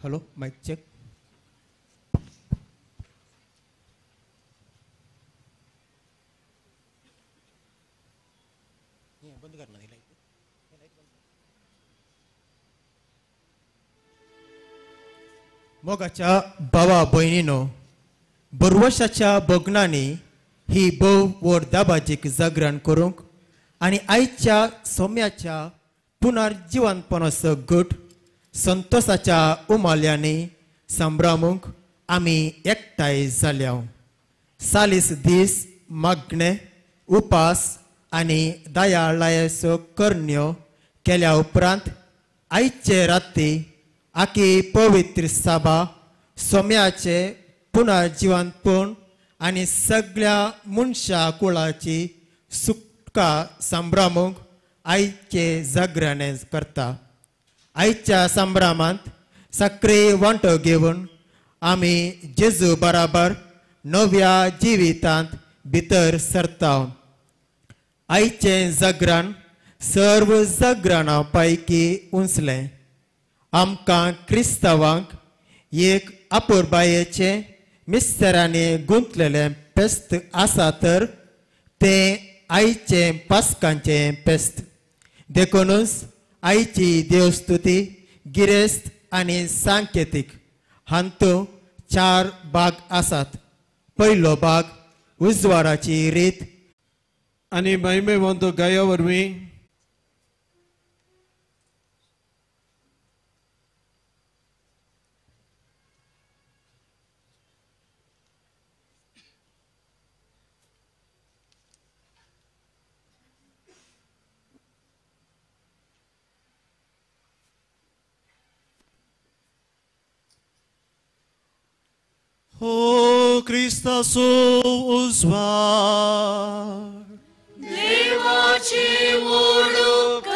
Hello, mic check. बंद करना light. मोगाच्या भावा भयणीनो, बरवशाच्या भोगणांनी ही भोव व्हड दाबाजीक जागरण करूंक आनी आयच्या सोम्याच्या पुनर्जिवनपणाचो गट संतोषाच्या उमाल्यांनी संभ्रमूंक आमी एकठांय जाल्या. 40 दीस मागणे, उपास आनी दयाळायेचो करण्यो केल्या उपरांत आयचे राती आखी पवित्र सभा सोम्याचे पुनर्जिवनपण आनी सगळ्या मनशा कुळाची सुटका संभ्रमूंक आयचे जागरण करता. आयच्या संभ्रमांत सक्रीय वांटो घेवन आमी जेजू बराबर नव्या जिवितांत भितर सरता. आयचें जागरण सर्व जागरणां पैकी उंचलें. आमकां क्रिस्तांवांक एक अपुरबायेचें मिस्तरांनी गुंतलेलें पेस्त आसा तर तें आयचें पास्कांचें पेस्त. देखूनच आयची देवस्तुती गिरेस्त आनी सांकेतीक हांतू 4 भाग आसात. पयलो भाग उजवाडाची रीत आनी महिमेवंत गाया वरवीं O क्रिस्ताचो उजवाड देवाची ओळख.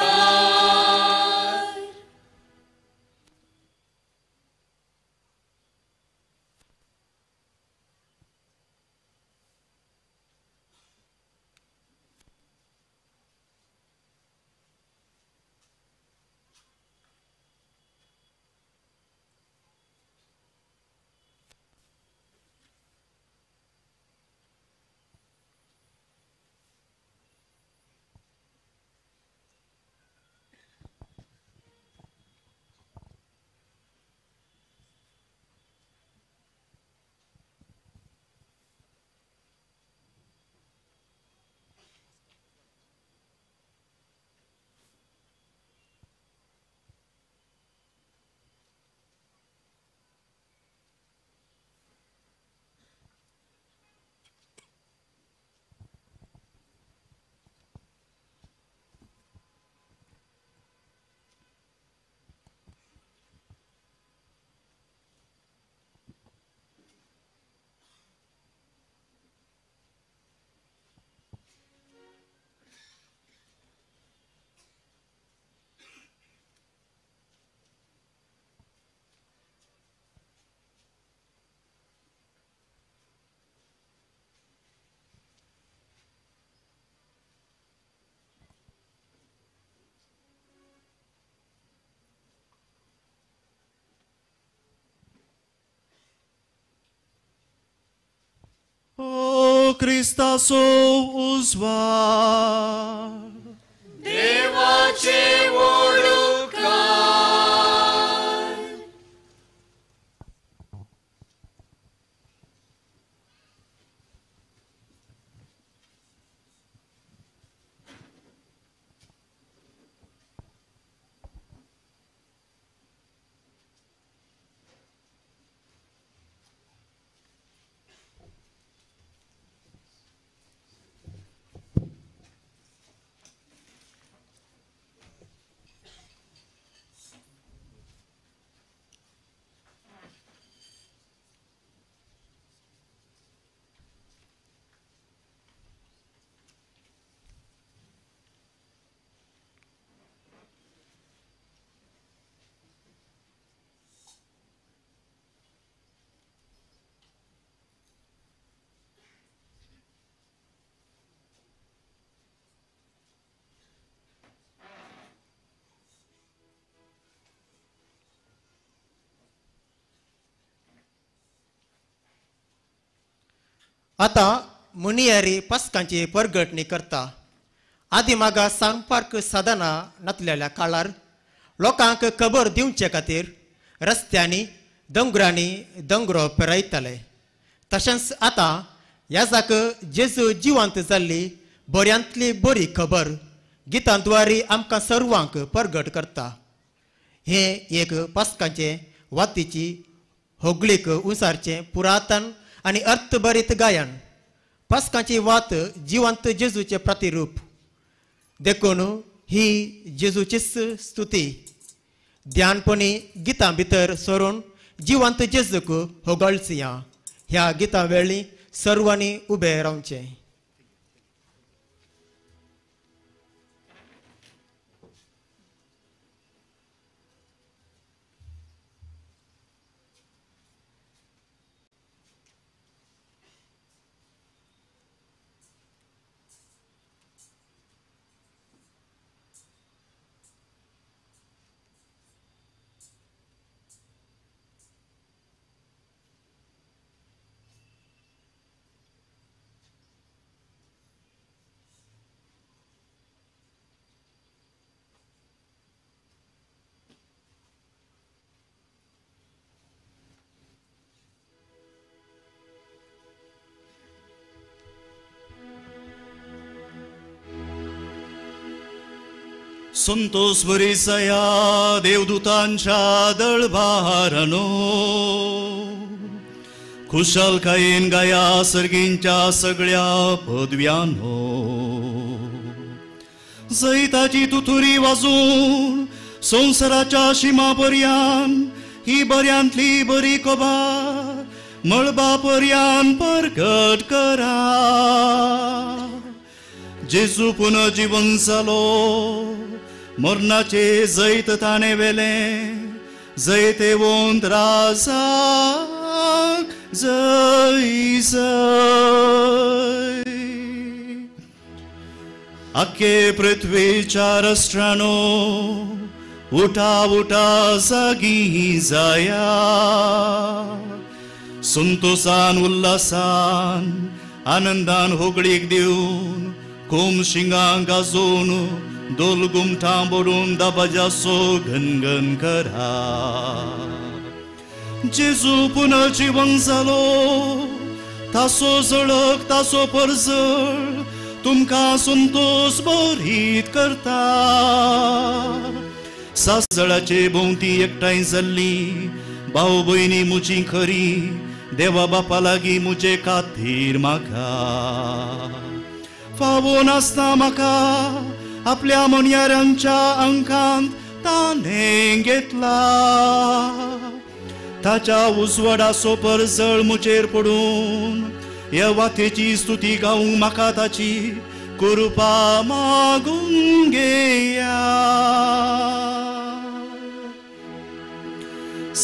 O क्रिस्ताचो उजवाड देवाचे ओळख. आतां मुनियारी पास्कांची परगटणी करता. आदी मागा संपर्क साधना नातलेल्या काळार लोकांक खबर दिवचे खातीर रस्त्यांनी दोंगरांनी दोंगरो पेरायताले. तशेंच आतां याजाक जेजू जिवंत जाल्ली बऱ्यांतली बरी खबर गितांद्वारी आमकां सर्वांक परगट करता. हें एक पास्कांचें वातीची होगळीक उंसारचें पुरातन आनी अर्थभरीत गायन. पास्कांची वात जिवंत जेजूचें प्रतिरूप देखून ही जेजूचीच स्तुती. ध्यानपणी गितां भितर सरून जिवंत जेजूक होगळसिया. ह्या गितां वेळी सर्वांनी उबें रावचें. संतोष बरीसया देवदूतांच्या दळभारानो खुशालकायेन गाया सर्गींच्या सगळ्या पदव्यानो जैताची तुथुरी वाजून संवसाराच्या शिमा पर्यान ही बऱ्यांतली बरी खबर मळबा पर्यान परगट करा. जेजू पुनर्जीवन जालो मरणाचे जैत ताणें वेलें जैतेवंत राजाक जय जय. आखे पृथ्वीच्या राष्ट्रांनो उठा उठा जागी जाया संतोषान उल्हासान आनंदान होगळीक दिवन कोम शिंगां गाजोवन दोल गुमठां बडून दबाजासो गनगन करा. जेजू पुनर्जीवन जालो तासो झळक तासो परजळ तुमकां संतोष बरीत करता. सासळाचे भोंवती एकठांय जाल्ली भाव भयणी म्हजी खरी देवा बापा लागीं म्हजे खातीर म्हाका फावो नासता म्हाका आपल्या म्हणयाऱ्यांच्या अंकांत ताणें घेतला. ताच्या उजवाडाचो परजळ म्हजेर पडून ह्या वातेची स्तुती गावूंक म्हाका ताची कृपा मागून घेया.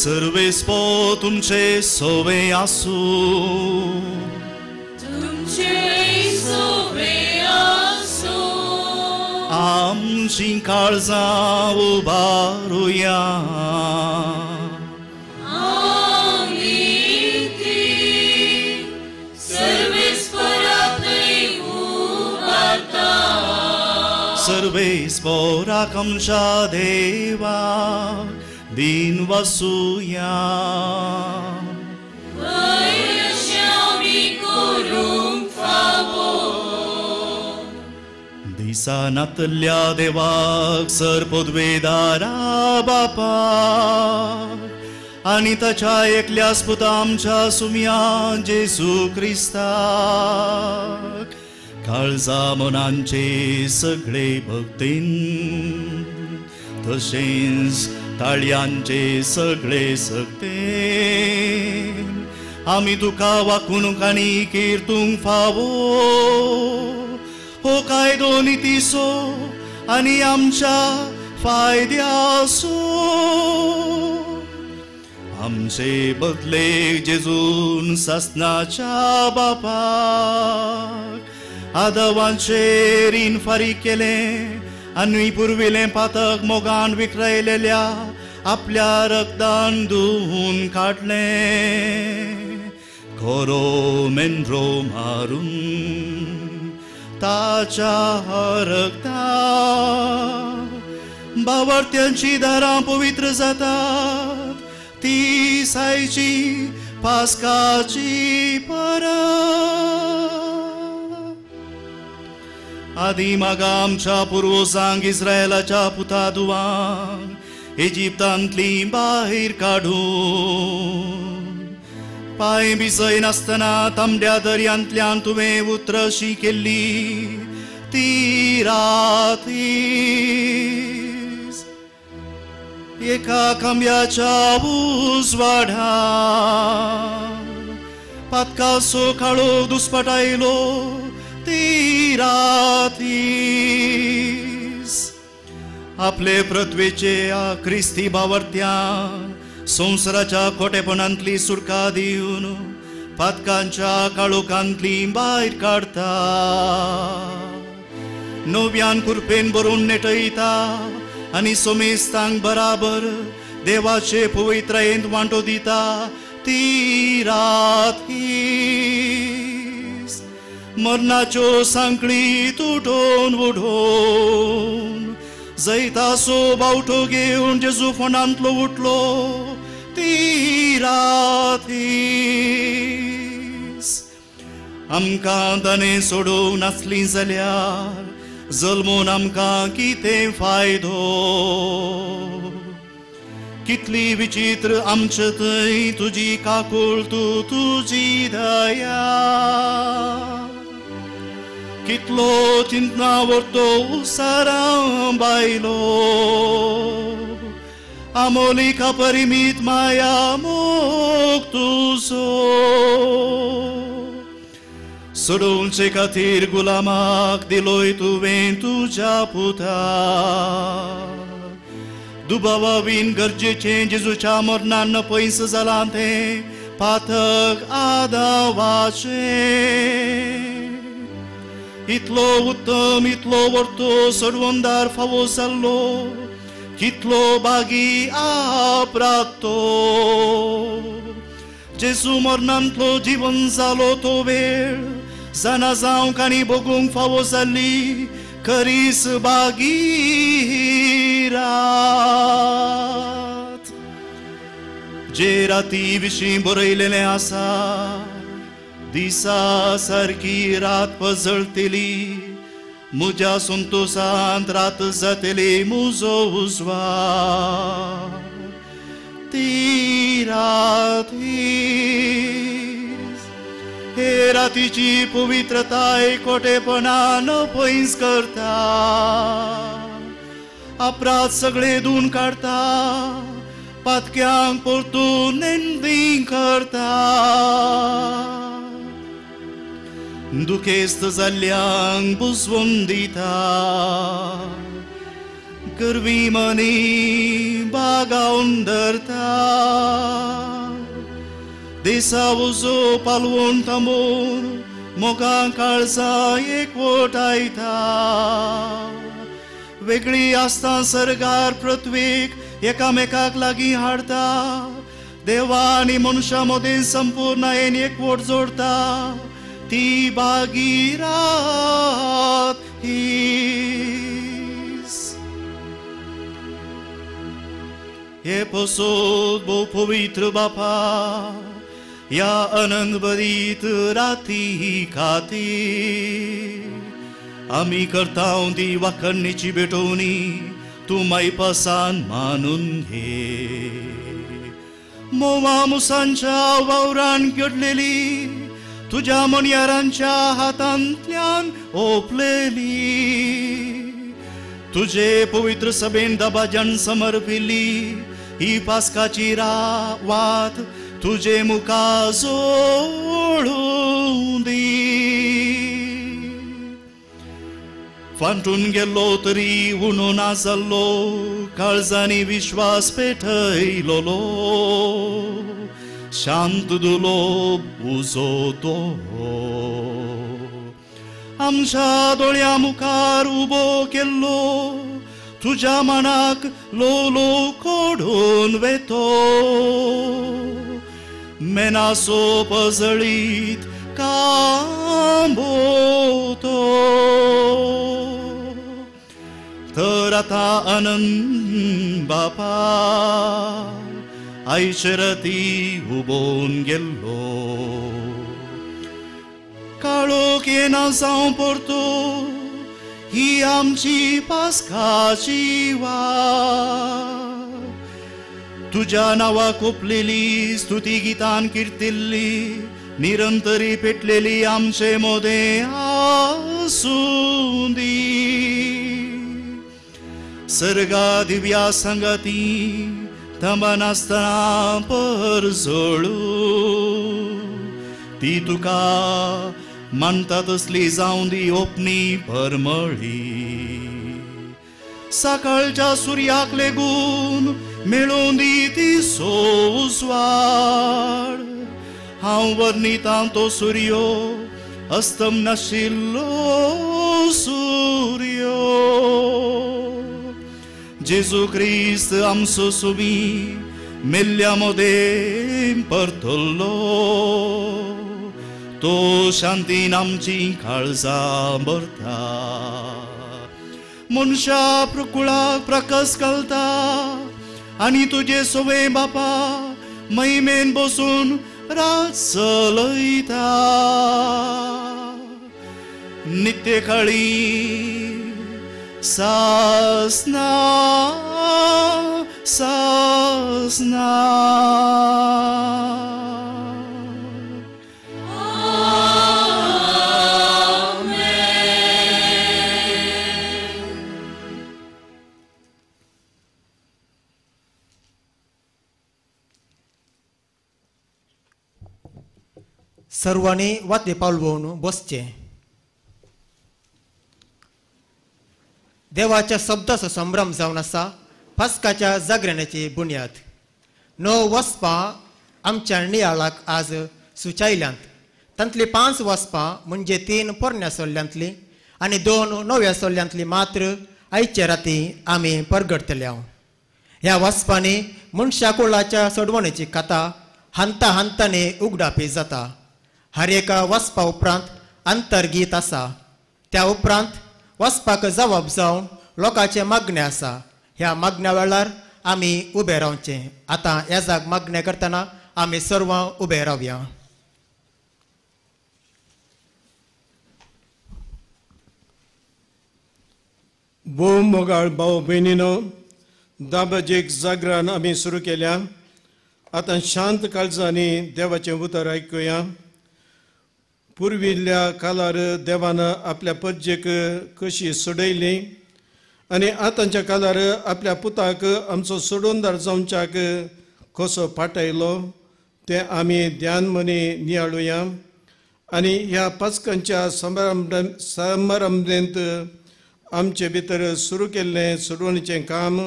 सर्वेस्पो तुमचे सोवे आसूं तुमचे सोवे आसूं. आमची काळजां उबारुया आमी ती सर्वेस्पराथंय उबारता. सर्वेस्पराक आमच्या देवाक दिन वसुया. दिसा नातल्या देवाक सर पदवेदारा बापा आनी ताच्या एकल्याच पुता आमच्या सुमया जेजू क्रिस्ताक काळजा मनांचे सगळे भक्तीन तशेंच ताळयांचे सगळे सक्तेन आमी तुका वाकूंक आनी किर्तूंक फावो हो कायदो नितीचो आनी आमच्या फायद्याचो. आमचे बदलेक जेजून सासनाच्या बापाक आदवांचे रीण फारीक केलें आनी पुर्विलें पातक मोगान विक्रयलेल्या आपल्या रक्तान धुवून काडलें. खरो मेंढरो मारून ताच्या हरकता बावरत्यांची दारां पवित्र जातात ती सायची पास्काची परब. आदी मागा आमच्या पुर्वजांक इस्रायलाच्या पुतादुवांक इजिप्तांतली बाहेर काडून पांय भिजय नासतना तांबड्या दर्यांतल्यान तुवें उतरशी केल्ली ती रात एका खांब्याच्या उजवाडान पातकाचो काळो दुस्पटायलो ती रात. आपले पृथ्वेचे क्रिस्ती बावरत्यान संवसाराच्या खोटेपणांतली सुटका दिवन पातकांच्या काळोखांतली भायर काडता, नव्यान कुरपेन भरून नेटयता आनी सोमेस्तांक बराबर देवाचे पवित्रायेंत वांटो दिता ती रात. मरणाच्यो सांकळी तुटोवन उडोवन जैताचो बावटो घेवन जेजू फोंडांतलो उठलो ती रात. आमकां ताणें सोडूंक नासली जाल्यार जल्मून आमकां कितें फायदो? कितली विचित्र आमचे थंय तुजी काकूळ तूं तुजी दया, कितलो चिंतना व्हरतो उसारां बायलो आमोलिका परिमीत माया मोग तुजो. सोडोवचे खातीर गुलामाक दिलोय तुवें तुज्या पुता, दुबावा बीन गरजेचें जेजूच्या मरणान पयस जालां तें पातक आदावाचें. इतलो उत्तम इतलो वर्तो सोडवंदार फावो जाल्लो कितलो बागी आपरातो. जेजू मरणांतलो जिवन जालो तो वेळ जाणा जावंक आनी भोगूंक फावो जाल्ली करीस बागी रात. जे राती विशीं बरयलेलें आसा दिसा सारकी रात पजळटली म्हज्या संतोसांत रात जातली म्हजो उजवाड ती रात. हे रातीची पवित्रताय खोटेपणान पयस करता, अपराध सगळे धुवन काडटा, पातक्यांक परतून नेंदी करता, दुखेस्त जाल्ल्यांक बुजवून दिता, गर्वी मनी बागावन धरता, दिसा उजो पालवून थांबोवन मोगां काळजां एकवटायता, वेगळी आसता सर्गार पृथ्वीक एकामेकाक लागीं हाडटा, देवा आनी मनशां मदीं संपूर्णायेन एकवट जोडटा ती बागी रात हीस. हे पसोत भोव पवित्र बापा ह्या आनंदभरीत राती खातीर आमी करता ती वाखणीची भेटवणी तूं मायपासान मानून घे. मोवा मुसांच्या वावरान घडलेली तुज्या मनयारांच्या हातांतल्यान ओपलेली तुजे पवित्र सभेन दबाज्यान समर्पिल्ली ही पास्काची वात तुजे मुखार जोडूं दी. फांटून गेल्लो तरी उणो ना जाल्लो काळजांनी विश्वास पेटयलोलो शांत दुलो उजो तो आमच्या दोळ्या मुखार उबो केल्लो तुज्या मनाक लोलो कोडून वेतो. मेनासो पजळीत कांबो तो तर आतां आनंद बापा आयचे राती उबोवन गेल्लो काळोख येना जावं परतो ही आमची पास्काची वाट तुज्या नांवाक ओंपलेली स्तुती गितान किर्तिल्ली निरंतरी पेटलेली आमचे मोदें आसूं दी सर्गा दिव्या संगती थांबनासतना परजळू ती तुका मानता तसली जावं दी ओपणी परमळी सकाळच्या सुर्याक लेगून मेळूं दी ती सोजवाड हांव वर्णितां तो सुर्यो अस्तम नाशिल्लो सुर्यो जेजू क्रिस्त आमचो सुमी मेल्ल्या मोदें परतल्लो तो शांतीन आमची काळजां भरता मनशा प्रकुळाक प्रकाश घालता आनी तुजे सवे बापा महिमेन बसून रात चलयता नित्य काळी सासना सासना. सर्वांनी वाते पावलवून बसचें. देवाच्या शब्दाचो संभ्रम जावन आसा पास्काच्या जागरणाची बुन्याद. 9 वसपां आमच्या नियाळाक आज सुचायल्यांत. तांतलीं 5 वसपां म्हणजे 3 पोरण्या सोल्ल्यांतलीं आनी 2 नव्या सोल्ल्यांतलीं मात्र आयचे राती आमी परगटतले. ह्या वसपांनी मनशा कुळाच्या सोडवणेची कथा हांता हांतांनी उगडापी जाता. हर एका वसपा उपरांत अंतर्गीत आसा. त्या उपरांत वचपाक जबाब जावन लोकांचें मागणें आसा. ह्या मागण्या वेळार आमी उबे रावचें. आतां येजाक मागणें करतना आमी सर्वां उबे रावया. भोव मोगाळ भाव भयणीनो, दाबाजेक जागरण आमी सुरू केल्या. आतां शांत काळजांनी देवाचें उतर आयकुया. पुर्विल्ल्या काळार देवान आपल्या परजेक कशी सोडयली आनी आतांच्या काळार आपल्या पुताक आमचो सोडोनदार जावच्याक कसो पाठयलो तें आमी ध्यान मनी नियाळुया. आनी ह्या पास्कांच्या समारंभेंत आमचे भितर सुरू केल्लें सोडवणीचें काम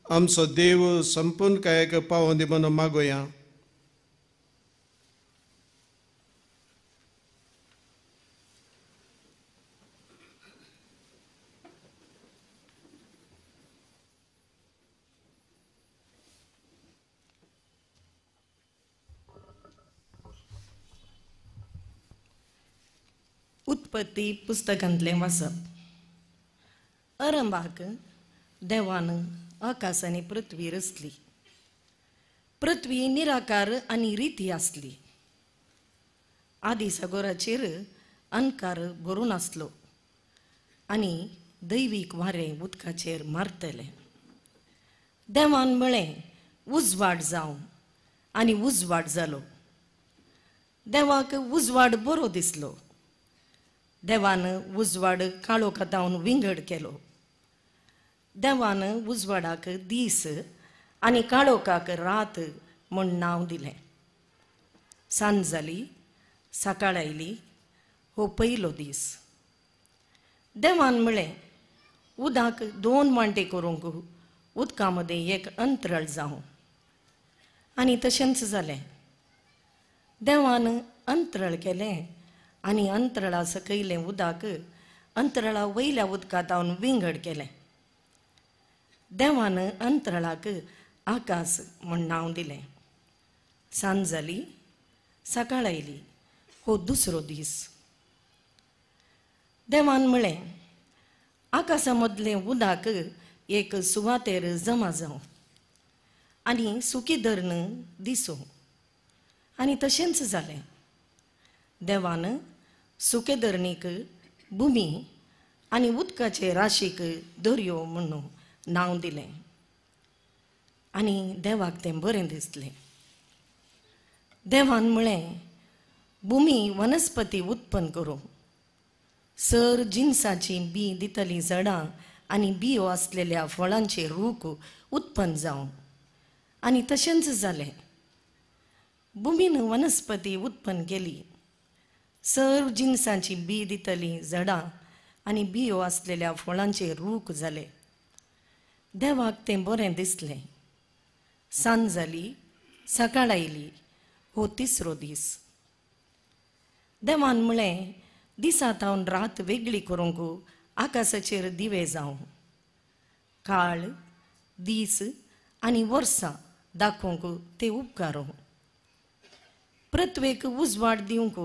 आमचो देव संपूर्ण कायक पावोवन दी म्हणून मागोया. उत्पत्ती पुस्तकांतलें वाचप. अरंभाक देवान आकाश आनी पृथ्वी रचली. पृथ्वी निराकार आनी रिती आसली. आदी सागोराचेर अणकार भरून आसलो आनी दैवीक वारें उदकाचेर मारतलें. देवान म्हळें उजवाड जावं आनी उजवाड जालो. देवाक उजवाड बरो दिसलो. देवान उजवाड काळोखांत विंगड केलो. देवान उजवाडाक दीस आनी काळोखाक रात म्हूण नांव दिलें. सांज जाली, सकाळ आयली, हो पयलो दीस. देवान म्हळें उदक 2 वांटे करूंक उदका मदें एक अंतरळ जावं. आनी तशेंच जालें. देवान अंतरळ केलें आनी अंतरळा सकयलें उदक अंतरळा वयल्या उदकांत विंगड केलें. देवान अंतरळाक आकाश म्हूण नांव दिलें. सांज जाली, सकाळ आयली हो दुसरो दीस. देवान म्हळें, आकाशा मदलें उदक एक सुवातेर जमा जावं आनी सुकी धरण दिसूं. आनी तशेंच जालें. देवान सुके धरणीक भुमी आनी उदकाचे राशीक दर्यो म्हणून नांव दिलें. आनी देवाक तें बरें दिसलें. देवान म्हळें, भुमी वनस्पती उत्पन्न करूं, सर जिनसाची बी दितलीं झाडां आनी बियो आसलेल्या फळांचे रूख उत्पन्न जावं. आनी तशेंच जालें. भुमीन वनस्पती उत्पन्न केली, सर्व जिनसांची बी दितलीं झाडां आनी बियो आसलेल्या फळांचे रूख जाले. देवाक तें बरें दिसलें. सांज जाली, सकाळ आयली हो तिसरो दीस. देवान म्हळें, दिसा थावन रात वेगळी करूंक आकाशाचेर दिवे जावं, काळ दीस आनी वर्सां दाखोवंक ते उपकारूं, पृथ्वेक उजवाड दिवंक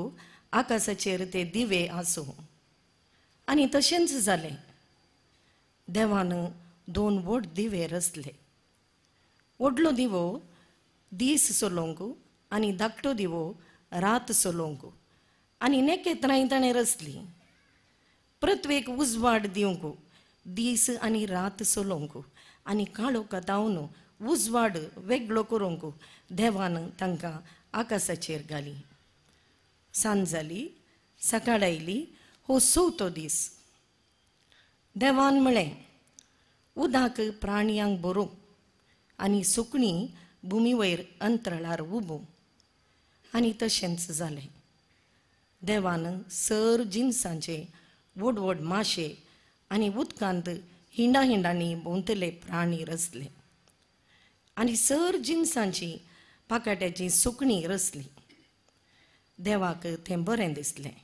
आकाशाचेर ते दिवे आसूं. आनी तशेंच जालें. देवान दोन व्हड दिवे रचले. व्हडलो दिवो दीस चलोवंक आनी धाकटो दिवो रात चलोवंक. आनी नखेत्रांय ताणें रचलीं, पृथ्वेक उजवाड दिवंक दीस आनी रात चलोवंक आनी काळोखा धांवन उजवाड वेगळो करूंक देवान तांकां आकाशाचेर घाली. सांज जाली, सकाळ आयली हो चवथो दीस. देवान म्हळें, उदक प्राण्यांक भरूं आनी सुकणीं भुमी वयर अंतराळार उबूं. आनी तशेंच जालें. देवान सर जिनसांचे व्हड व्हड माशे आनी उदकांत हिंडा हिंडांनी भोंवतले प्राणी रचले आनी सर जिनसांची पाकाट्याची सुकणीं रचली. देवाक तें बरें दिसलें.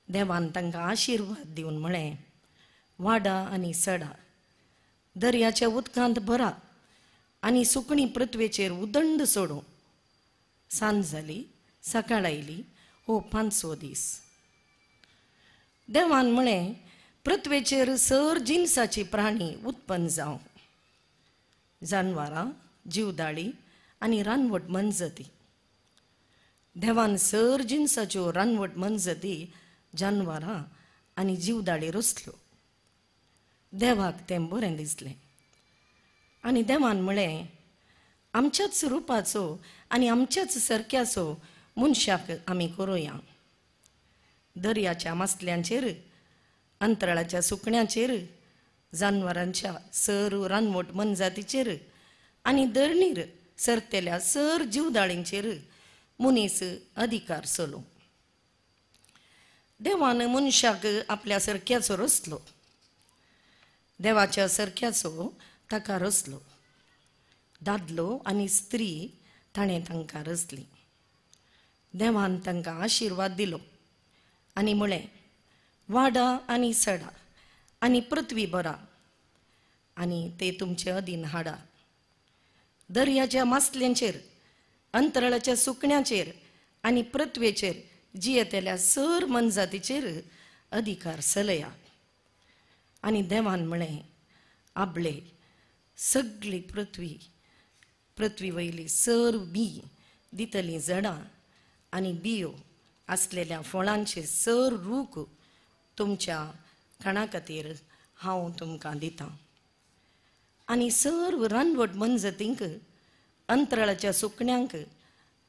देवान तांकां आशिर्वाद दिवन म्हळें, वाडा आनी सडा, दर्याच्या उदकांत भरा आनी सुकणीं पृथ्वेचेर उदंड सोडूं. सांज जाली, सकाळ आयली हो पांचवो दीस. देवान म्हळें, पृथ्वेचेर सर जिनसाची प्राणी उत्पन्न जावं, जानवरां, जिवदाळी आनी रानवट मनजती. देवान सर जिनसाच्यो रानवट मनजती, जानवरां आनी जिवदाळी रचल्यो. देवाक तें बरें दिसलें. आनी देवान म्हळें, आमच्याच रुपाचो आनी आमच्याच सारक्याचो मनशाक आमी करुया. दर्याच्या मासल्यांचेर, अंतराळाच्या सुकण्यांचेर, जानवरांच्या सर रानवट मनजातीचेर आनी धरणीर सरतेल्या सर जिवदाळींचेर मनीस अधिकार चलोवं. देवान मनशाक आपल्या सारक्याचो रचलो, देवाच्या सारक्याचो ताका रचलो. दादलो आनी स्त्री ताणें तांकां रचली. देवान तांकां आशिर्वाद दिलो आनी म्हळें, वाडा आनी सडा आनी पृथ्वी भरा आनी ते तुमचे अधीन हाडा. दर्याच्या मासल्यांचेर, अंतराळाच्या सुकण्यांचेर आनी पृथ्वेचेर जियेतल्या सर मनजातीचेर अधिकार चलया. आनी देवान म्हळें, आपले सगळी पृथ्वी, पृथ्वी वयली सर बी दितलीं झाडां आनी बियो आसलेल्या फळांचे सर रूख तुमच्या खाणा खातीर हांव तुमकां दितां. आनी सर्व रानवट मनजतींक, अंतराळाच्या सुकण्यांक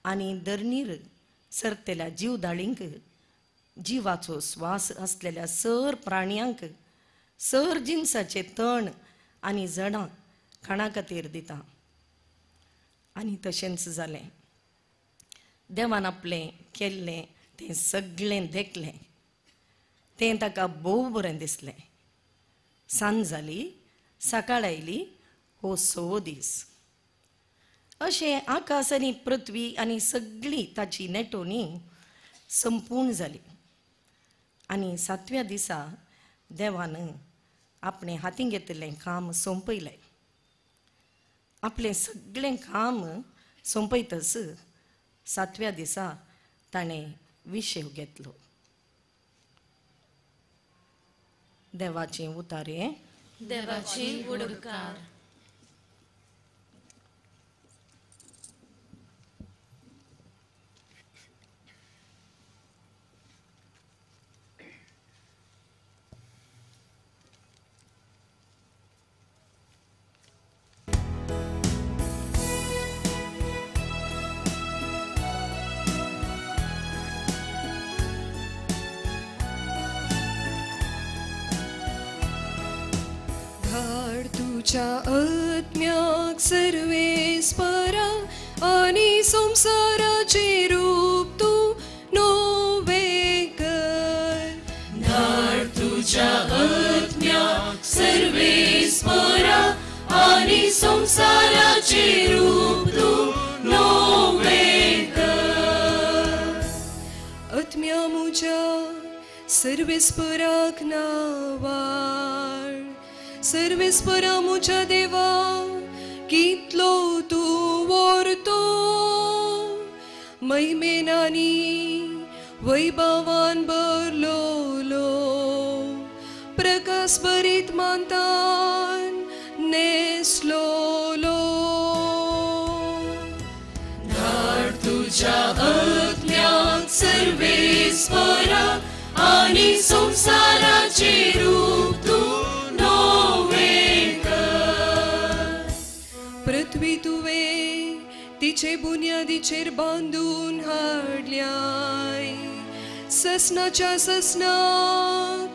आनी धरणीर सरतेल्या जिवदाळींक, जिवाचो स्वास आसलेल्या सर प्राण्यांक, सर जिनसाचे तण आनी झाडां खाणा खातीर दिता. आनी तशेंच जालें. देवान आपलें केल्लें तें सगळें देखलें, तें ताका भोव बरें दिसलें. सांज जाली, सकाळ आयली हो सवो दीस. अशें आकाश आनी पृथ्वी आनी सगळी ताची नेटोनी संपूर्ण जाली. आनी सातव्या दिसा देवान आपणें हातीं घेतिल्लें काम सोंपयलें. आपलें सगळें काम सोंपयतच सातव्या दिसा ताणें विशेव घेतलो. देवाचें उतारे. देवाची उडकार. तुझ्या आत्म्याक सर्वेस्परा आनी संवसाराचें रूप तूं नवें कर. धाड तुझ्या आत्म्याक सर्वेस्परा आनी संवसाराचें रूप तूं नवें कर. आत्म्या म्हज्या सर्वेस्पराक नावाळ, सर्वेस्परा म्हज्या देवा कितलो तूं व्हरतो, महिमेन आनी वैभवान भरलोलो, प्रकाश भरीत मानतान नेसलोलो. धाड तुझ्या आत्म्याक सर्वेस्परा आनी संवसाराचें रूप तूं नवें कर. पृथ्वी तुवें तिचे बुन्यादीचेर बांदून हाडल्याय, ससनाच्या ससनाक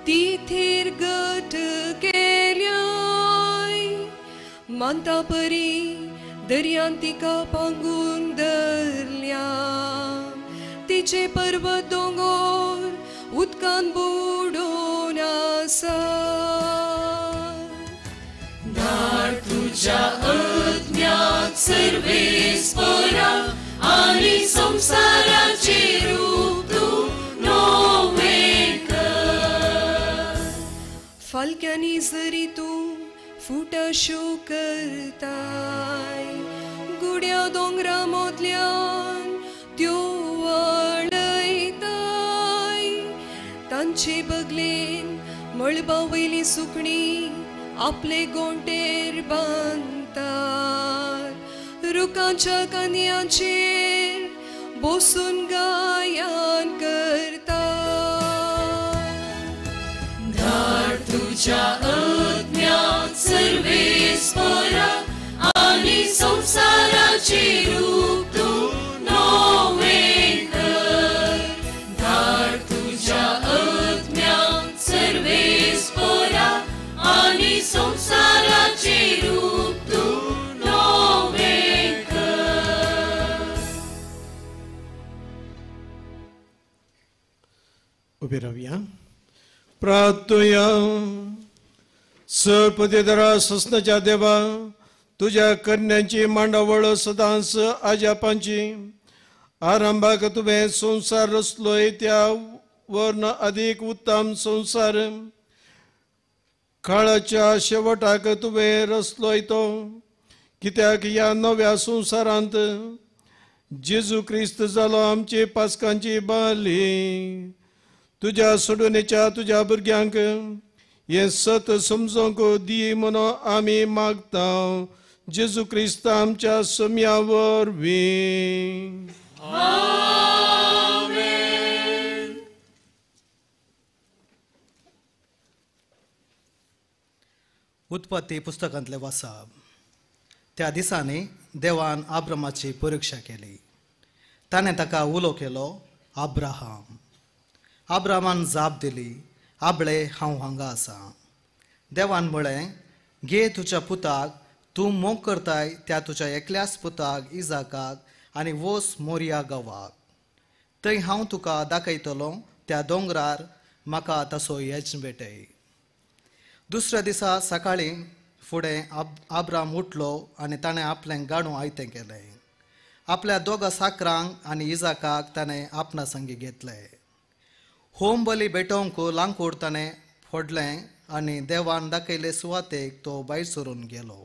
ती थीर गट केल्याय, मानता परी दर्यान तिका पांगून धरल्या, तिचे पर्वत दोंगोर उदकान बुडोवन आसा. धाड तुझ्या आत्म्याक सर्वेस्परा आनी संवसाराचें रूप तूं नवें कर. फालक्यांनी जरी तूं फुटाश्यो करताय, गुड्या दोंगरा मोदल्यान त्यो वळयताय, तांचे बगलेन मळबा वयली सुकणीं आपले गोंटेर बांदतात, रुखांच्या कांद्यांचेर बसून गायन करतात. धाड तुझ्या आत्म्याक सर्वेस्परा आनी संवसाराचें रूप तूं नवें कर. धाड तुझ्या आत्म्याक सर्वेस्परा आनी संवसाराचें रूप तूं नवें कर. उबे रावया. प्रार्थुया. सरपतेदरा ससनाच्या देवा, तुज्या कन्यांची मांडावळ सदांच आजापांची. आरंभाक तुवें संवसार रचलोय त्या वर्ण अदीक उत्तम संवसार काळाच्या शेवटाक तुवें रचलोय तो, कित्याक ह्या नव्या संवसारांत जेजू क्रिस्त जालो आमची पासकांची बाली. तुज्या सोडूनेच्या तुज्या भुरग्यांक हें सत समजोंक दी म्हणून आमी मागता, जेजू क्रिस्त आमच्या सम्या वरवीं. आमेन. उत्पत्ती पुस्तकांतले वासाब. त्या दिसांनी देवान आब्रामाची परिक्षा केली. ताणें ताका उलो केलो, आब्राहाम. आब्रामान जाप दिली, आबळे हांव हांगा आसा. देवान म्हळें, घे तुज्या पुताक, तूं मोग करताय त्या तुज्या एकल्याच पुताक इजाकाक, आनी वोस मोरिया गांवाक. थंय हांव तुका दाखयतलो त्या दोंगरार म्हाका तसो यज्ञ भेटय. दुसऱ्या दिसा सकाळीं फुडें आब्राम उठलो आनी ताणें आपलें गाणो आयतें केलें. आपल्या दोगा साकरांक आनी इजाकाक ताणें आपणा संगी घेतलें. होम बली भेटोवंक लांकूड ताणें फोडलें आनी देवान दाखयले सुवातेक तो भायर सरून गेलो.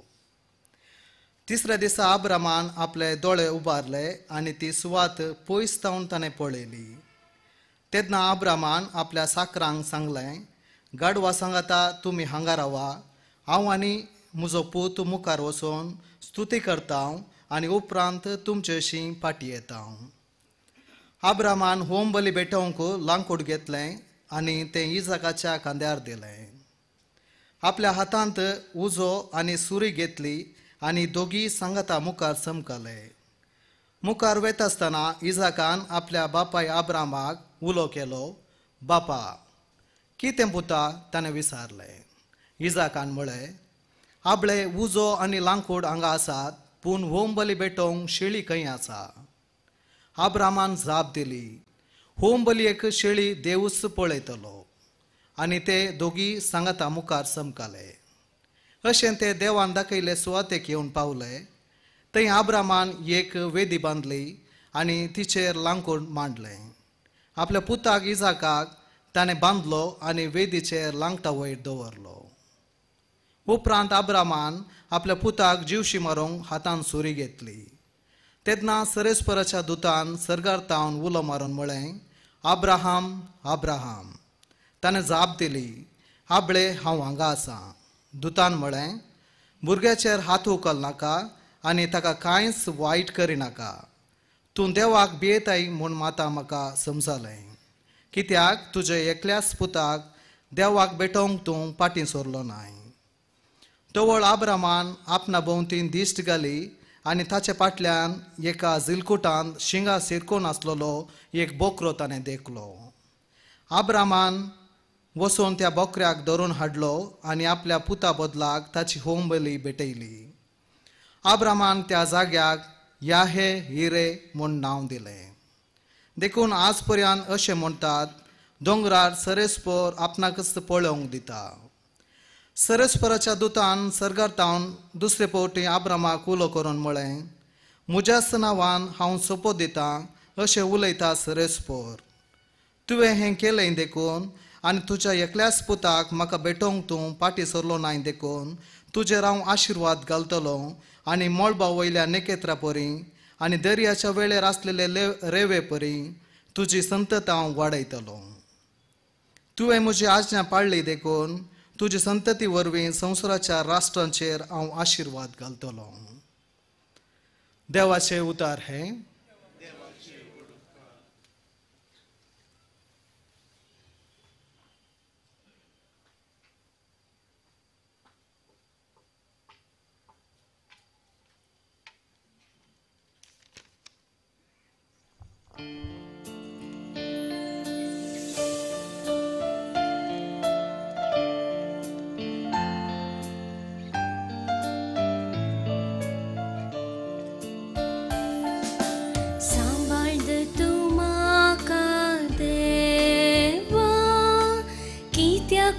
तिसऱ्या दिसा आब्रामान आपले दोळे उबारले आनी ती सुवात पयस तावन ताणें पळयली. तेन्ना आब्रामान आपल्या साकरांक सांगलें, गाडवा सांगाता तुमी हांगा रावा, हांव आनी म्हजो पूत मुखार वचून स्तुती करता आनी उपरांत तुमचेशी फाटी येता. आब्रामान होम बली भेटोवंक लांकूड घेतलें आनी तें इजाकाच्या खांद्यार दिलें. आपल्या हातांत उजो आनी सुरी घेतली आनी दोगी सांगाता मुखार चमकले. मुखार वता आसतना इजाकान आपल्या बापाय आब्रामाक उलो केलो, बापा. कितें पुता? ताणें विचारलें. इजाकान म्हळें, आपले उजो आनी लांकूड हांगा आसात, पूण होम बली भेटोवंक शेळी खंय आसा? आब्रामान जाप दिली, होम बलयेक शेळी देवूच पळयतलो. आनी ते दोगी सांगाता मुखार चमकले. अशें ते देवान दाखयले सुवातेक येवन पावले. थंय आब्रामान एक वेदी बांदली आनी तिचेर लांकूड मांडलें. आपल्या पुताक इजाकाक ताणें बांदलो आनी वेदीचेर लांकटा वयर दवरलो. उपरांत आब्रामान आपल्या पुताक जिवशी मारूंक हातान सुरी घेतली. तेन्ना सरेस्पराच्या दुतान सर्गार तावन उलो मारून म्हळें, आब्राहाम, आब्राहाम. ताणें जाप दिली, आबळे, हांव हांगा आसा. दुतान म्हळें, भुरग्याचेर हात उखल नाका आनी ताका कांयच वायट करिनाका. तूं देवाक भियेताय म्हूण माता म्हाका समजलें, कित्याक तुजे एकल्याच पुताक देवाक भेटोवंक तूं फाटीं सरलो नाय. तवळ आब्रामान आपणा भोंवती दिश्ट घाली आनी ताचे फाटल्यान एका झिलकुटांत शिंगा सिरकून आसलेलो एक बोकरो ताणें देखलो. आब्रामान वचून त्या बोकऱ्याक धरून हाडलो आनी आपल्या पुता बदलाक ताची होम बली भेटयली. आब्रामान त्या जाग्याक याहे हिरे म्हूण नांव दिलें. देखून आज पर्यंत अशें म्हणटात, दोंगरार सरेस्पर आपणाकच पळोवंक दिता. सरेस्पराच्या दुतान सर्गार तावन दुसरे फावटी आब्रामाक उलो करून म्हळें, म्हज्याच नांवान हांव सोपो दितां अशें उलयता सरेस्पर. तुवें हें केलें देखून आनी तुज्या एकल्याच पुताक म्हाका भेटोवंक तूं फाटीं सरलो नाय देखून तुजेर हांव आशिर्वाद घालतलो आनी मळबा वयल्या नेकेत्रा परी आनी दर्याच्या वेळेर आसलेले रेवे परी तुजी संतत हांव वाडयतलो. तुवें म्हजी आज्ञा पाळ्ळी देखून तुजी संतती वरवीं संवसाराच्या राष्ट्रांचेर हांव आशिर्वाद घालतलो. देवाचे उतार हें.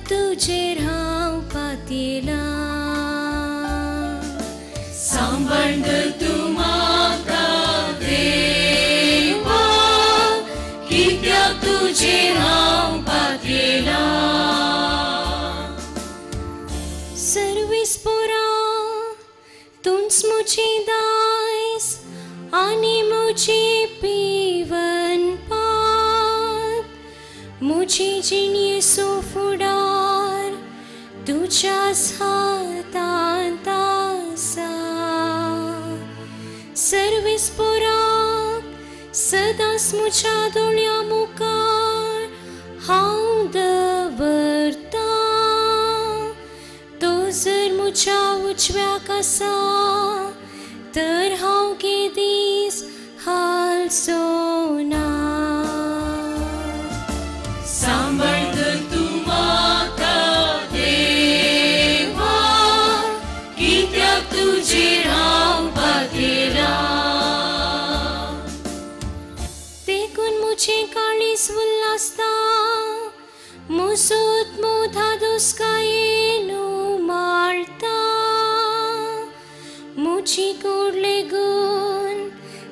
तुझेर हांव पातयेलां, सांबाळ तूं म्हाका देवा, कित्याक तुझेर हांव पातयेलां. सर्वेस्पोरा तूंच म्हजी दायज आनी म्हजी पिवन पात, म्हजी जिणेचो फुडार तुज्याच हातांत आसा. सर्वेस्पोराक सदांच म्हज्या दोळ्यां मुखार हांव दवरतां. तो जर म्हज्या उजव्याक आसा तर हांव केदीस हालचो ना. सांबाळ तूं म्हाका देवा, कित्याक तुजेर हांव पातयेलां. देखून म्हजें काळीज उल्हासता, म्हजो आत्मो धादोसकायेन उमाळटा. म्हजी कूड लेगून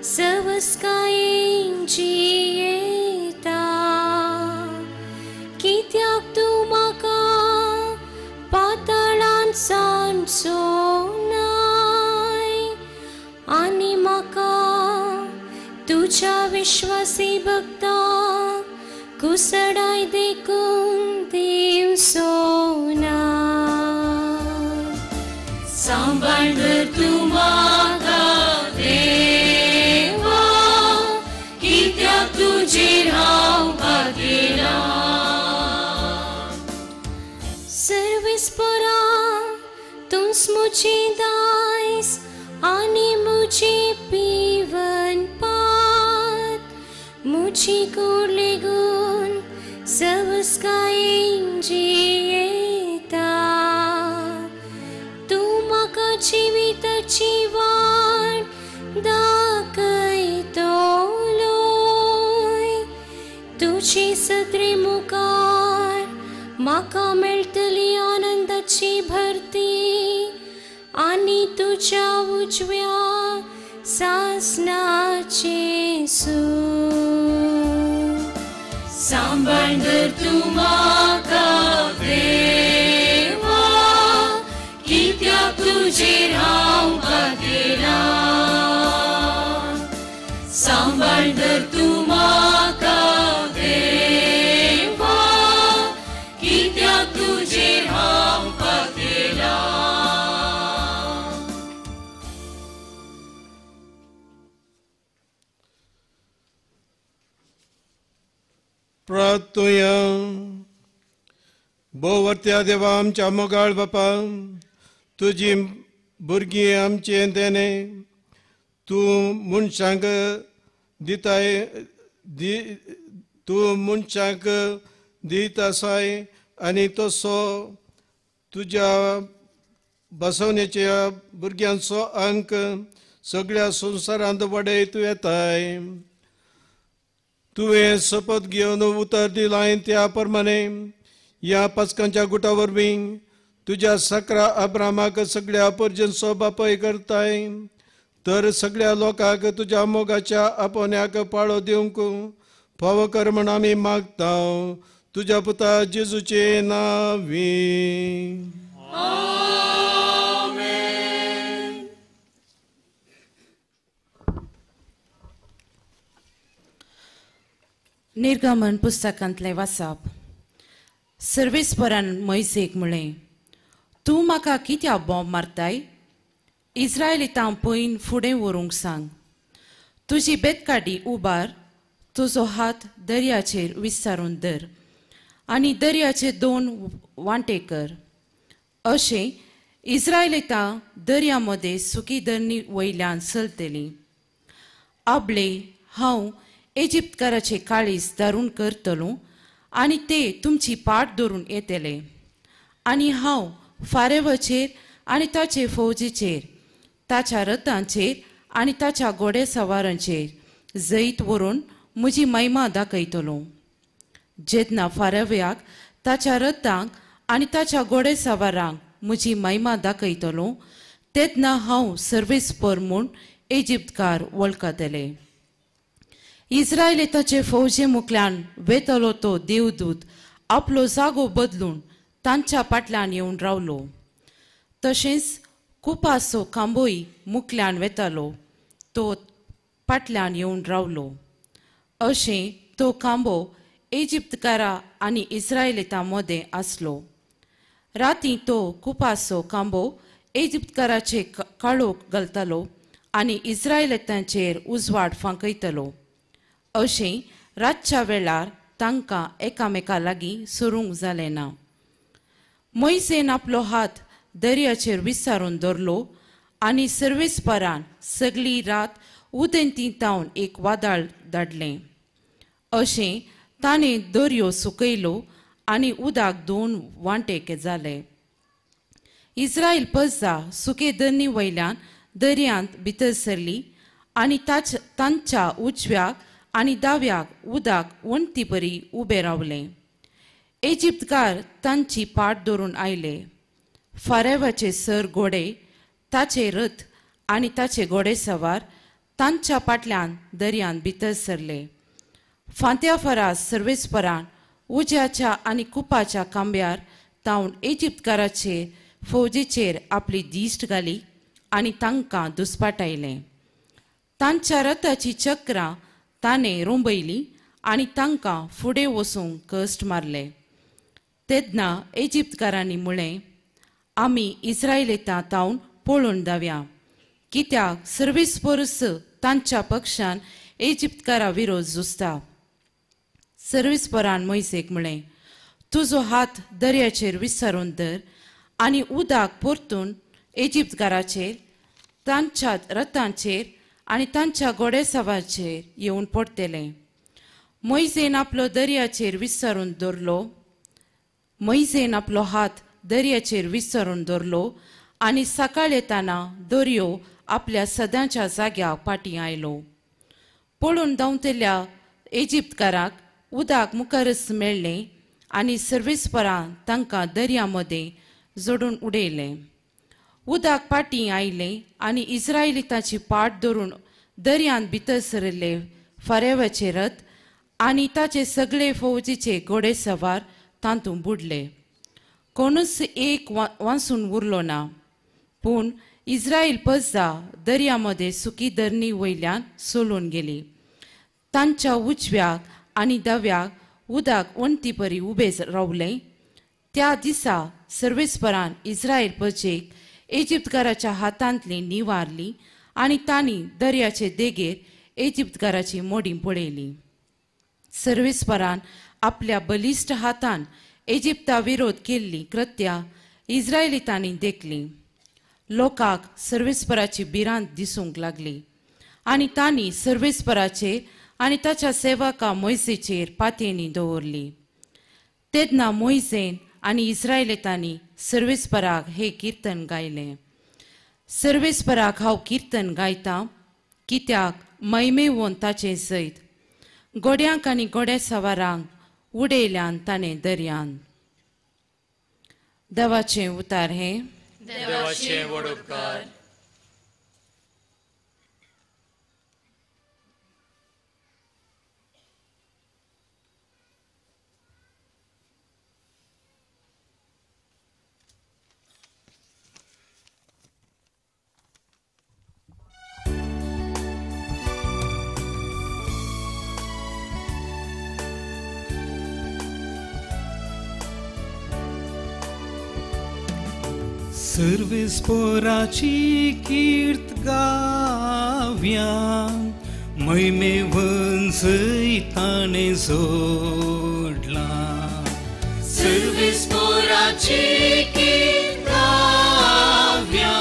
सवसकायेन जियेता. कित्याक तूं म्हाका पातळांत सांडचो नाय, तुज्या विश्वासी भक्ता कुसडाय देखून दिवसो ना. सांबाळ धर तूं म्हाका देवा, कित्याक तुजेर हांव पातयेलां. सर्वेस्परा तूंच म्हजें दायज आनी म्हजें पिवन पात, म्हजी कूड लेगून सवस्कायेन जियेता. तूं म्हाका जिविताची वाट दाखयतलोय, तुजी सत्री मुखार म्हाका मेळटली आनंदाची भरती, आनी तुज्या उजव्या सासनाचें सूख. सांबाळ धर तूं म्हाका देवा, कित्याक तुजेर हांव पातयेलां. सांबाळ धर तूं म्हाका देवा, कित्याक तुजेर हांव पातयेलां. प्रार्थुया. भोवरत्या देवा आमच्या मोगाळ बापा, तुजी भुरगीं आमचें देणें तूं मनशांक दिताय, तूं मनशांक दीत आसाय आनी तसो तुज्या बसवणेच्या भुरग्यांचो अंक सगळ्या संवसारांत वाडयत येताय. तुवें शपथ घेवन उतर दिलाय त्या प्रमाणे ह्या पाचकांच्या गुटा वरवीं तुज्या सकरा अब्रामाक सगळ्या परजेंचो बापय करताय, तर सगळ्या लोकांक तुज्या मोगाच्या आपोवण्याक पाळो दिवंक फावो कर म्हण आमी मागता, तुज्या पुता जेजूचे नांवी. निर्गमन पुस्तकांतलें वाचप. सर्वेस्परान मोयसेक म्हळें, तूं म्हाका कित्याक बोंब मारताय? इस्रायलितांक पयन फुडें व्हरूंक सांग. तुजी बेतकाडी उबार, तुजो हात दर्याचेर विस्तारून धर आनी दर्याचे दोन वांटे कर. अशें इस्रायलितां दर्या मदें सुकी धरणी वयल्यान चलतलीं. आबले हांव इजिप्तकाराचे काळीज दारून करतलो आनी ते तुमची पाट धरून येतले, आनी हांव फारेवाचेर आनी ताचे फौजीचेर, ताच्या रथांचेर आनी ताच्या घोडे सवारांचेर जैत व्हरून म्हजी महिमा दाखयतलो. जेन्ना फारव्याक, ताच्या रथांक आनी ताच्या घोडे सवारांक म्हजी महिमा दाखयतलो, तेन्ना हांव सर्वेस्पर म्हूण इजिप्तकार वळखतले. इस्रायलिताचे फौजे मुखल्यान वेतलो तो देवदूत आपलो जागो बदलून तांच्या फाटल्यान येवन रावलो. तशेंच कुपासो खांबोय मुखल्यान वेतालो तो फाटल्यान येवन रावलो. अशें तो खांबो इजिप्तकारा आनी इस्रायलितां मदें आसलो. राती तो कुपासो खांबो इजिप्तकाराचे काळोख घालतालो आनी इस्रायलितांचेर उजवाड फांकयतालो. अशें रातच्या वेळार तांकां एकामेका लागीं सरूंक जालें ना. मोयसेन आपलो हात दर्याचेर विसारून धरलो आनी सर्वेस्परान सगळी रात उदेंती तावन एक वादळ धाडलें. अशें ताणें दर्यो सुकयलो आनी उदक दोन वांटे जाले. इस्रायल पजा सुके धरणी वयल्यान दर्यांत भितर सरली आनी तांच्या उजव्याक आनी दाव्याक उदक वण्टी बरी उबें रावलें. इजिप्तकार तांची पाट धरून आयले. फारेवाचे सर घोडे, ताचे रथ आनी ताचे घोडे सवार तांच्या फाटल्यान दर्यांत भितर सरले. फांत्या फरास सर्वेस्परान उज्याच्या आनी कुपाच्या खांब्यार तावन इजिप्तकाराचे फौजेचेर आपली दिश्ट घाली आनी तांकां दुस्पाटायलें. तांच्या रथाची चक्रां ताणें रोंबयली आनी तांकां फुडें वचूंक कश्ट मारले. तेन्ना इजिप्तकारांनी म्हळें, आमी इस्रायलितां तावन पळून धांवया, कित्याक सर्वेस्परस तांच्या पक्षान इजिप्तकारा विरोध झुजता. सर्वेस्परान मोयसेक म्हळें, तुजो हात दर्याचेर विसरून धर आनी उदक परतून इजिप्तकाराचेर, तांच्या रथांचेर आनी तांच्या घोडेसवाचेर येवन पडटलें. मोयसेन आपलो दर्याचेर विसरून दवरलो. मोयसेन आपलो हात दर्याचेर विसरून दवरलो आनी सकाळ येताना दर्यो आपल्या सदांच्या जाग्याक फाटीं आयलो. पळून धांवतल्या इजिप्तकाराक उदक मुखारच मेळ्ळें आनी सर्वेस्परान तांकां दर्या मदें जोडून उडयलें. उदक फाटीं आयलें आनी इस्रायलिताची पाट धरून दर्यांत भितर सरिल्ले फारेवाचे रथ आनी ताचे सगळे फौजीचे घोडेसवार तातूंत बुडले. कोणूच एक वांसून उरलो ना. पूण इस्रायल पजा दर्या मदें सुकी धरणी वयल्यान सोलून गेली. तांच्या उजव्याक आनी दाव्याक उदक वण्टी परी उबें रावलें. त्या दिसा सर्वेस्परान इस्रायल प्रजेक इजिप्तकाराच्या हातांतली निवारली आनी तांणी दर्याचे देगेर इजिप्तकाराची मोडी पळयली. सर्वेस्परान आपल्या बलिश्ट हातान इजिप्ता विरोध केल्ली कृत्या इस्रायलितांनी देखली. लोकांक सर्वेस्पराची भिरांत दिसूंक लागली आनी तांणी सर्वेस्पराचेर आनी ताच्या सेवका मोयसेचेर पातयेणी दवरली. तेन्ना मोयसेन आनी इस्रायलितांनी सर्वेस्पराक हे किर्तन गायलें. सर्वेस्पराक हांव किर्तन गायतां, कित्याक मैमेवन ताचें सयत गोड्यांक आनी गोड्या सवारांक उडयल्यान ताणें दर्यान. देवाचें उतार हें. देवाचें व्हड उपकार. सर्वेस्पराची कीर्त गाव्या, मैमेवन सैताने जोडला. सर्वेस्पराची कीर्त गाव्या,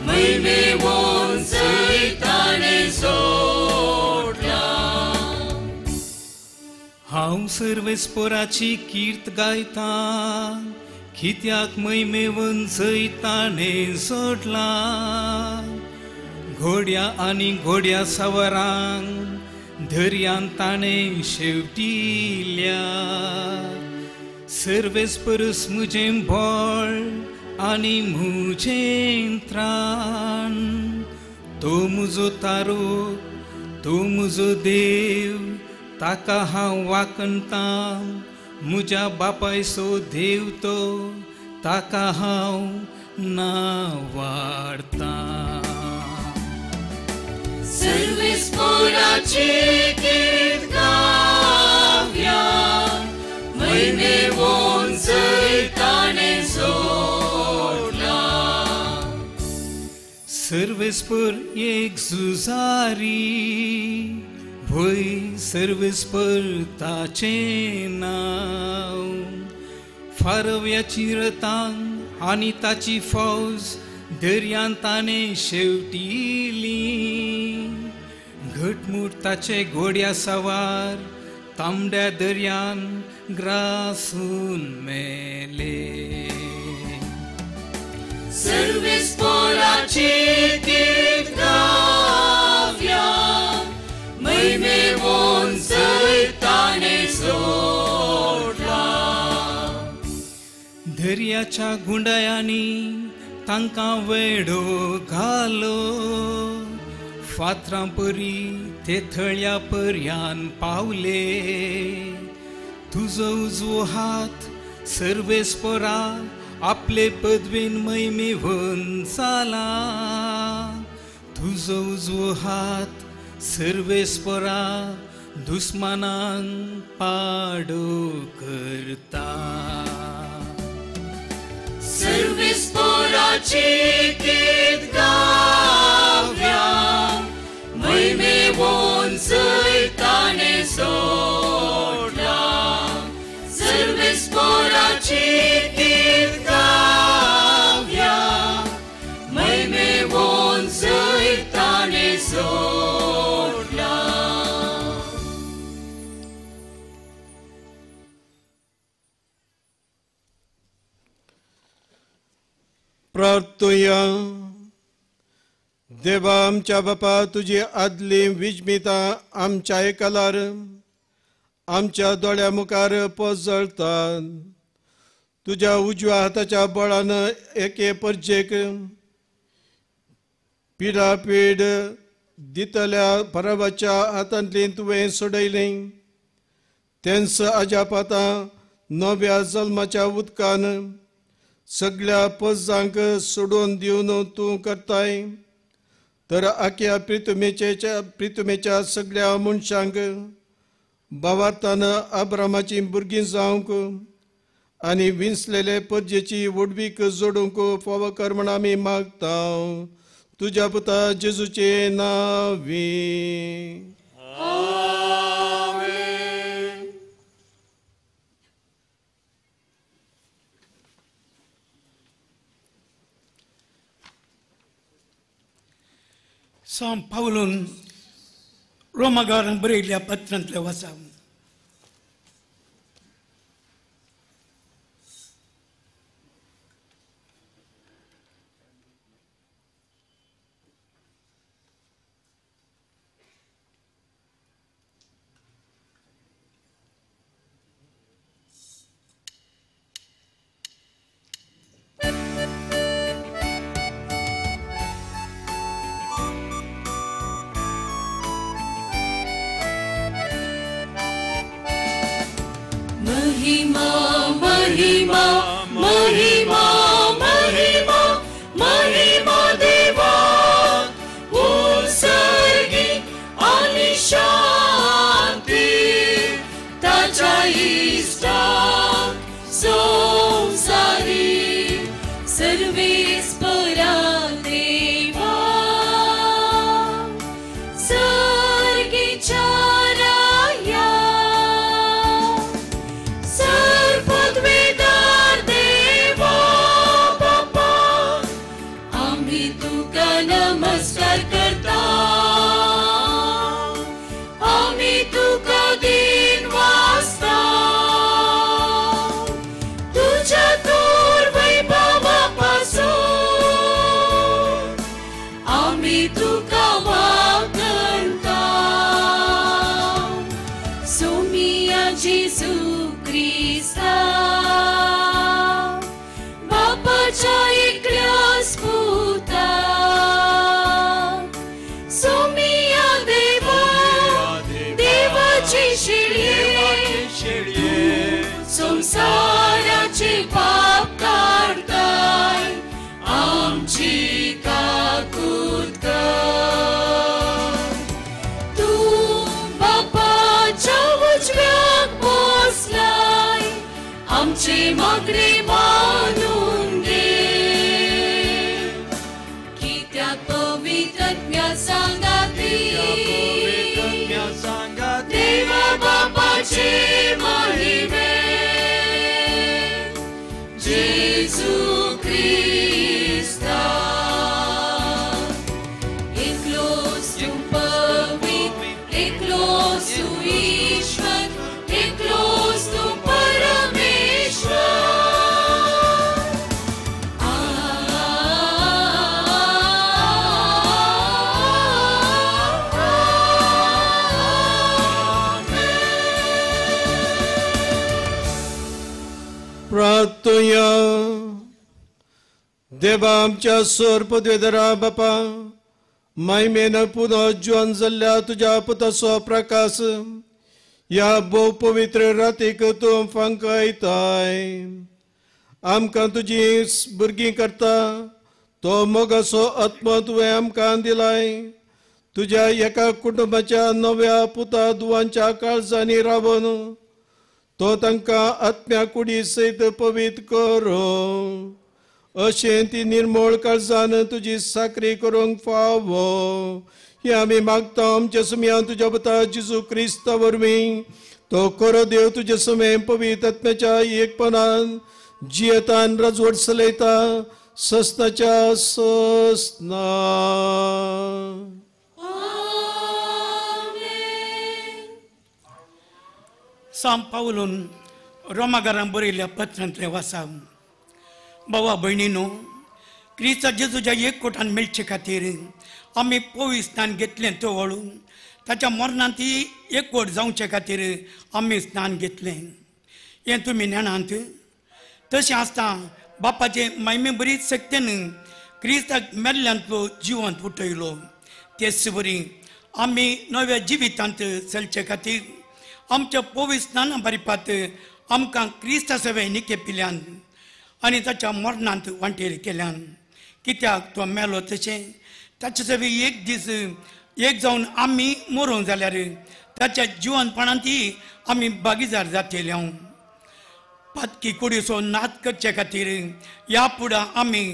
मैमेवन सैताने जोडला. हांव सर्वेस्पराची कीर्त गायता, कित्याक मैमेवन सैताने सोडला. घोड्या आनी घोड्या सवारांक दर्यान ताणें शेवटिल्या. सर्वेस्परस म्हजें बळ आनी म्हजें त्राण, तो म्हजो तारो, तो म्हजो देव, ताका हांव वाकणतां. म्हज्या बापायचो देव तो, ताका हांव नावाडतां. सर्वेस्पराची कीर्त गाव्या, मैमेवन सैताने जोडला. सर्वेस्पर एक झुजारी, भंय सर्वेस्पर ताचें नांव. फारव्याची रथांक आनी ताची फौज दर्यांत ताणें शेवटिली. घटमूट ताचे घोड्या सवार तांबड्या दर्यान ग्रासून मेले. सर्वेस्पराची कीर्त गाव्या, मैमेवन सैताने जोडला. दर्याच्या गुंडायांनी तांकां वेडो घालो, फातरां परी ते थळ्या पर्यान पावले. तुजो उजवो हात सर्वेस्परा आपले पदवेन मैमेवन जाला. तुजो उजवो हात सर्वेस्परा दुस्मानांक पाडो करता. सर्वेस्पराची गीत गावया, महिमेवोन सैताने सोडला. सर्वेस्पराची गीत गावया, महिमेवोन सैताने सोडला. प्रार्थुया. देवा आमच्या बापा, तुजी आदली विजमितां आमच्या एकलार आमच्या दोळ्या मुखार पजळतात. तुज्या उजव्या हाताच्या बळान एके परजेक पिडापीड दितल्या परावाच्या हातांतली तुवें सोडयली. तेंच अजापातां नव्या जल्माच्या उदकान सगळ्या पजांक सोडून दिवन तूं करताय. तर आख्या प्रितुमेच्या सगळ्या मनशांक बावार्थान आब्रामाची भुरगीं जावंक आनी विंचलेले परजेची व्हडवीक जोडूंक फावो कर म्हण आमी मागता तुज्या पुता जेजूचे नांवी. सांत पावलून रोमागारान बरयल्ल्या पत्रांतलें वाचा. महिमा महिमा महिमा महिमा महिमा देवा उत्सर्गी आणि शांती ताच्या इश्टाक संसारी सर्वेस्परा देवा सर्गीच्या राया सर्वपदवीधर देवा बापा आम्ही तुका नमस्कार करता, आम्ही तुका दिन वाचता तुझ्या तोर वैभवापासून आम्ही तुका वागणता. सोमिया जेजू क्रिस्ता बापाच्या एकल्याच पुता सोमिया देवा देवाची शेळये संसाराचे पाप काडताय आमची काकूत कर. तूं बापाच्या उजव्याक बसलाय आमचे मागणे मानून घे. कित्याक पवित्र सांगाती देवा बापाचे महिमे जेजू क्रिस्ता. एकलोच तूं पवित्र, एकलोच तूं ईश्वर, एकलोच तूं परमेश्वर. प्रार्थुया. देवा आमच्या सोर पदवेधरा बापा, मायमेन पुनः जिवन जाल्ल्या तुज्या पुताचो प्रकाश ह्या भोव पवित्र रातीक तूं फांकायताय. आमकां तुजी भुरगीं करता तो मोगाचो आत्मो तुवें आमकां दिलाय. तुज्या एका कुटुंबाच्या नव्या पुता दुवांच्या काळजांनी रावन तो तांकां आत्म्या कुडी सयत पवित्र करो. अशें ती निर्मळ काळजान तुजी साकरी करूंक फावो हें आमी मागता आमच्या सुमयान तुज्या पुता जेजू क्रिस्ता वरवीं. तो खरो देव तुजे समें पवित्र आत्म्याच्या एकपणान जियेतान रजवट चलयता ससनाच्या ससना. सांत पावलून रोमागारान बरयल्ल्या पत्रांतलें वाचाप. भावा भयणीनो, क्रिस्ता जेजूच्या एकवटान मेळचे खातीर आमी पवित्र स्नान घेतलें तवळ ताच्या मरणांत ती एकवट जावचे खातीर आमी स्नान घेतलें हें तुमी नेणांत. तशें आसता बापाचे मायमे बरी शक्तेन क्रिस्ताक मेल्ल्यांतलो जिवंत उठयलो. तेच बरी आमी नव्या जिवितांत चलचे खातीर आमच्या पवित्र स्नाना बरिपात आमकां क्रिस्ता सवें निके पिल्यान आनी ताच्या मरणांत वांटेर केल्यान. कित्याक तो मेलो तशें ताचे सवें एक दीस एक जावन आमी मरोंक जाल्यार ताच्या जिवनपणांतय आमी भागीदार जातले. पातकी कुडीचो नाच करचे खातीर ह्या फुडें आमी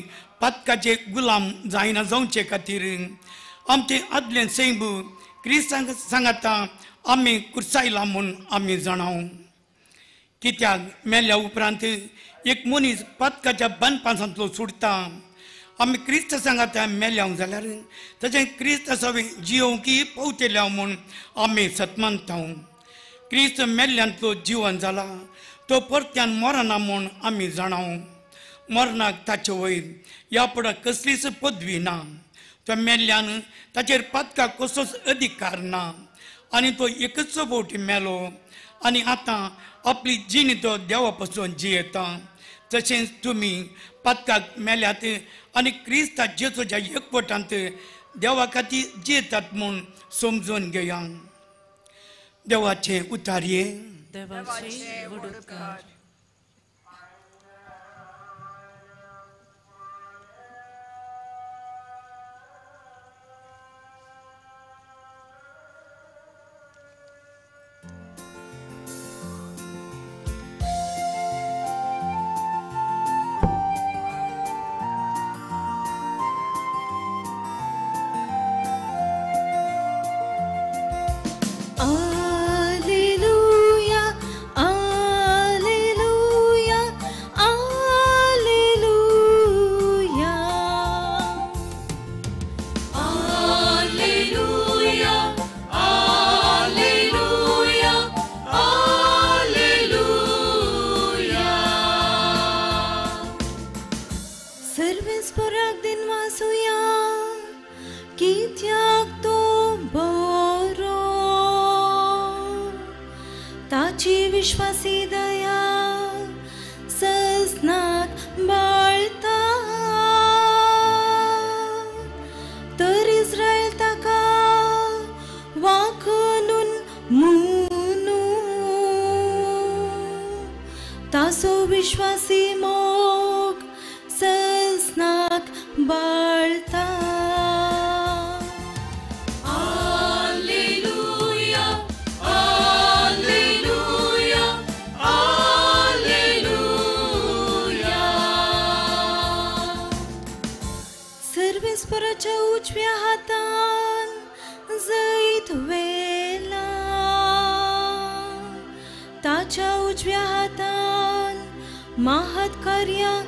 पातकाचे गुलाम जायना जावचे खातीर आमचें आदलें सैम क्रिस्तांक सांगाता आमी कुर्सायला म्हूण आमी जाणाव. कित्याक मेल्या उपरांत एक मनीस पातकाच्या बांदपासांतलो सुटता. आमी क्रिस्त सांगाता मेल्याव जाल्यार तशें क्रिस्त सवें जियोवंक पावतल्या म्हूण आमी सतमानता. क्रिस्त मेल्ल्यांतलो जिवन जाला तो परत्यान मरना म्हूण आमी जाणाव. मरणाक ताचे वयर ह्या फुडें कसलीच पदवी ना. तो मेल्ल्यान ताचेर पातकाक कसोच अधिकार ना आनी तो एकच फावटी मेलो आनी आतां आपली जिणी तो देवा पसून जियेता. तशेंच तुमी पातकाक मेल्यात आनी क्रिस्ता जेजूच्या एकवटांत देवा खातीर जियेतात म्हूण समजून घेया. देवाचें उतारये. देवाचे व्हड उपकार. Alleluia, Alleluia, Alleluia. Alleluia, Alleluia, Alleluia. सर्वेस्पराक दिन वासुया कित्याक तो बरो ताची विश्वासी दया ससनाक बाळता. तर इस्रायल ताका वाखनून मुनू तासो विश्वासी मोग ससनाक बाळता. Alleluia, Alleluia, Alleluia. सर्वेस्पराच्या उजव्या हातान जैत वेला ताच्या उजव्या हातान महत् कार्यां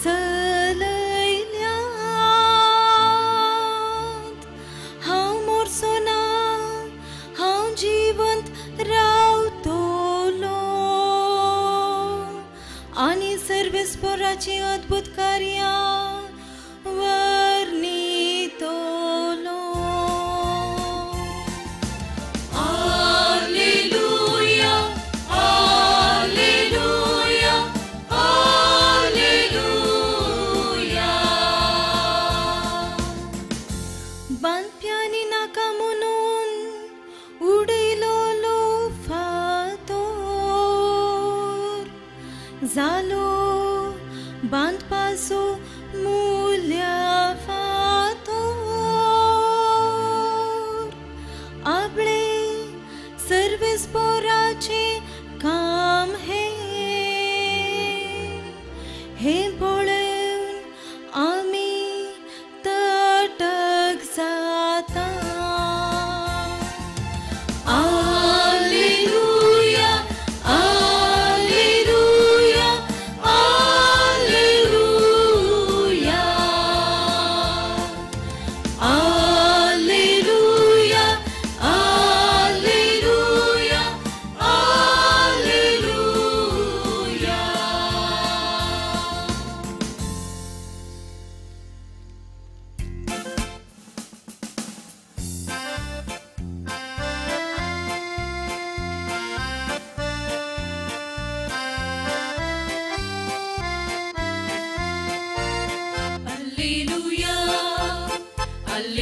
चलयल्यात. हांव मोरचो ना, हांव जिवंत रावतलो आनी सर्वेस्पराचीं अद्भुत कार्यां वर्णितलो. Alleluia, Alleluia, Alleluia.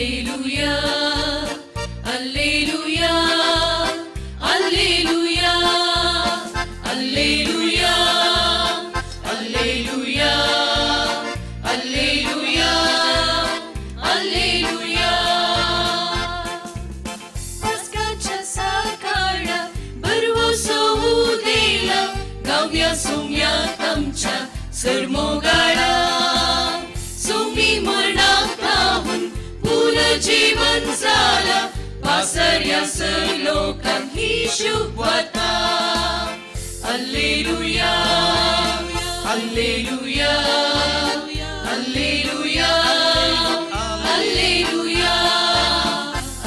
Alleluia, Alleluia, Alleluia, Alleluia, Alleluia, Alleluia, Alleluia. पस्काच्या सकाळा भरवसो उदेला, गावया सोम्याक आमच्या सरमोगाळा. सोमी मरणाक धांवून पुनर्जीवन जाला, पासर्या सर लोकांक ही शुभवार्ता. Alleluia, Alleluia, Alleluia, Alleluia,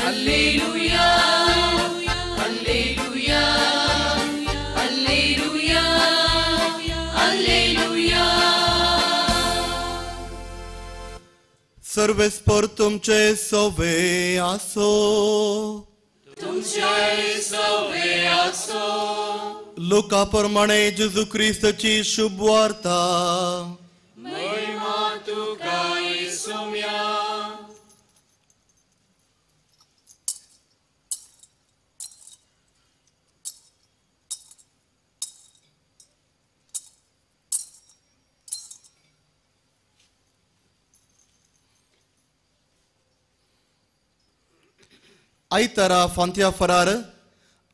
Alleluia, Alleluia, Alleluia, Alleluia. सर्वेस्पर तुमचे सवे आसो, तुमचे सवे आसो. लुका प्रमाणे जेजू क्रिस्ताची शुभवार्ता. महिमा तुका येसुम्या. आयतारा फांत्या फरार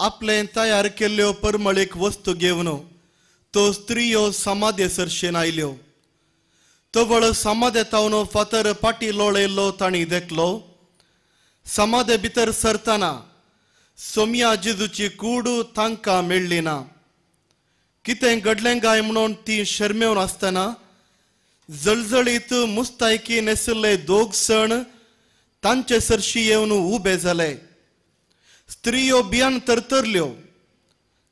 आपले तयार केल्ल्यो परमळीक वस्तू घेवन तो स्त्रियो समाधे सरशेन आयल्यो. तवळ समाधे तावन फातर पाटी लोळयल्लो तांणी देखलो. समाधे भितर सरतना सोम्या जेजूची कूड तांकां मेळ्ळी ना. कितें घडलें काय म्हणून ती शर्मेवन आसतना जळजळीत मुस्तायकी नेसिल्ले दोग सण तांचे सरशी येवन उबे जाले. स्त्रियो बियान तरतरल्यो,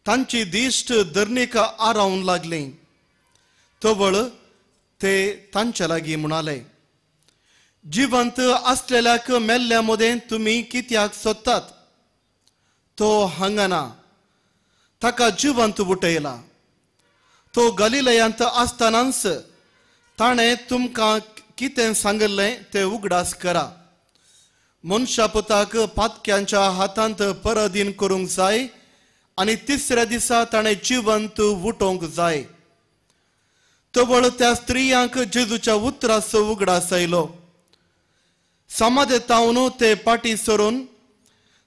तांची दिश्ट धरणीक आरावून लागली. तवळ ते तांच्या लागीं म्हणाले, जिवंत आसलेल्याक मेल्ल्या मदें तुमी कित्याक सोदतात? तो हांगा ना, ताका जिवंत उठयला. तो गलिलयांत आसतनाच ताणें तुमकां कितें सांगिल्लें तें उगडास करा. मनशा पुताक पातक्यांच्या हातांत पराधीन करूंक जाय आनी तिसऱ्या दिसा ताणें जिवंत उठोवंक जाय. तवळ त्या स्त्रियांक जेजूच्या उतराचो उगडास आयलो. समाधे तावन ते पाटी सरून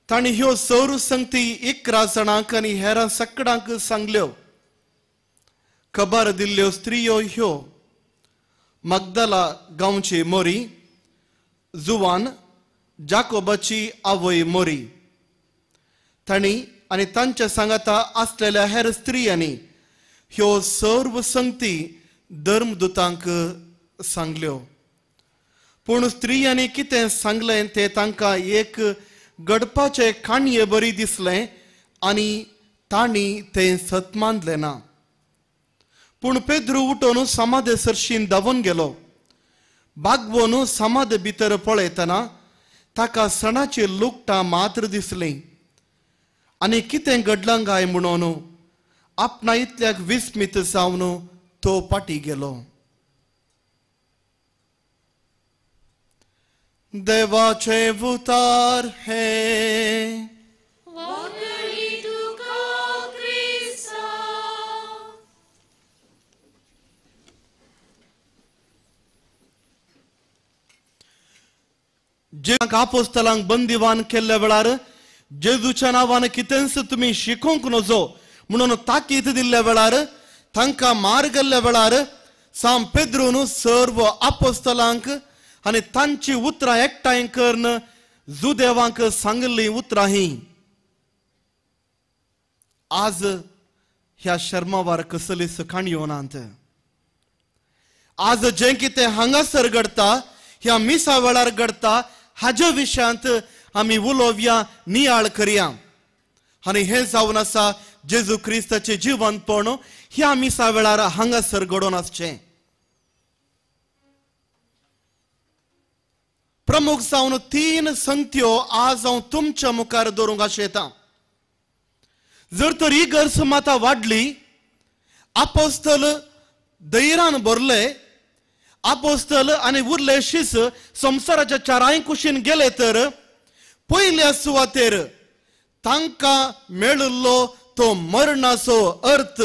तांणी ह्यो सौर संगती 11 जाणांक आनी हेरां सकडांक सांगल्यो. खबर दिल्ल्यो स्त्रियो ह्यो: मगदला गांवची मोरी, जुवान जाकोबाची आवय मोरी. तांणी आनी तांच्या सांगाता आसलेल्या हेर स्त्रियांनी ह्यो सर्व संगती धर्मदूतांक सांगल्यो. पूण स्त्रियांनी कितें सांगलें तें तांकां एक घडपाचे काणये बरी दिसलें आनी तांणी तें सत मानलें ना. पूण पेद्रू उठोवन समाधे सरशीन धांवून गेलो. बागवोन समाधे भितर पळयतना ताका सणाची लुकटां मात्र दिसलीं आनी कितें घडलां काय म्हणून आपणा इतल्याक विस्मीत जावन तो पाटी गेलो. देवाचे उतार हे. जे आपोस्तलांक बंदिवान केल्ल्या वेळार जेजूच्या नांवान कितेंच तुमी शिकोवंक नजो म्हणून ताकीद दिल्ल्या वेळार, तांकां मार गेल्ल्या वेळार साम पेद्रून सर्व आपोस्तलांक आनी तांची उतरां एकठांय करून जुदेवांक सांगिल्लीं उतरां ही. आज ह्या शर्मावार कसलीच काणयो नात. आज जें कितें हांगासर घडटा, ह्या मिसा वेळार घडटा, हाज्या विशयांत आमी उलोवया, नियाळ करया. आनी हें जावन आसा जेजू क्रिस्ताचें जिवंतपण ह्या मिसा वेळार हांगासर घडोवन आसचें. प्रमुख जावन 3 संगत्यो आज हांव तुमच्या मुखार दवरूंक आशेतां. जर तर ही गरज माता वाडली, आपोस्तल धैर्यान भरले आपोस्तल आनी उरले शीस संवसाराच्या चारांय कुशीन गेले तर पयल्या सुवातेर तांकां मेळिल्लो तो मरणाचो अर्थ,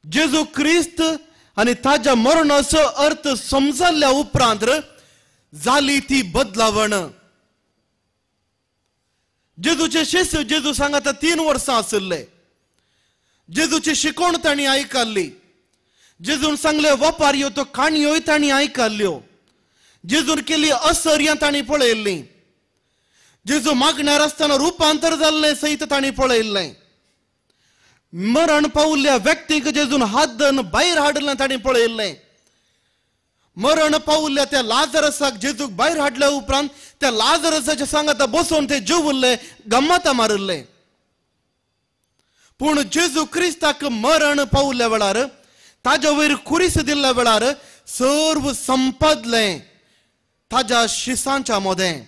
जेजू क्रिस्त आनी ताज्या मरणाचो अर्थ समजल्ल्या उपरांत जाली ती बदलावण. जेजूचे शिष्य जेजू सांगाता 3 वर्सां आशिल्ले. जेजूची शिकवण तांणी आयकल्ली, जेजून सांगले वपारयो तो काणयोय तांणी आयकल्ल्यो, जेजून केली असर्यां तांणी पळयल्ली, जेजू मागण्यार आसतना रुपांतर जाल्लें सयत तांणी पळयल्लें, मरण पावल्ल्या व्यक्तीक जेजून हात धरून भायर हाडलें तांणी पळयल्लें, मरण पावल्ल्या त्या लाजरसाक जेजूक भायर हाडल्या उपरांत त्या लाजरसाच्या सांगाता बसोवन ते जेवल्ले, गम्मता मारिल्ले. पूण जेजू क्रिस्ताक मरण पावल्ल्या वेळार, ताज्या वयर खुरीस दिल्ल्या वेळार सर्व संपदलें ताज्या शिसांच्या मदें.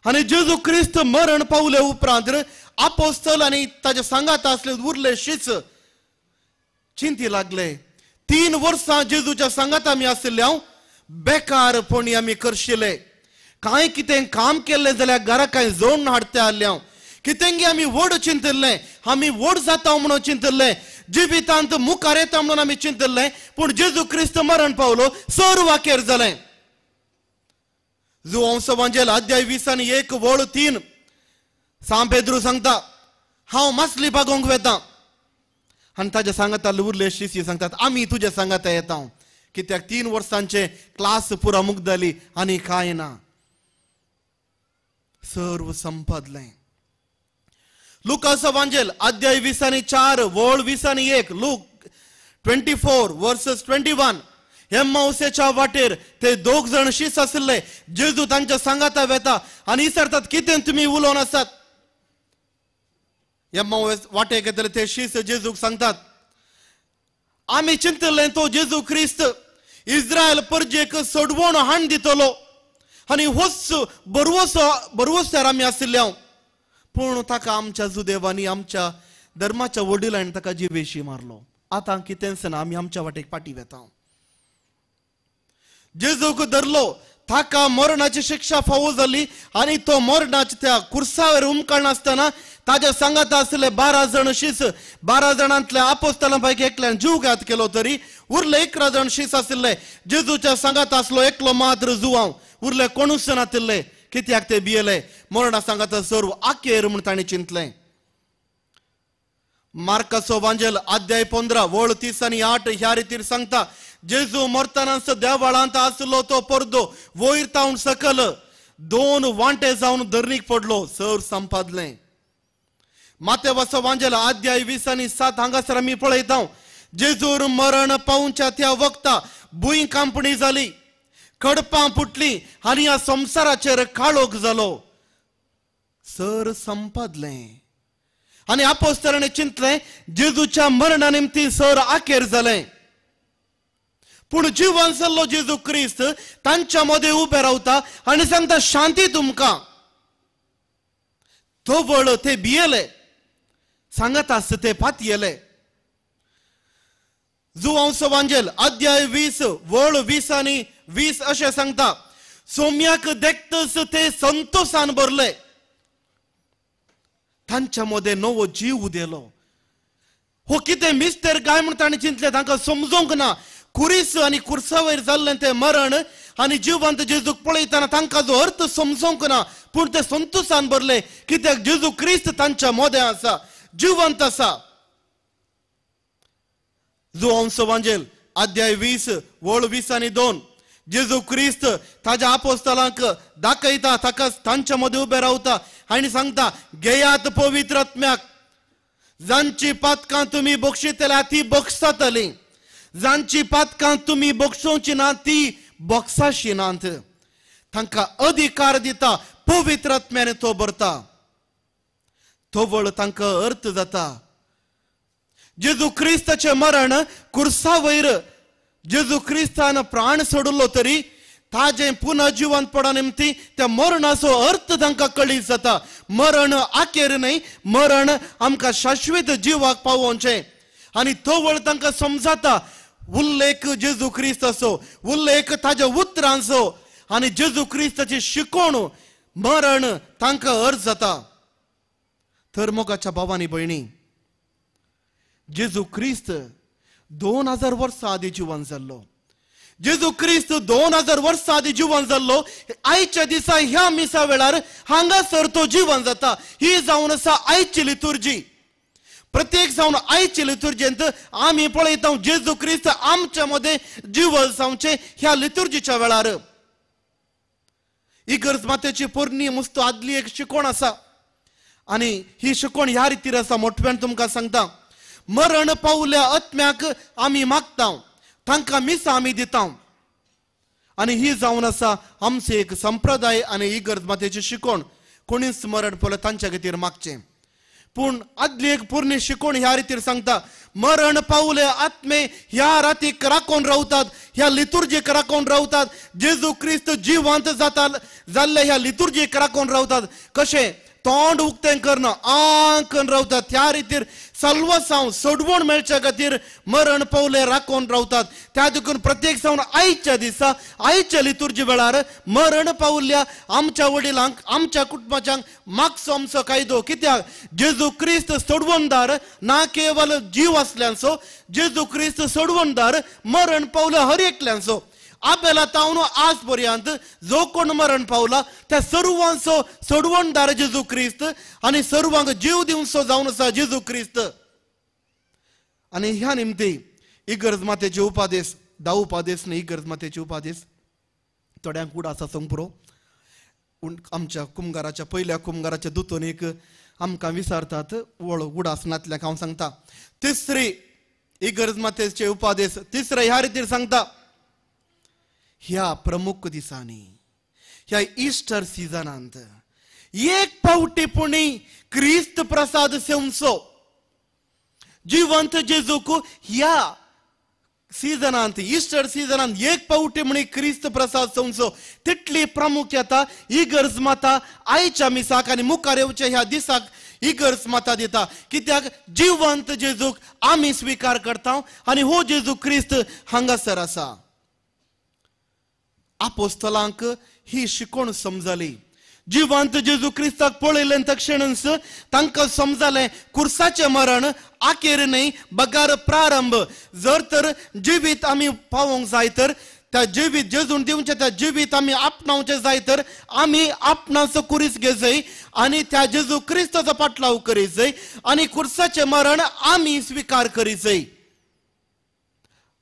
आनी जेजू क्रिस्त मरण पावले उपरांत आपोस्तल आनी ताज्या सांगाता आसले उरले शीस चिंती लागले. 3 वर्सां जेजूच्या सांगाता आमी आशिल्ले, हांव बेकारपणी आमी करशिले, कांय कितें काम केल्लें जाल्यार घरा कांय जोडून हाडते आसले, हांव कितेंगी आमी व्हड चिंतिल्लें, आमी व्हड जाता म्हणून चिंतिल्लें, जिवितांत मुखार येता म्हणून आमी चिंतिल्लें. पूण जेजू क्रिस्त मरण पावलो, सर्व वाकेर जालें. जुवांव वांजेल अध्याय 20 आनी 1 वळ 3 सांव पेद्रू सांगता हांव मासली बागोवंक वेता आनी ताज्या सांगाता उरले शिष्य सांगतात आमी तुज्या सांगाता येता, कित्याक 3 वर्सांचे क्लास पुरा मुगदली आनी कांय ना, सर्व संपदलें. लुकास वांजेल अध्याय 20 आनी 4 वळ 20 आनी 1, लूक 24 वर्सेस 21. एम्माउसेच्या वाटेर ते 2 जण शीस आशिल्ले, जेजू तांच्या सांगाता वेता आनी विचारतात कितें तुमी उलोवन आसात. एम्माउस वाटेक येतले ते शीस जेजूक सांगतात आमी चिंतिल्लें तो जेजू क्रिस्त इस्रायल परजेक सोडवण हाण दितलो आनी होच बरवोसर आमी आशिल्ले हांव, पूण ताका आमच्या जुदेवांनी आमच्या धर्माच्या वडिलांनी ताका जिवेशी मारलो, आतां कितेंच ना, आमी आमच्या वाटेक फाटी वेता. जेजूक धरलो, ताका मरणाची शिक्षा फावो जाली आनी तो मरणाच्या त्या कुर्सावर उमकळनासतना ताज्या सांगाता आशिल्ले 12 जण शीस, 12 जाणांतल्या आपोस्तलां पैकी एकल्यान जीवघात केलो तरी उरले 11 जण शीस आशिल्ले. जेजूच्या सांगाता आसलो एकलो मात्र जुवांव, उरले कोणूच नातिल्ले, कित्याक ते भियेले, मरणा सांगाता सर्व आकेर म्हूण तांणी चिंतलें. मार्काचो वांजेल अध्याय 15 वळ 30 आनी 8 ह्या रितीर सांगता जेजू मरतानाच देवाळांत आसलो तो पडदो वयर तावन सकल 2 वांटे जावन धरणीक पडलो, सर संपादलें. मातेवाचो वांजेल अध्याय 20 आनी 7 हांगासर आमी पळयता जेजूर मरण पावच्या त्या वखता भूंय कांपणी जाली, कडपां फुटली आनी ह्या संवसाराचेर काळोख जालो, सर संपादलें. आनी आपोस्तलांनी चिंतलें जेजूच्या मरणा निमती सर आखेर जालें. पूण जिवन जाल्लो जेजू क्रिस्त तांच्या मदें उबे रावता आनी सांगता शांती तुमकां. तवळ ते भियेले, सांगत आसता ते पातयेले. जुवांव वांजेल अध्याय 20 वळ 20 आनी 20 अशें सांगता सोम्याक देखतच ते संतोसान भरले, तांच्या मदें नवो जीव उदेलो. हो कितें मिस्तर काय म्हूण तांणी चिंतलें, तांकां समजूंक ना. खुरीस आनी खुर्सावयर जाल्लें तें मरण आनी जिवंत जेजूक पळयतना तांकां जो अर्थ समजूंक ना, पूण ते संतोसान भरले, कित्याक जेजू क्रिस्त तांच्या मदें आसा, जिवंत आसा. जुवांव वांजेल अध्याय 20 वळ 20 आनी 2 जेजू क्रिस्त ताज्या आपोस्तलांक दाखयता, ताका तांच्या मदें उबे रावता आनी सांगता घेयात पवित्र आत्म्याक, जांची पातकां तुमी बक्षितल्या ती बक्षातली, जांची पातकां तुमी बक्षोवची ना ती बक्षाशी नात. तांकां अधिकार दिता पवित्र आत्म्याने तो भरता, तवळ तांकां अर्थ जाता. जेजू क्रिस्ताचें मरण कुर्सा वयर जेजू क्रिस्तान प्राण सोडलो तरी ताजें पुनः जिवंतपणा निमती त्या मरणाचो अर्थ तांकां कळीत जाता. मरण आखेर न्हय, मरण आमकां शाश्वत जिवाक पावोवचें आनी तवळ तांकां समजाता उल्लेख जेजू क्रिस्ताचो, उल्लेख ताज्या उतरांचो आनी जेजू क्रिस्ताची शिकोवण मरण तांकां अर्ज जाता. तर मोगाच्या भावांनी भयणी, जेजू क्रिस्त 2000 वर्सां आदीं जिवन जाल्लो. जेजू क्रिस्त 2000 वर्सां आदीं जिवन जाल्लो. आयच्या दिसा ह्या मिसा वेळार हांगासर तो जिवन जाता. ही जावन आसा आयची लितुर्जी. प्रत्येक जावन आयचे लितुर्जेंत आमी पळयता जेजू क्रिस्त आमच्या मदें जिवन जावचें ह्या लितुर्जीच्या वेळार. इगर्ज मातेची पोरणी मुस्त आदली एक शिकोण आसा आनी ही शिकोण ह्या रितीर आसा. मोठव्यान तुमकां सांगता, मरण पावल्या आत्म्याक आमी मागता, तांकां मिसां आमी दिता आनी ही जावन आसा आमचो एक संप्रदाय आनी इगर्ज मातेची शिकोण. कोणीच मरण पावल्या तांच्या खातीर मागचें. पूण आदली एक पोरणी शिकोण ह्या रितीर सांगता, मरण पावले आत्मे ह्या रातीक राखून रावतात, ह्या लितुर्जीक राखून रावतात. जेजू क्रिस्त जिवंत जाता जाल्ले ह्या लितुर्जीक राखून रावतात. कशें तोंड उक्तें करना आंकन रावतात. त्या रितीर सल्वसांव सोडवण मेळच्या खातीर मरण पावले राखून रावतात. त्या देखून प्रत्येक जावन आयच्या दिसा आयच्या लितुर्जी वेळार मरण पावल्या आमच्या वडिलांक आमच्या कुटुंबाच्यांक मागचो आमचो कायदो. कित्याक जेजू क्रिस्त सोडवणदार ना केवल जीव आसल्यांचो, जेजू क्रिस्त सोडवणदार मरण पावल्या हर एकल्यांचो. आबेला तावन आज पर्यंत जो कोण मरण पावला त्या सर्वांचो सोडवणदार जेजू क्रिस्त आनी सर्वांक जीव दिवचो जावन आसा जेजू क्रिस्त. आनी ह्या निमती इगर्ज मातेचे उपादेस, 10 उपादेस न्ही, इगर्ज मातेचे उपादेस थोड्यांक उडास आसूंक पुरो. आमच्या कुमगाराच्या पयल्या कुमगाराच्या दुतोनीक आमकां विसारतात वळ उडास नातल्याक हांव सांगता. तिसरी इगर्ज मातेचे उपादेस तिसरे ह्या रितीर सांगता, ह्या प्रमुख दिसांनी ह्या इस्टर सिजनांत एक पावटी पुणी क्रिस्त प्रसाद सेवचो. जिवंत जेजूक ह्या सिजनांत इस्टर सिजनांत एक पावटी म्हणी क्रिस्त प्रसाद सेवचो. तितली प्रामुख्यता इगर्ज माता आयच्या मिसाक आनी मुखार येवच्या ह्या दिसाक इगर्ज माता दिता. कित्याक जिवंत जेजूक आमी स्विकार करता आनी हो जेजू क्रिस्त हांगासर आसा. आपोस्तलांक ही शिकोण समजली. जिवंत जेजू क्रिस्ताक पळयलें तक्षणच तांकां समजलें कुर्साचें मरण आखेर न्हय बगार प्रारंभ. जर तर जिवीत आमी पावोवंक जाय तर त्या जिवीत जेजून दिवचें त्या जिवीत आमी आपणावचें जाय तर आमी आपणाचो कुरीस घेजय आनी त्या जेजू क्रिस्ताचो पाटलाव करीत आनी कुर्साचें मरण आमी स्विकार करीत.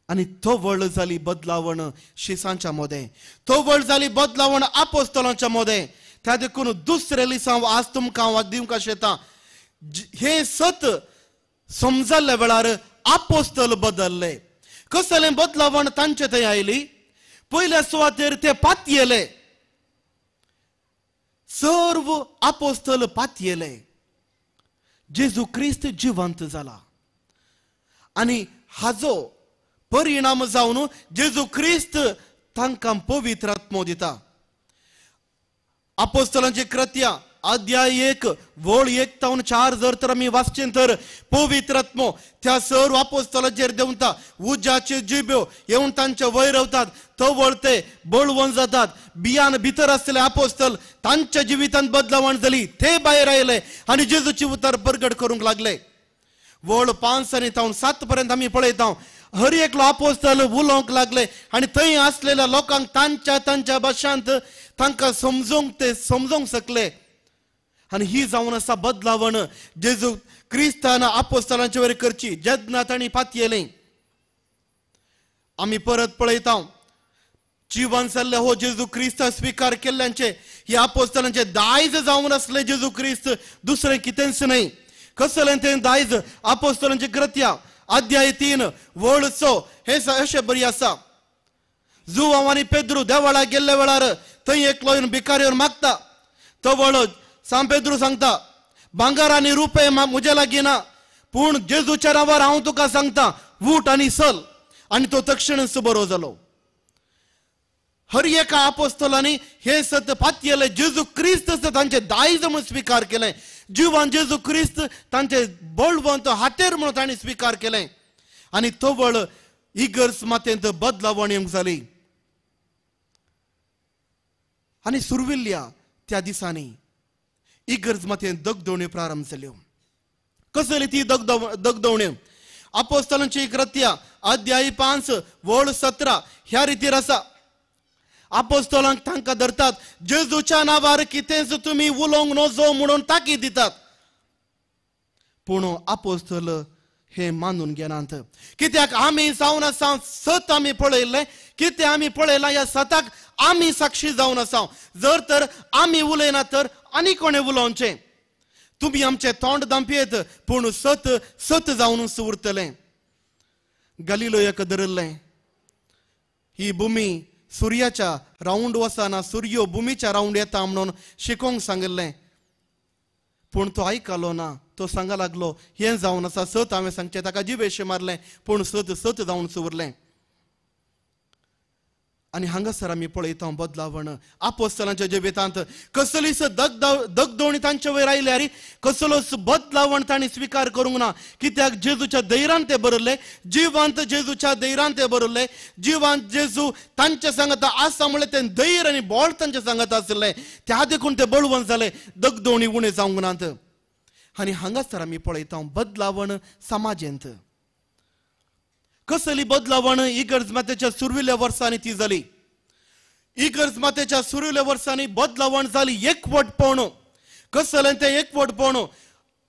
आनी तवळ जाली बदलावण शिसांच्या मदें, तवळ जाली बदलावण आपोस्तलांच्या मदें. त्या देखून दुसरे लिसांव आज तुमकां हांव दिवंक शेतां हें सत समजल्ल्या वेळार आपोस्तल बदल्ले. कसलें बदलावण तांचे थंय आयली? पयल्या सुवातेर ते पातयेले, सर्व आपोस्तल पातयेले. जेजू क्रिस्त जिवंत जाला आनी हाजो परिणाम जावन जेजू क्रिस्त तांकां पवित्र आत्मो दिता. आपोस्तलांची कृत्या अध्याय 1 वळ 1 तावन 4 जर तर आमी वाचचें तर पवित्र आत्मो त्या सर्व आपोस्तलांचेर देंवता. उज्याच्यो जिब्यो येवन तांचे वयर रावतात, तवळते बळवंत जातात. बियान भितर आसले आपोस्तल तांच्या जिवितांत बदलावण जाली, ते भायर आयले आनी जेजूची उतर परगट करूंक लागले. वळ 5 आनी तावन 7 पर्यंत आमी पळयता हर एकलो आपोस्तल उलोवंक लागले आनी थंय आसलेल्या लोकांक तांच्या तांच्या भाशांत तांकां समजूंक ते समजूंक शकले. आनी ही जावन आसा बदलावण जेजू क्रिस्तान आपोस्तलांचे वयर करची जेन्ना तांणी पातयेलें. आमी परत पळयता जिवन जाल्ले हो जेजू क्रिस्त स्विकार केल्ल्यांचे हे आपोस्तलांचे दायज जावन आसले जेजू क्रिस्त, दुसरें कितेंच न्हय. कसलें तें दायज? आपोस्तलांचे कृत्या अध्याय 3 वळ 6 हे अशें बरी आसा. जुवांव आनी पेद्रू देवळा गेल्ल्या वेळार थंय एकलो येवन भिकारी येवन मागता. तवळ सांत पेद्रू सांगता, भांगर आनी रुपये म्हजे लागीं ना, पूण जेजूच्या नांवार हांव तुका सांगता उठ आनी चल. आनी तो तक्षणच बरो जालो. हर एका आपोस्तलांनी हे सत पातयेलें जेजू क्रिस्त तांचे दायज म्हणून स्विकार केलें. जिवान जेजू क्रिस्त तांचे बळवंत हातेर म्हणून तांणी स्विकार केलें. आनी तवळ इगर्ज मातेंत बदलावण येवंक जाली आनी सुरविल्ल्या त्या दिसांनी इगर्ज मातेंत दगदवण्यो प्रारंभ जाल्यो. कसली ती दगदवण्यो? आपोस्तलांची कृत्या अध्याय 5 वळ 17 ह्या रितीर आसा. आपोस्तलांक तांकां धरतात, जेजूच्या नांवार कितेंच तुमी उलोवंक नजो म्हणून ताकीद दितात. पूण आपोस्तल हे मानून घेनात. कित्याक आमी जावन आसा सत आमी पळयल्लें, कितें आमी पळयलां ह्या सताक आमी साक्षी जावन आसा. जर तर आमी उलयना तर आनी कोणें उलोवचें? तुमी आमचें तोंड दांपयेत पूण सत सत जावनूच उरतलें. गलिलोयाक धरिल्लें ही भुमी सुर्याच्या रावंड वचना, सुर्यो भुमीच्या रावंड येता म्हणून शिकोवंक सांगिल्लें. पूण तो आयकलो ना. तो सांगा लागलो हें जावन आसा सत हांवें सांगचें. ताका जिवेशें मारलें पूण सत सत जावन उरलें. आनी हांगासर आमी पळयता बदलावण आपोस्तलांच्या जिवितांत. कसलीच दगदवणी तांचे वयर आयल्यार कसलोच बदलावण तांणी स्विकार करूंक ना. कित्याक जेजूच्या धैर्यान ते बरयल्ले, जिवांत जेजूच्या धैर्यान ते बरयल्ले, जिवांत जेजू तांचे सांगता आसा म्हणलें तें धैर्य आनी बळ तांचे सांगता आशिल्लें. त्या देखून ते बळवंत जाले, दगदवणी उणें जावंक नात. आनी हांगासर आमी पळयता बदलावण समाजेंत. कसली बदलावण? इगर्ज मातेच्या सुरविल्ल्या वर्सांनी ती जाली. इगर्ज मातेच्या सुरविल्ल्या वर्सांनी बदलावण जाली एकवटपण. कसलें तें एकवटपण?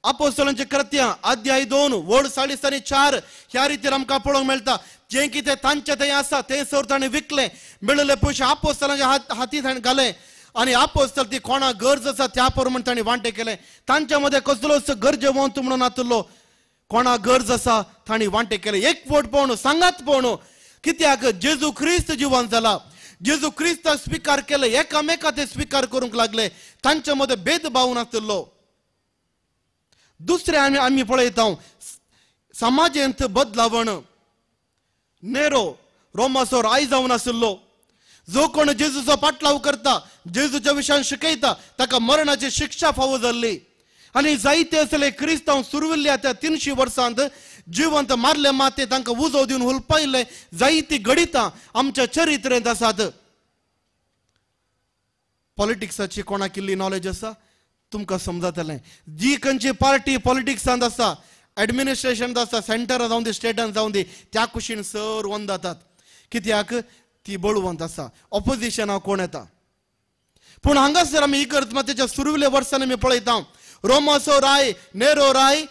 आपोस्तलांचें कृत्यां अध्याय 2 वळ 40 आनी 4 ह्या रितीर आमकां पळोवंक मेळटा. जें कितें तांचें थंय आसा तें सर ताणें विकलें, मेळिल्ले पयशे आपोस्तलांच्या हातीं ताणें घाले आनी आपोस्तल ती कोणाक गरज आसा त्या प्रमाण ताणें वांटे केलें. तांच्या मदें कसलोच गरजेवंत म्हणून नातिल्लो, कोणाक गरज आसा तांणी वांटे केले. एकवटपण, सांगातपण. कित्याक जेजू क्रिस्त जिवन जाला, जेजू क्रिस्ताक स्विकार केले, एकामेका ते स्विकार करूंक लागले. तांच्या मदें भेदभाव नातिल्लो. दुसरें आमी पळयता समाजेंत बदलावण. नेरो रोमाचो राय जावन आशिल्लो. जो कोण जेजूचो पाटलाव करता, जेजूच्या विशयान शिकयता ताका मरणाची शिक्षा फावो जाल्ली. आनी जायते असले क्रिस्तांव सुरविल्ल्या त्या 300 वर्सांत जिवंत मारले माते तांकां उजो दिवन हुलपायल्ले जायती घडितां आमच्या चरित्रेंत आसात. पॉलिटिक्साची कोणाक इल्ली नॉलेज आसा तुमकां समजतलें. जी खंयची पार्टी पॉलिटिक्सांत आसा, एडमिनिस्ट्रेशनांत आसा, सेंटरान जावं दी स्टेटान जावं दी, त्या कुशीन सर वंद जातात. कित्याक ती बळवंत आसा. ऑपोजिशनाक कोण येता? पूण हांगासर आमी इगर्ज मातेच्या सुरविल्ल्या वर्सांनी आमी पळयता रोमाचो राय नेरो राय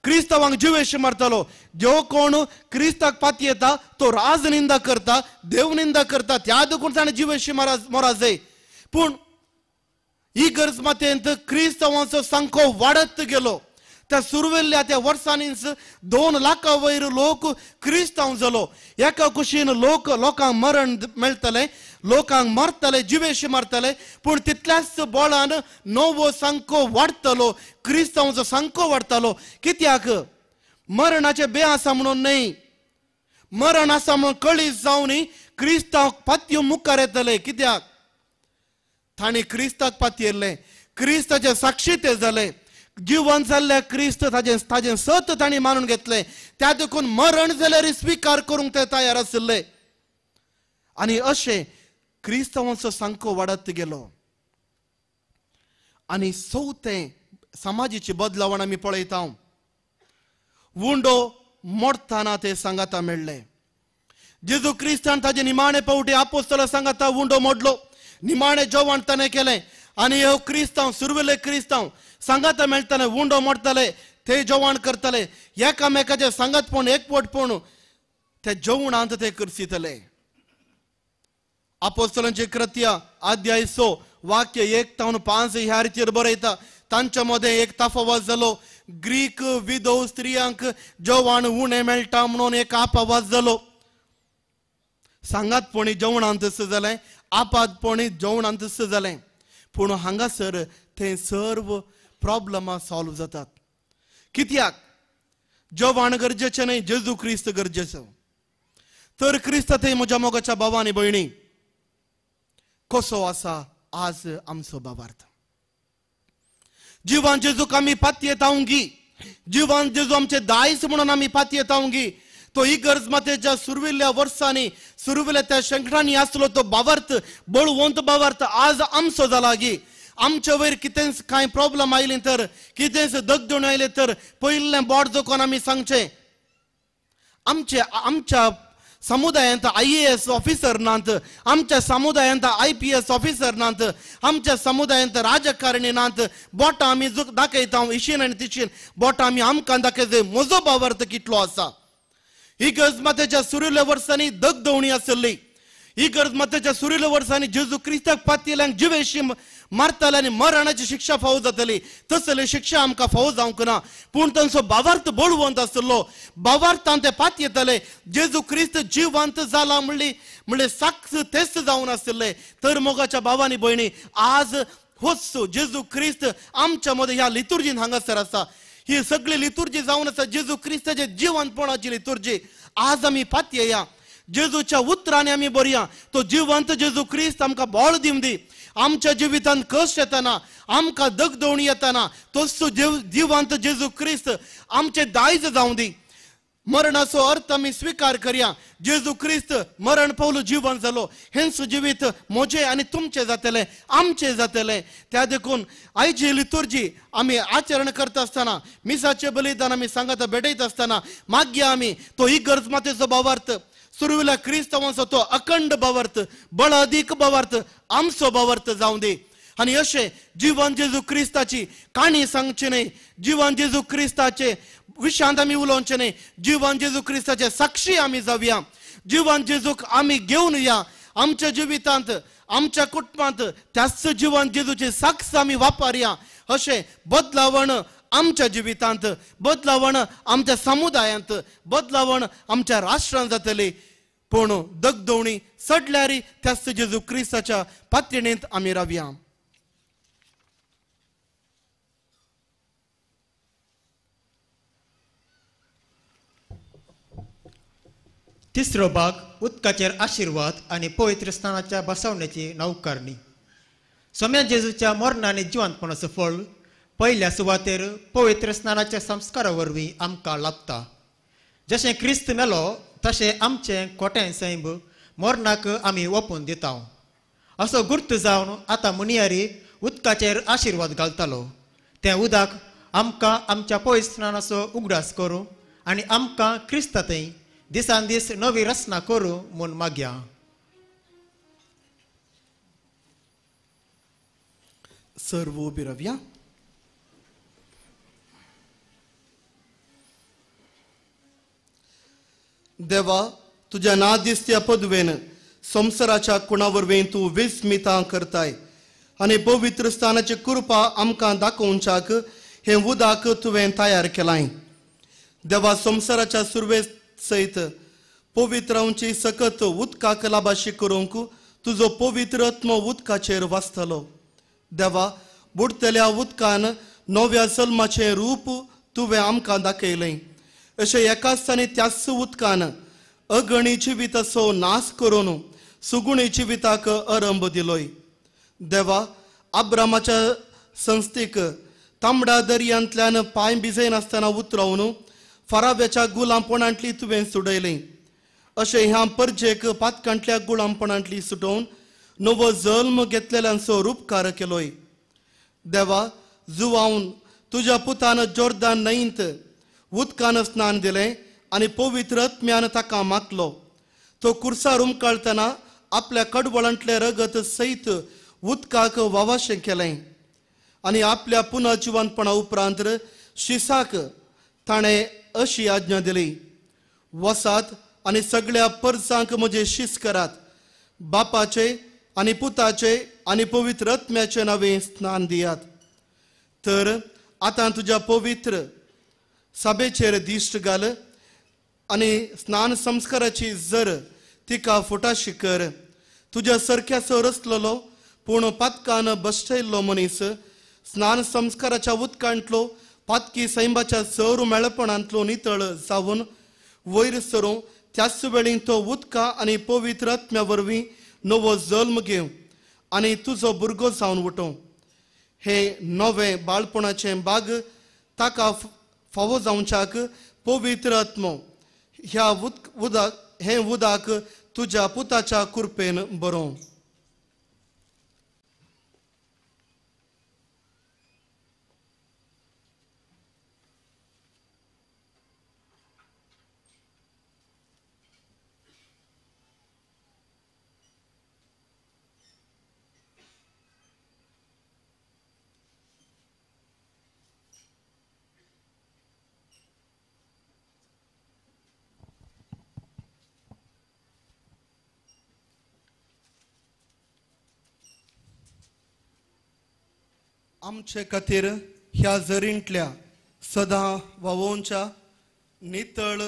क्रिस्तांवांक जिवेश मारतालो. जो कोण क्रिस्ताक पातयेता तो राजनिंदा करता, देवनिंदा करता, त्या देखून ताणें जिवेश मरा जाय. पूण इगर्ज मातेंत क्रिस्तांवांचो संको वाडत गेलो. त्या सुरवेल्ल्या त्या वर्सांनीच 2 लाखां वयर लोक क्रिस्तांव जालो. एका कुशीन लोकांक मरण मेळटलें, लोकांक मारतले, जिवेश मारतले, पूण तितल्याच बळान नवो संको वाडटलो, क्रिस्तांवचो संको वाडटलो. कित्याक मरणाचें बे आसा म्हणून न्हय, मरण आसा म्हणून कळीत जावन क्रिस्तांव पातयो मुखार येतले. कित्याक तांणी क्रिस्ताक पातयेल्लें, क्रिस्ताचे साक्षी ते जाले. जिवन जाल्ल्या क्रिस्त ताजें सत तांणी मानून घेतलें. त्या देखून मरण जाल्यार स्विकार करूंक ते तयार आशिल्ले. आनी अशें क्रिस्तांवांचो संको वाडत गेलो. आनी चवथें समाजाची बदलावण आमी पळयता. उंडो मोडताना ते सांगाता मेळ्ळे. जेजू क्रिस्तान ताजे निमाणे पावटी आपोस्तला सांगाता उंडो मोडलो, निमाणे जेवण ताणें केलें. आनी ह्यो क्रिस्तांव सुरवेले क्रिस्तांव सांगाता मेळटले, उंडो मोडटले, ते जेवण करतले, एकामेकाचे सांगातपण एकवटपण ते जेवणांत ते करसितले. आपोस्तलांची कृत्या अध्याय 6 वाक्य 1 ते 5 ह्या रितीर बरयता. तांच्या मदें एक तफावत जालो. ग्रीक विधव स्त्रियांक जेवण उणें मेळटा म्हणून एक आपावाज जालो. सांगातपणी जेवणांत जालें, आपातपणी जेवणांत जालें. पूण हांगासर ते सर्व प्रॉब्लमां सॉल्व जातात. कित्याक जेवण गरजेचें न्हय, जेजू क्रिस्त गरजेचो. तर क्रिस्त थंय म्हज्या मोगाच्या भावा आनी भयणी कसो आसा आज आमचो भावार्थ. जिवान जेजूक आमी पातयेतावंगी, जिवान जेजू आमचे दायज म्हणून आमी पातयेतावंगी, तो इगर्ज मातेच्या सुरविल्ल्या वर्सांनी सुरविल्ल्या त्या शेंकड्यांनी आसलो तो भावार्थ, बळवंत भावार्थ आज आमचो जाला गी. आमच्या वयर कितेंच कांय प्रॉब्लम आयले तर, कितेंच दगदण आयले तर पयलें बोट जोकोन आमी सांगचें, आमचे आमच्या समुदायांत IAS officer नात, आमच्या समुदायांत IPS officer नात, आमच्या समुदायांत राजकारणी नात. बोटां आमी दाखयता इशीन आनी तिशीन बोटां आमी आमकां दाखयता म्हजो भावार्थ कितलो आसा. इगर्ज मातेच्या सुरिल्ल्या वर्सांनी दगदवणी आसली. इगर्ज मातेच्या सुरिल्ल्या वर्सांनी जेजू क्रिस्ताक पातयेल्यांक जिवेशी मारताले आनी मरणाची शिक्षा फावो जाताली. तसली शिक्षा आमकां फावो जावंक ना, पूण तांचो भावार्थ बळवंत आसलो. भावार्थान ते पातयेताले जेजू क्रिस्त जिवंत जाला म्हणली म्हणले साक्ष तेच जावन आसले. तर मोगाच्या भावानी भयणी, आज होच जेजू क्रिस्त आमच्या मदें ह्या लितुर्जीन हांगासर आसा. ही सगळी लितुर्जी जावन आसा जेजू क्रिस्ताचे जिवंतपणाची लितुर्जी. आज आमी पातयेया, जेजूच्या उतरांनी आमी बरया. तो जिवंत जेजू क्रिस्त आमकां बळ दिवं दी. आमच्या जिवितांत कश्ट येतना, आमकां दगदवणी येतना तोच जिवंत जेजू क्रिस्त आमचें दायज जावं दी. मरणाचो अर्थ आमी स्विकार करया. जेजू क्रिस्त मरण पावलो जिवन जालो, हेंच जिवीत म्हजें आनी तुमचें जातलें, आमचें जातलें. त्या देखून आयची लितुर्जी आमी आचरण करता आसतना, मिसाचें बलिदान आमी सांगाता भेटयता आसतना मागया आमी तो इगर्ज मातेचो भावार्थ, सुरविल्या क्रिस्तांवांचो तो अखंड भावार्थ, बळादीक भावार्थ आमचो भावार्थ जावं दी. आनी अशें जिवन जेजू क्रिस्ताची काणी सांगची न्हय, जिवन जेजू क्रिस्ताचे विशांत आमी उलोवचें न्हय, जिवन जेजू क्रिस्ताचे साक्षी आमी जावया. जिवन जेजूक आमी घेवन या आमच्या जिवितांत, आमच्या कुटुंबांत त्याच जिवन जेजूची साक्ष आमी वापरया. अशें बदलावण आमच्या जिवितांत, बदलावण आमच्या समुदायांत, बदलावण आमच्या राष्ट्रांत जातली. पूण दगदवणी सडल्यारी त्याच जेजू क्रिस्ताच्या पातयेणेंत आमी रावया. तिसरो भाग उदकाचेर आशिर्वाद आनी पवित्र स्थानाच्या बसवण्याची नवकारणी. सोम्या जेजूच्या मरणा आनी जिवंतपणाचो फळ पयल्या सुवातेर पवित्र स्नानाच्या संस्कारा वरवीं आमकां लाभता. जशें क्रिस्त मेलो तशें आमचें खोटें सैंब मरणाक आमी ओपून दिता. असो गुर्त जावन आतां मुनियारी उदकाचेर आशिर्वाद घालतालो. तें उदक आमकां आमच्या पवित्र स्नानाचो उगडास करूं आनी आमकां क्रिस्ता थंय दिसान दीस नवी रचना करूं म्हूण मागया. सर्व उबी रावया. देवा, तुज्या ना दिसत्या पदवेन संवसाराच्या कुणा वरवीं तूं विस्मितां करताय आनी पवित्र स्थानाची कृपा आमकां दाखोवच्याक हें उदक तुवें तयार केलां. देवा, संवसाराच्या सुरवे सयत पवित्रांची सकत उदकाक लाभाशी करूंक तुजो पवित्र आत्मो उदकाचेर वाचतलो. देवा, बुडटल्या उदकान नव्या जल्माचें रूप तुवें आमकां दाखयलें. अशें एकाच आनी त्याच उदकान अगणी जिविताचो नाश करून सुगुणी जिविताक आरंभ दिलोय. देवा, आब्रामाच्या संस्थेक तांबडा दर्यांतल्यान पांय भिजयनासतना उतरावन फाराव्याच्या गुलामपणांतली तुवें सुडयलें. अशें ह्या परजेक पातकांतल्या गुलामपणांतली सुटोवन नवो जल्म घेतलेल्यांचो रुपकार केलोय. देवा, जुवावन तुज्या पुतान जोर्दान न्हंयंत उदकान स्नान दिलें आनी पवित्र आत्म्यान ताका मागलो. तो कुर्सार उमकाळतना आपल्या कडवळांतलें रगत सयत उदकाक वावाशें केलें आनी आपल्या पुनर्जिवंतपणा उपरांत शिसाक ताणें अशी आज्ञा दिली, वसात आनी सगळ्या परसांक म्हजे शीस करात, बापाचे आनी पुताचे आनी पवित्र आत्म्याचे नांवे स्नान दियात. तर आतां तुज्या पवित्र सभेचेर दिश्ट घाल आनी स्नान संस्काराची जर तिका फुटाशी कर. तुज्या सरख्याचो रचलेलो पूण पातकान बसयल्लो मनीस स्नान संस्काराच्या उदकांतलो पातकी सैंबाच्या सर मेळपणांतलो नितळ जावन वयर सरूं. त्याच वेळी तो उदका आनी पवित्र आत्म्या वरवीं नवो जल्म घेवं आनी तुजो भुरगो जावन उठोवं. हे नवें बाळपणाचें बाग ताका फावो जावच्याक पवित्र आत्मो ह्या उदक हें उदक तुज्या पुताच्या कृपेन बरोवं. आमचे खातीर ह्या जरींतल्या सदां व्हांवोवच्या नितळ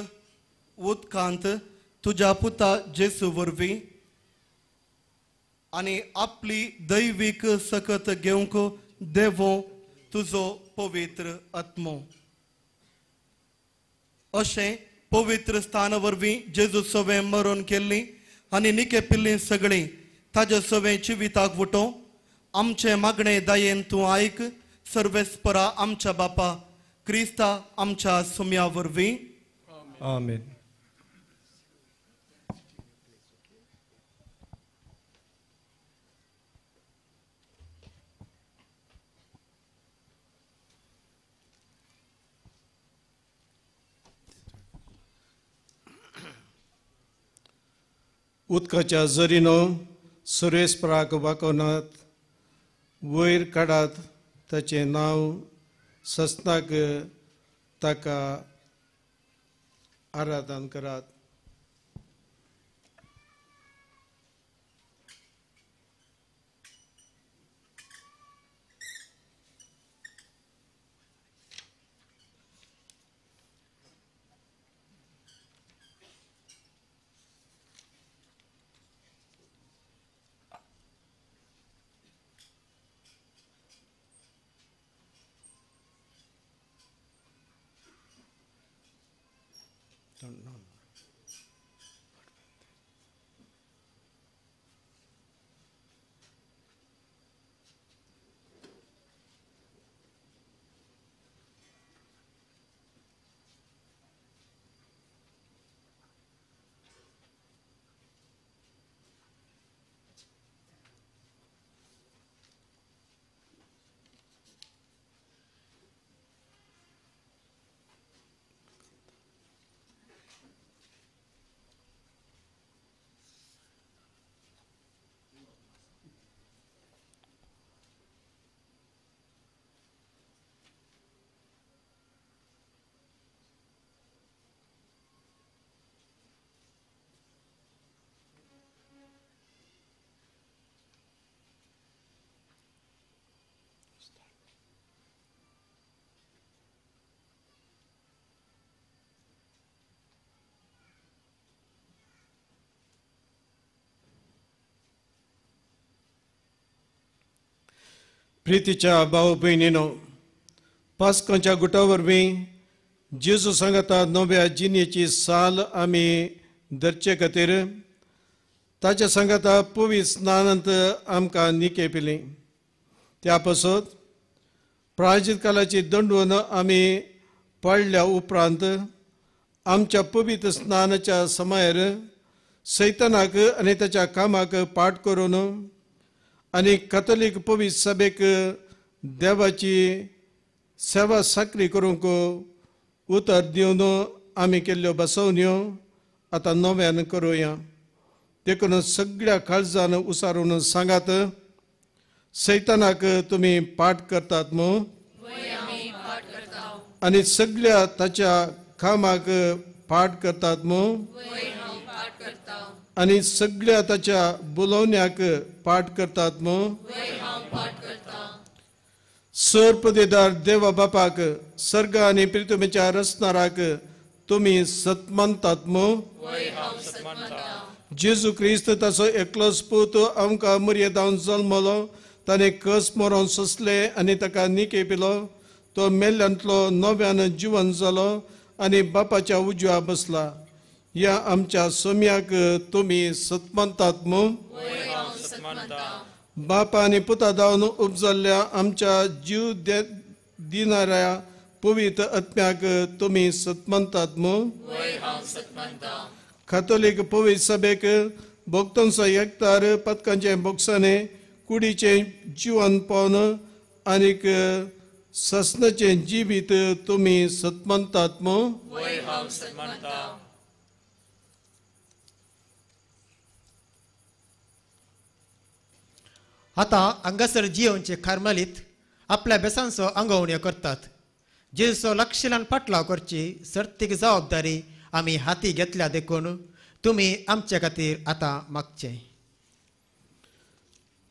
उदकांत तुज्या पुता जेसू वरवीं आनी आपली दैवीक सकत घेवंक देवो तुजो पवित्र आत्मो. अशें पवित्र स्थान वरवीं जेजू सवें मरून केल्ली आनी निके पिल्ली सगळीं ताजे सवें जिविताक वटोवं आमचे मागणे दयेन तूं आयक सर्वेस्परा आमच्या बापा क्रिस्ता आमच्या सुम्या वरवीं. आमेन. उदकाच्या जरीनो सर्वेस्पराक वाकोनात वयर काडात ताचें नांव सस्नाक ताका आराधन करात. प्रितीच्या भाव भयणीनो, पास्कांच्या गुटा वरवीं जेजू सांगाता नव्या जिणेची साल आमी धरचे खातीर ताच्या सांगाता पवित्र स्नानांत आमकां निके पिली. त्या पासत प्रायजीत कालाची दंडवण आमी पडल्या उपरांत आमच्या पवित्र स्नानाच्या समायर सैतानाक आनी ताच्या कामाक पाठ करून आनी कथोलीक पवित्र सभेक देवाची सेवा साकरी करूंक उतर दिवन आमी केल्ल्यो बसवण्यो आतां नव्यान करुया. देखून सगळ्या काळजान उसारून सांगात, सैतानाक तुमी पाठ करतात मू आनी सगळ्या ताच्या कामाक पाठ करतात मू आनी सगळ्या ताच्या बोलोवण्याक पाठ करतात मू. सरपदेदार देवा बापाक सर्ग आनी प्रितुमेच्या रचणाराक तुमी सत मानतात मू. जेजू क्रिस्त ताचो एकलोच पूत आमकां मर्यादावन जल्मलो, ताणें कस मरोन सोंसले आनी ताका निके पिलो. तो मेल्ल्यांतलो नव्यान जिवन जालो आनी बापाच्या उजव्या बसला. ह्या आमच्या सोम्याक तुमी सत मानतात मू. बापा आनी पुता धावन उपजल्ल्या आमच्या जीव दिणाऱ्या पवित्र आत्म्याक तुमी सतमनतात मू? कातोलीक पवित्र सभेक भक्तांचो एकतार पदकांचे बोक्साने कुडीचें जिवनपण आनीक ससनाचें जिवीत तुमी सतमनतात मू? आतां हांगासर जियोनचे कार्मेलीत आपल्या बेसांचो आंगवण्यो करतात. जेजूचो लक्षलान फाटलाव करची सर्तीक जबाबदारी आमी हाती घेतल्या देखून तुमी आमचे खातीर आतां मागचें.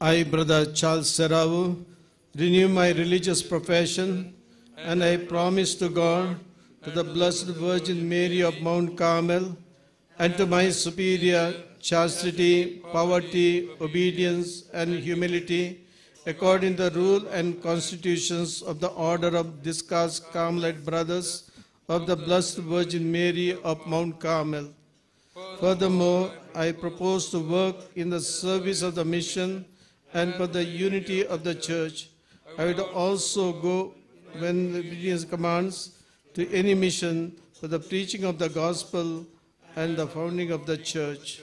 I, Brother Charles Serrao, renew my religious profession and I promise to God, to the Blessed Virgin Mary of Mount Carmel, and to my superior, chastity, poverty, obedience, and humility, according to the rule and constitutions of the Order of Discalced Carmelite Brothers of the Blessed Virgin Mary of Mount Carmel. Furthermore, I propose to work in the service of the mission and for the unity of the Church. I would also go, when the obedience commands, to any mission for the preaching of the gospel and the founding of the church.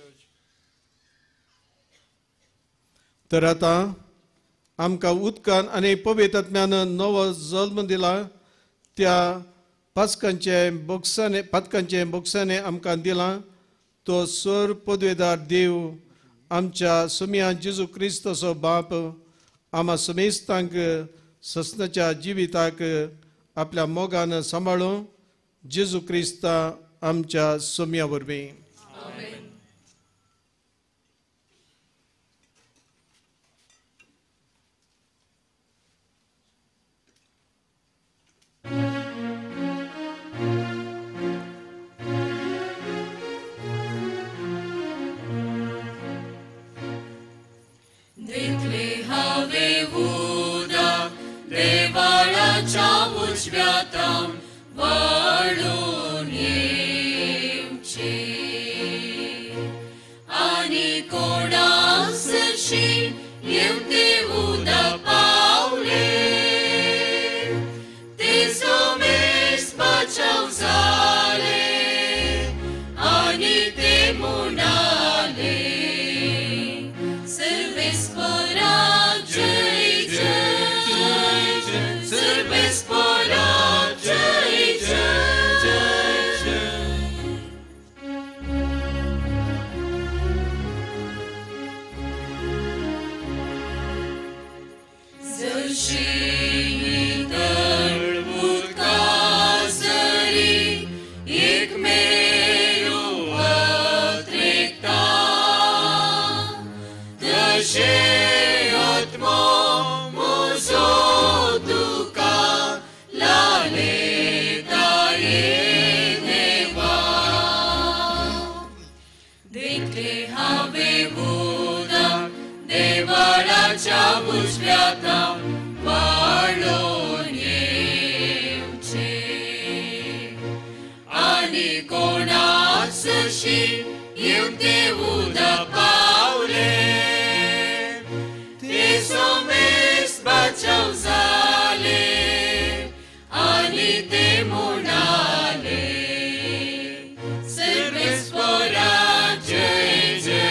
तर आतां आमकां उदकान आनी पवित्र आत्म्यान नवो जल्म दिला त्या पातकांचे बोक्साने आमकां दिला तो सर पदवेदार देव आमच्या सुमया जेजू क्रिस्ताचो बाप आमा समेस्तांक ससनाच्या जिविताक आपल्या मोगान सांबाळूं जेजू क्रिस्ता आमच्या सुमया वरवीं. देवाळाच्या उजव्या वाळून येवचें आनी कोणा सरशी येवते उदक पावले ते सोमेस बचाव जाले आनी ते म्हणाले सर्वेस्परा जय जय सर्वेस्परा जय जय जय जय. जशी तळ उदका सरी एक मेरू अत्रेकता तशें आत्मो म्हजो तुका लालेता ये देवा. देखले हांवें उदक देवळाच्या उजव्या वाळून येवचें आनी कोणा सरशी येवते उदक पावले ते सोमेस बचाव जाले आनी ते म्हणाले सर्वेस्परा जय जय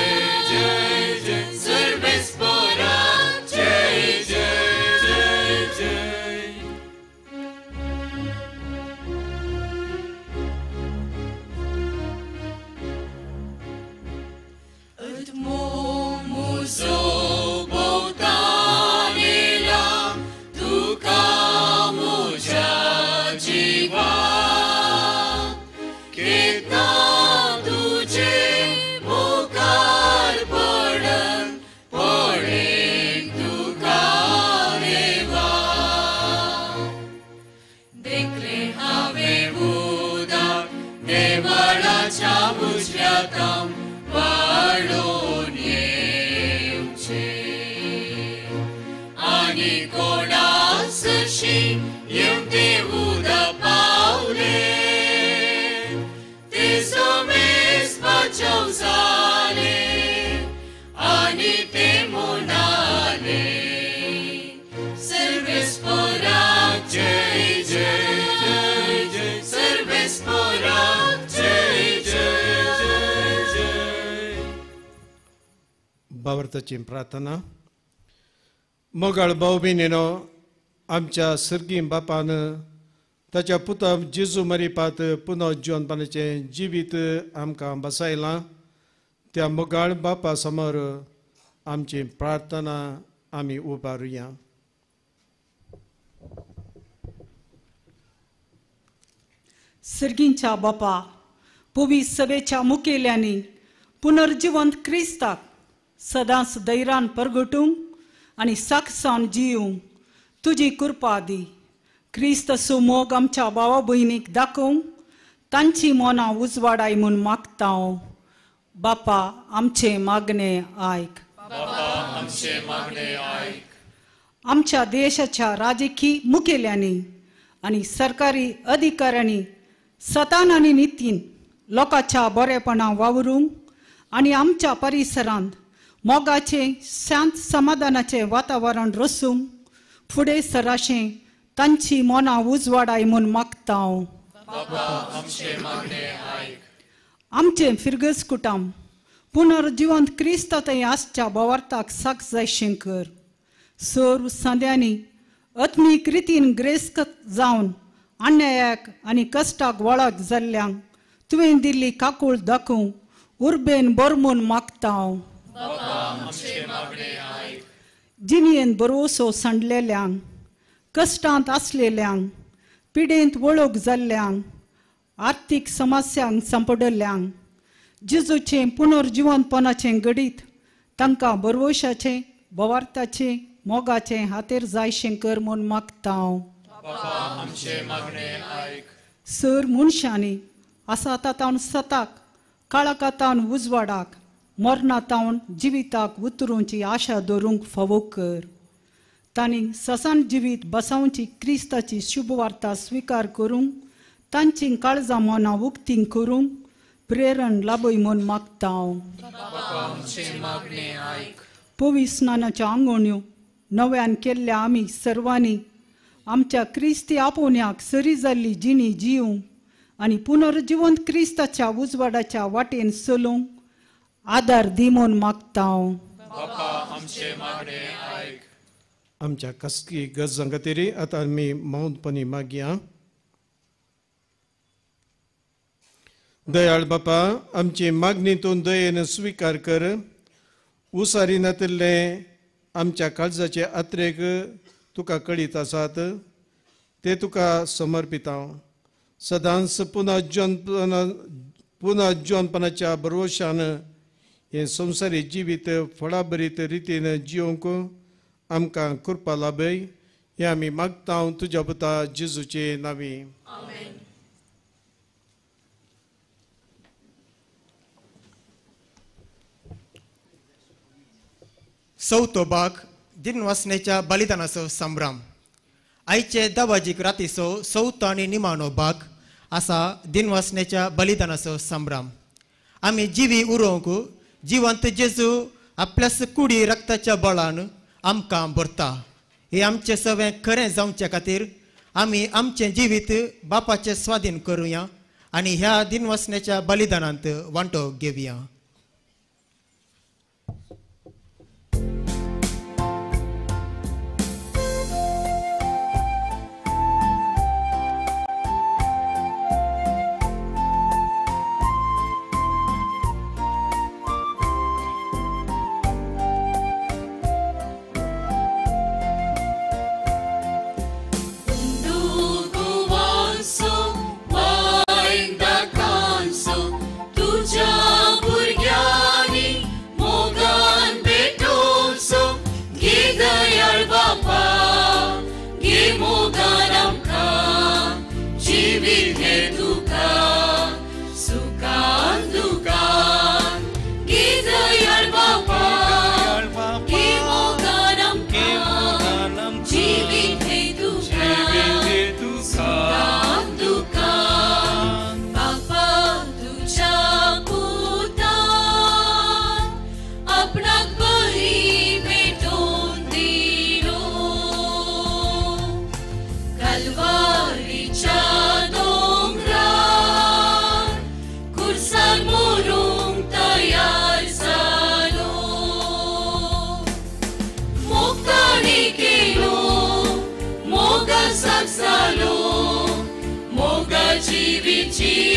जय जय सर्वेस्परा जय जय जय जय. आत्मो म्हजो भोंवतानेला तुका म्हज्या जिवा केन्ना तुजे मुखार पडन पळयन तुका देवा. देखले हांवें उदक देवळाच्या उजव्या वाळून येवचें आनी कोणा सरशी येवते उदक पावले ते सोमेस बचाव जाले आनी ते म्हणाले सर्वेस्परा जय जय भावार्थाची प्रार्थना. मोगाळ भाव भयणीनो, आमच्या सर्गी बापान ताच्या पुता जेजू मरिपात पुनर्जिवनपणाचें जिवीत आमकां बसायलां. त्या मोगाळ बापा समोर आमची प्रार्थना आमी उबारुया. सर्गींच्या बापा, पवी सभेच्या मुखेल्यांनी पुनर्जिवंत क्रिस्ताक सदांच धैर्यान परगटूंक आनी साक्षान जियूंक तुजी कृपा दी. क्रिस्ताचो मोग आमच्या भावा भयणीक दाखोवंक तांची मनां उजवाडाय म्हूण मागता हांव. बापा आमचें मागणें आयक. आमच्या देशाच्या राजकीय मुखेल्यांनी आनी सरकारी अधिकाऱ्यांनी सतान आनी नितीन लोकांच्या बरेपणा वावरूंक आनी आमच्या परिसरांत मोगाचें शांत समाधानाचें वातावरण रसूंक फुडें सराशें तांची मनां उजवाडाय म्हूण मागता हांव. आमचें फिरगज कुटुंब पुनर्जिवंत क्रिस्ता थंय आसच्या बोवार्थाक साक्ष जायशें कर. सर्व सांद्यांनी आत्मीक रितीन ग्रेस्त जावन अन्यायाक आनी कश्टाक वळख जाल्ल्यांक तुवें दिल्ली काकूळ दाखोवंक उर्बेन बर म्हूण मागता हांव. जिणयेन बरोसो सांडलेल्यांक, कश्टांत आसलेल्यांक, पिडेंत वळख जाल्ल्यांक, आर्थीक समस्यांक सांपडल्ल्यांक जेजूचें पुनर्जिवंतपणाचें घडीत तांकां बरवशाचें, बोवार्थाचें, मोगाचें हातेर जायशें कर म्हूण मागता हांव. सर मनशांनी आसा तावन सताक, काळखा तावन उजवाडाक, मरणा तावन जिविताक उतरूंची आशा दवरूंक फावो कर. तांणी ससान जिवीत बसावची क्रिस्ताची शुभवार्ता स्विकार करूंक तांची काळजां मनां उक्तीं करूंक प्रेरण लाभय म्हूण मागता हांव. पवी स्नानाच्यो आंगोण्यो नव्यान केल्ल्या आमी सर्वांनी आमच्या क्रिस्ती आपोवण्याक सरी जाल्ली जिणी जिवंक आनी पुनर्जिवंत क्रिस्ताच्या उजवाडाच्या वाटेन चलूंक आदार दी म्हूण मागता हांव. आमच्या खासगी गरजां खातीर आतां आमी मौनपणी मागया. दयाळ बापा, आमची मागणी तूं दयेन स्विकार कर. उसारी नातिल्लें आमच्या काळजाचे आत्रेक तुका कळीत आसात, ते तुका समर्पिता. सदांच पुनर्जिवनपणाच्या भरवशान हें संवसारी जिवीत फळाभरीत रितीन जिवंक आमकां कृपा लाभय हें आमी मागता तुज्या पुता जेजूचे नांवी. चवथो भाग दिनवासनेच्या बलिदानाचो संभ्रम. आयचे दबाजीक रातीचो चवथो आनी निमाणो भाग आसा दिनवासनेच्या बलिदानाचो संभ्रम. आमी जिवी उरोवंक जिवंत जेजू आपल्याच कुडी रक्ताच्या बळान आमकां भरता. हें आमचें सगळें खरें जावचे खातीर आमी आमचें जिवीत बापाचें स्वाधीन करुया आनी ह्या दिनवासनेच्या बलिदानांत वांटो घेवया. तुझ्या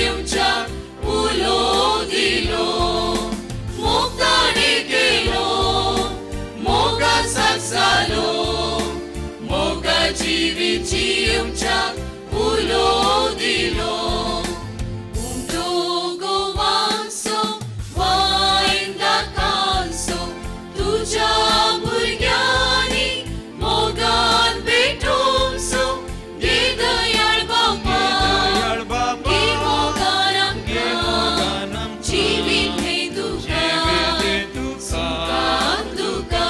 येवच्या उलो दिलो मोग ताणें केलो मोगा साक जालो मोगा जिवीत येवच्या उलो दिलो उमटो गोवांचो वायन दाकांचो तुज्या भुरग्यांनी मोगान भेटोवचो घे दयाळ बापा घे मोगान आमकां जिवीत हें तुका सुखान तुका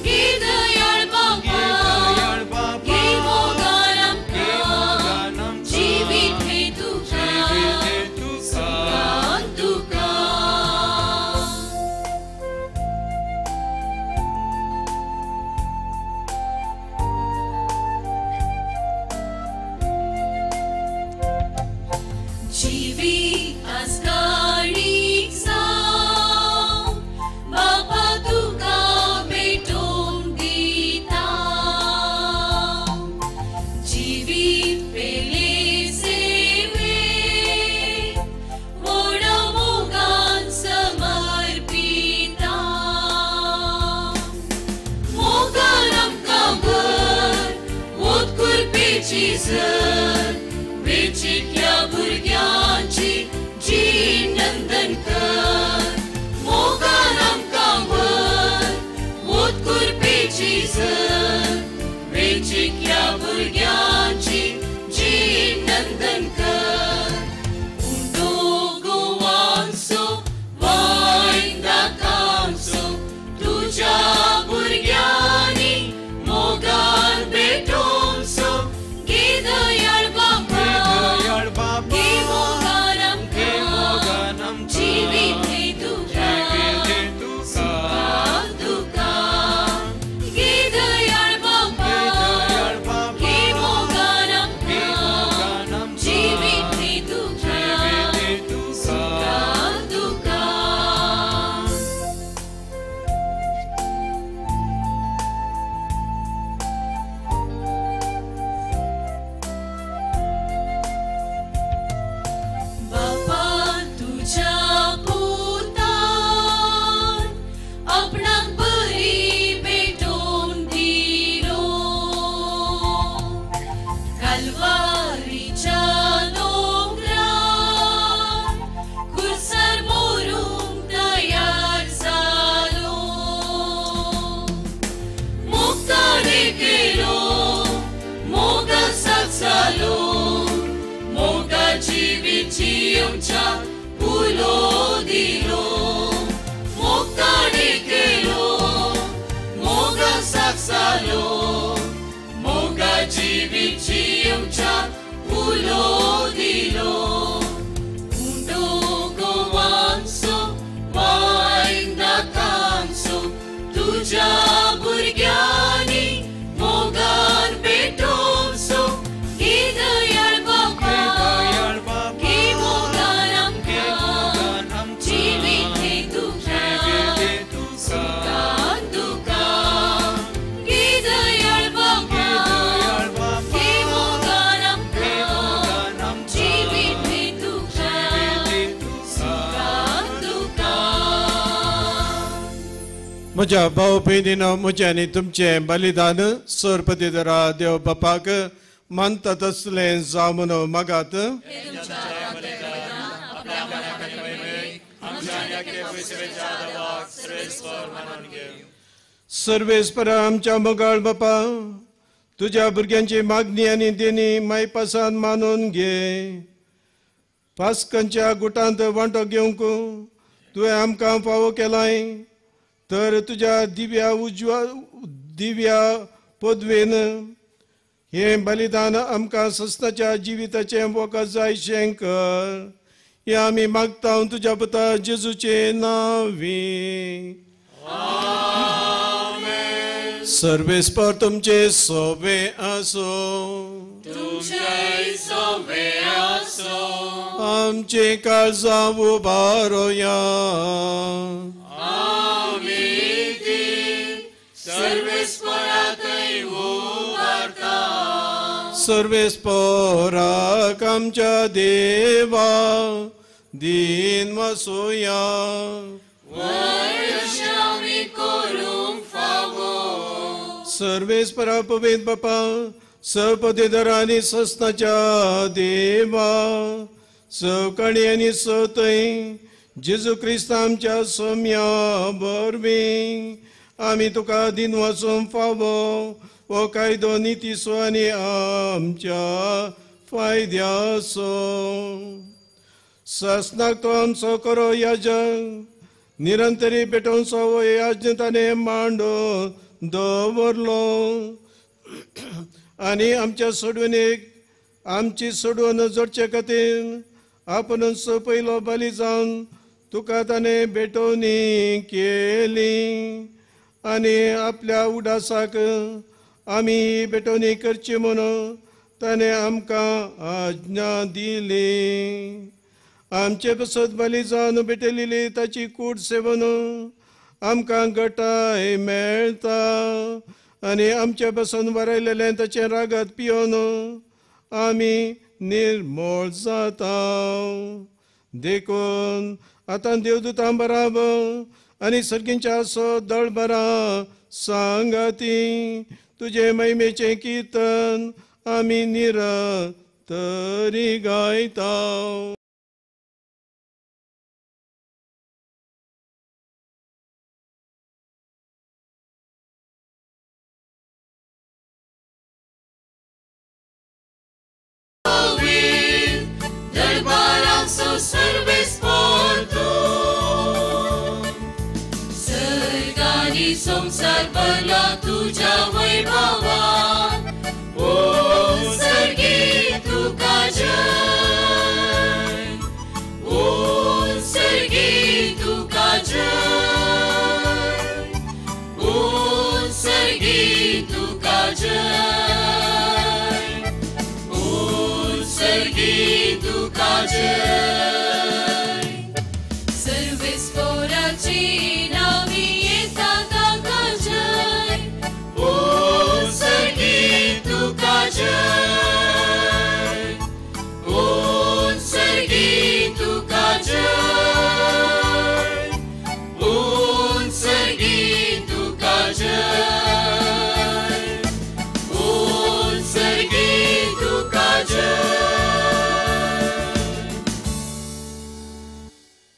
घे दयाळ बापा घे मोगान आमकां जिवीत हें तुका सुखान तुका. जिवीत आस्काणीक जावं बापा तुका भेटोवन दिता जिवीत पेले सेवे व्हडा मोगान समर्पिता मोगान आमकां भर वोत कुरपेची झर वेचिकल्या भुरग्यांची जीण नंदन कर मोगान आमकां भर वोत कुरपेची झर वेचिकल्या भुरग्यांची जीण नंदन कर उमटो गोवांचो वायन दाकांचो तुज्या भुरग्यांनी मोगान भेटोवचो घे दयाळ बापा घे मोगान आमकां जिवीत हें तुका सुखान तुका घे दयाळ बापा घे मोगान आमकां जिवीत हें तुका सुखान तुका. बापा तुज्या पुतान आपणाक बरी भेटोवन दिलो कालवारीच्या दोंगरार खुर्सार मोरूंक तयार जालो मोग ताणें केलो मोगा साक जालो मोगा जिवीत येवच्या उलो दिलो मोग ताणें केलो मोगा साक जालो मोगा जिवीत येवच्या उलो दिलो उमटो गोवांचो वायन दाकांचो तुज्या भुरग्यांनी मोगान भेटोवचो घे दयाळ बापा घे मोगान आमकां जिवीत हें तुका सुखान तुका घे दयाळ बापा घे मोगान आमकां जिवीत हें तुका सुखान तुका. म्हज्या भाव भयणीनो म्हजें आनी तुमचें बलिदान सरपतीदरा देव बापाक मानता तसलें जावं म्हणून मागात. सर्वेस्पर आमच्या मोगाळ बापा तुज्या भुरग्यांची मागणी आनी देणी मायपासान मानून घे. पास्कांच्या गुटांत वांटो घेवंक तुवें आमकां फावो केलाय तर तुज्या दिव्या उजव्या दिव्या पदवेन हें बलिदान आमकां सस्नाच्या जिविताचें वखद जायशें कर. हें आमी मागता तुज्या पुता जेजूचे नांवी. सर्वेस्पर तुमचे सोबे आसो आमचे काळजां उबारोया. सर्वेस्पराक आमच्या देवा दिन वसोया. सर्वेस्परा पवित्र बापा सपदेधर आनी सस्नाच्या देवा सवकाणी आनी सतय जेजू क्रिस्त आमच्या सोम्या वरवीं आमी तुका दिन वचूंक फावो हो कायदो नितीचो आनी आमच्या फायद्याचो. सासनाक तो आमचो करो याजक निरंतरी पेटोवचो हो याज्ञ ताणें मांडून दवरलो आनी आमच्या सोडवणेक आमची सोडवण जोडचे खातीर आपूणच पयलो बली जावन तुका ताणें भेटवणी केली आनी आपल्या उडासाक आमी भेटवणी करची म्हणून ताणें आमकां आज्ञा दिली. आमचे पसत बली जावन भेटयलेली ताची कूड सेवन आमकां गटाय मेळटा आनी आमचे पसून वरयलेलें ताचें रागत पिवन आमी निर्मोळ जाता. देखून आतां देवदूतां बराबर आनी सर्गींच्या सो दळ बरा सांगाती तुजे महिमेचें किर्तन आमी निरंतरी गायता. संसार भरला तुझ्या वैभवान ओ सर्गी तुका जय ओ सर्गी तुका जय ओ सर्गी तुका जय ओ सर्गी तुका जय. सर्वेस्पराची नावी येता ताका जय ओ सर्गी तुका जय ओ सर्गी तुका जय ओ सर्गी तुका जय ओ सर्गी तुका जय.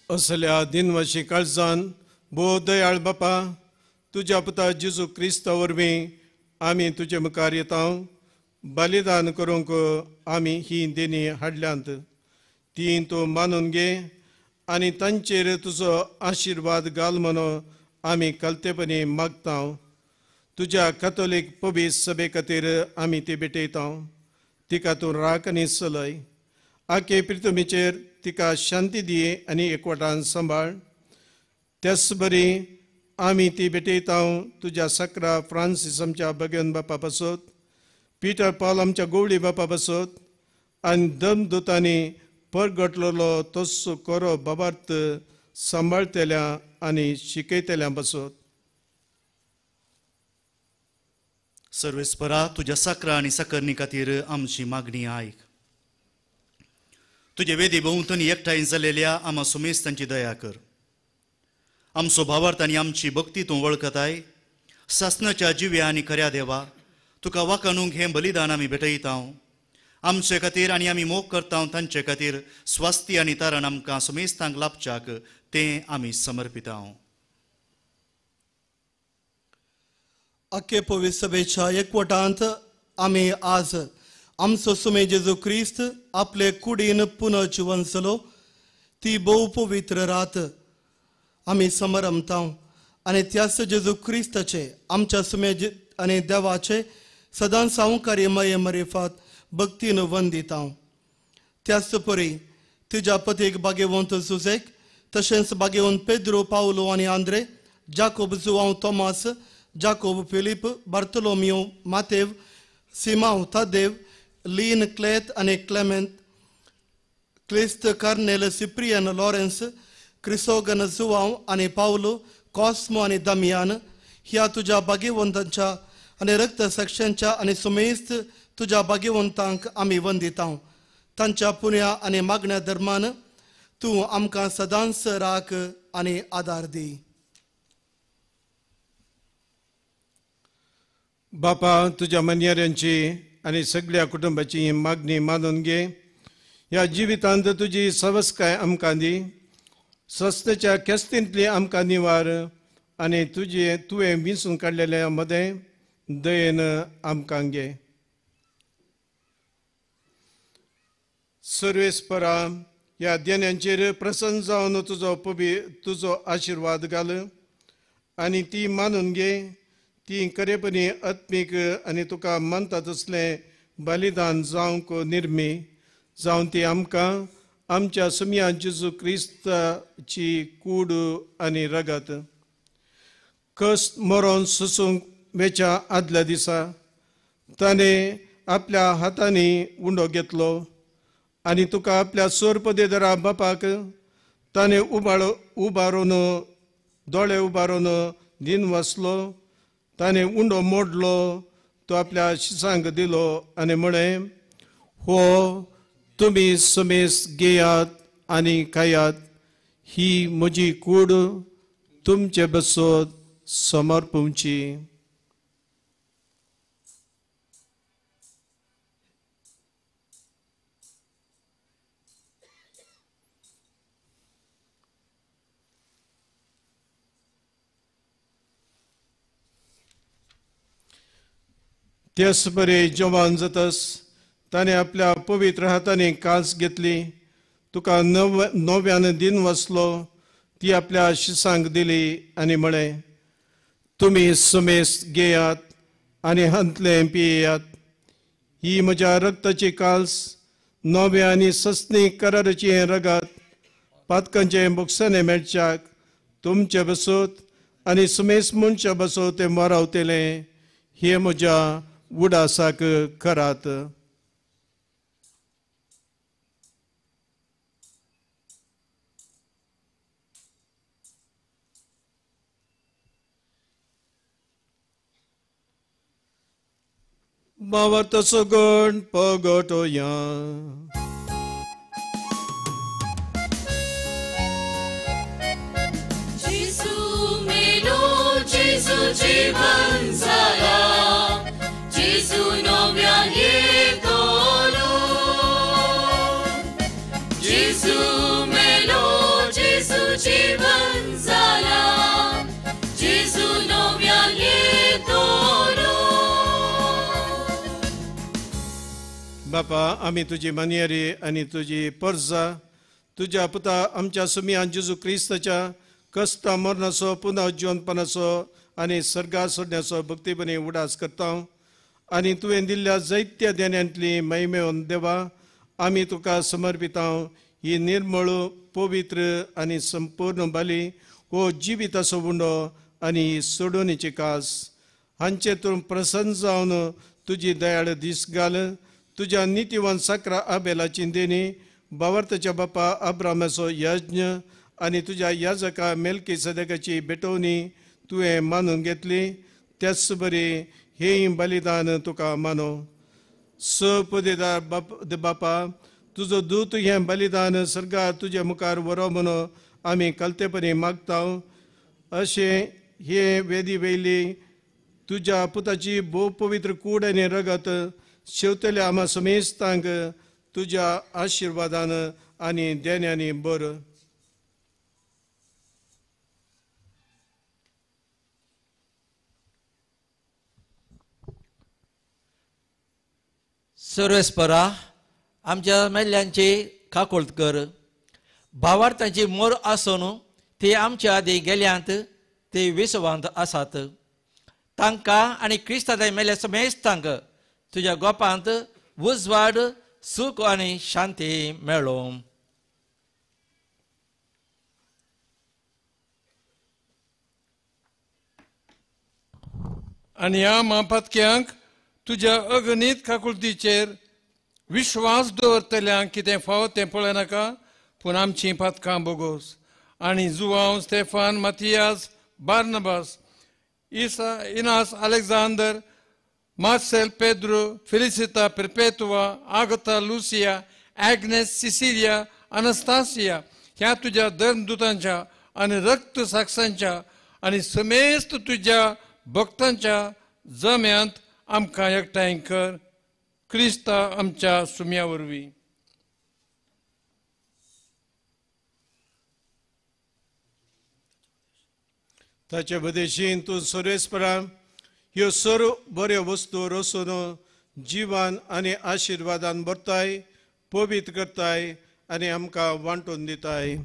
असल्या दिनवाशी काळजान भोव दयाळ बापा तुज्या पुता जेजू क्रिस्ता वरवीं आमी तुजे मुखार येता. बलिदान करूंक आमी ही देणी हाडल्यांत ती तूं मानून घे आनी तांचेर तुजो आशिर्वाद घाल म्हणून आमी कलतेपणी मागता. तुज्या कॅथोलीक पवित्र सभे खातीर आमी ती भेटयता. तिका तूं राख आनी चलय. आखे प्रितमीचेर तिका शांती दी आनी एकवटान सांबाळ. त्याच बरी आमी ती भेटयता तुज्या सकरा फ्रांसीस आमच्या भगवन बापा पासत, पिटर पावल आमच्या गोवळी बापा पासत आनी दमदुतांनी परगटलेलो तस्सो कोरो बाबार्थ सांबाळटल्या आनी शिकयतल्या पासत. सर्वेस्परा तुज्या साकरा आनी साकरणी खातीर आमची मागणी आयक. तुजे वेदी भोंवतणी एकठांय जालेल्या आमा सुमेस्तांची दया कर. आमचो भावार्थ आनी आमची भक्ती तूं वळखताय. सासनाच्या जिव्या आनी खऱ्या देवा तुका वाखाणूंक हें बलिदान आमी भेटयता. आमचे खातीर आनी आमी मोग करता तांचे खातीर स्वास्थ्य आनी तारण आमकां सुमेस्तांक लाभच्याक तें आमी समर्पिता. आखे पवित्र सभेच्या एकवटांत आमी आज आमचो सुमे जेजू क्रिस्त आपले कुडीन पुनर्जिवन जालो ती भोव पवित्र रात आमी समरमता आनी त्याच जेजू क्रिस्ताचे आमच्या सुमे आनी देवाचे सदां सावकारी मये मरेफात भक्तीन वंदिता. त्याच परी तुज्या पतीक बागेवंत जुजेक तशेंच बागेवंत पेद्रो पावलो आनी Andre Jacob Joao Tomas Jacob Philip Bartolomeu Matev Simao Tadev Lean Clet आनी Clement Clist Cornel Cyprian Lawrence Crisogon Joao आनी पावलो कॉस्मो आनी दमियान ह्या तुज्या बागेवंतांच्या आनी रक्त साक्षांच्या आनी सुमेस्त तुज्या भाग्यवंतांक आमी वंदिता. तांच्या पुण्या आनी मागण्या धर्मान तूं आमकां सदांच राख आनी आदार दी. बापा, तुज्या मनयाऱ्यांची आनी सगळ्या कुटुंबाची मागणी मानून घे. ह्या जिवितांत तुजी सवस्काय आमकां दी. सस्तेच्या खेस्तींतली आमकां निवार आनी तुजे तुवें विंचून काडलेल्या मदें दयेन आमकां घे. सर्वेस्परा, ह्या देण्यांचेर प्रसन्न जावन तुजो तुजो आशिर्वाद घाल आनी ती मानून घे. ती खरेपणी आत्मीक आनी तुका मानता तसलें बलिदान जावंक निर्मी जावन ती आमकां आमच्या सुमया जेजू क्रिस्ताची कूड आनी रगत कस मरोन सोसूंक वेच्या आदल्या दिसा ताणें आपल्या हातांनी उंडो घेतलो आनी तुका आपल्या सोरपदेदरा बापाक ताणें उबारून दोळे उबारून दिन वसलो. ताणें उंडो मोडलो, तो आपल्या शिसांक दिलो आनी म्हळें, हो तुमी समेस घेयात आनी खायात, ही म्हजी कूड तुमचे बसत समर्पुची. त्याच बरे जवान जातस ताणें आपल्या पवित्र हातांनी कास घेतली, तुका नव्यान दिन वसलो, ती आपल्या शिसांक दिली आनी म्हळें, तुमी समेस घेयात आनी हांतलें पियेयात. ही म्हज्या रक्ताची काल्स, नव्या आनी सस्नी कराराची हें रगत पातकांचें बोगसाणें मेळच्याक तुमचे बसत आनी समेस मनशा बसत तें मरावतलें. हे म्हज्या उडासाक करात. भावार्थाचो गण पगटोया. जेजू मेलो, जेजू जीवन जाला, जेजू नव्यान येतलो. जेजू मेलो, जेजू जीवन जाला, जेजू नव्यान येतलो. बापा, आमी तुजी मानयारी आनी तुजी परजा तुज्या पुता आमच्या सुमयान जेजू क्रिस्ताच्या कस्ता मरणाचो पुनः जिवनपणाचो आनी सर्गा सोडण्याचो भक्तीपणी उडास करता आनी तुवें दिल्ल्या जैत्य देण्यांतली महिमेवन देवा आमी तुका समर्पिता. ही निर्मळ पवित्र आनी संपूर्ण बली हो जिविताचो उंडो आनी ही सोडोवणेची कास हांचे तूं प्रसन्न जावन तुजी दयाळ दीस घाल. तुज्या नितीवान साकरा आबेलाची देणी, बावर्ताच्या बापा अब्रामाचो यज्ञ आनी तुज्या याजका मेलकी सदकाची भेटवणी तुवें मानून घेतली. त्याच बरी हें बलिदान तुका मानो. स पदेदार बापा, तुजो दूत हें बलिदान सर्गार तुजे मुखार व्हरो म्हणून आमी कलतेपणी मागता. अशें हे वेदी वयली तुज्या पुताची भोव पवित्र कूड आनी रगत शेवतल्या आमा समेस्तांक तुज्या आशिर्वादान आनी देण्यांनी बर. सर्वेस्परा, आमच्या मेल्ल्यांची काकुळट कर. भावार्थांची मोर आसून ती आमच्या आदी गेल्यांत ती विसवांत आसात. तांकां आनी क्रिस्ताच्या मेल्ल्या समेस्तांक तुज्या गोपांत उजवाड, सूख आनी शांती मेळो. आनी ह्या म्हापातक्यांक तुज्या अगणीत काकुळतीचेर विश्वास दवरतल्यांक कितें फावो तें पळयनाका, पूण आमचीं पातकां बोगोस. आनी जुवांव, स्टेफान, माथियास, बार्नबास, इसा, Inas, Alexander, Marcel, Pedro, Felicita, Perpetua, Agatha, Lucia, Agnes, Cecilia, Anastasia ह्या तुज्या धर्मदूतांच्या आनी रक्त साक्षांच्या आनी समेस्त तुज्या भक्तांच्या जम्यांत आमकां एकठांय कर क्रिस्ता आमच्या सुम्या वरवीं. ताचे बदेशीन तूं सर्वेस्परा ह्यो सर्व बऱ्यो वस्तू रसून जिवान आनी आशिर्वादान भरताय, पवित्र करताय आनी आमकां वांटून दिताय.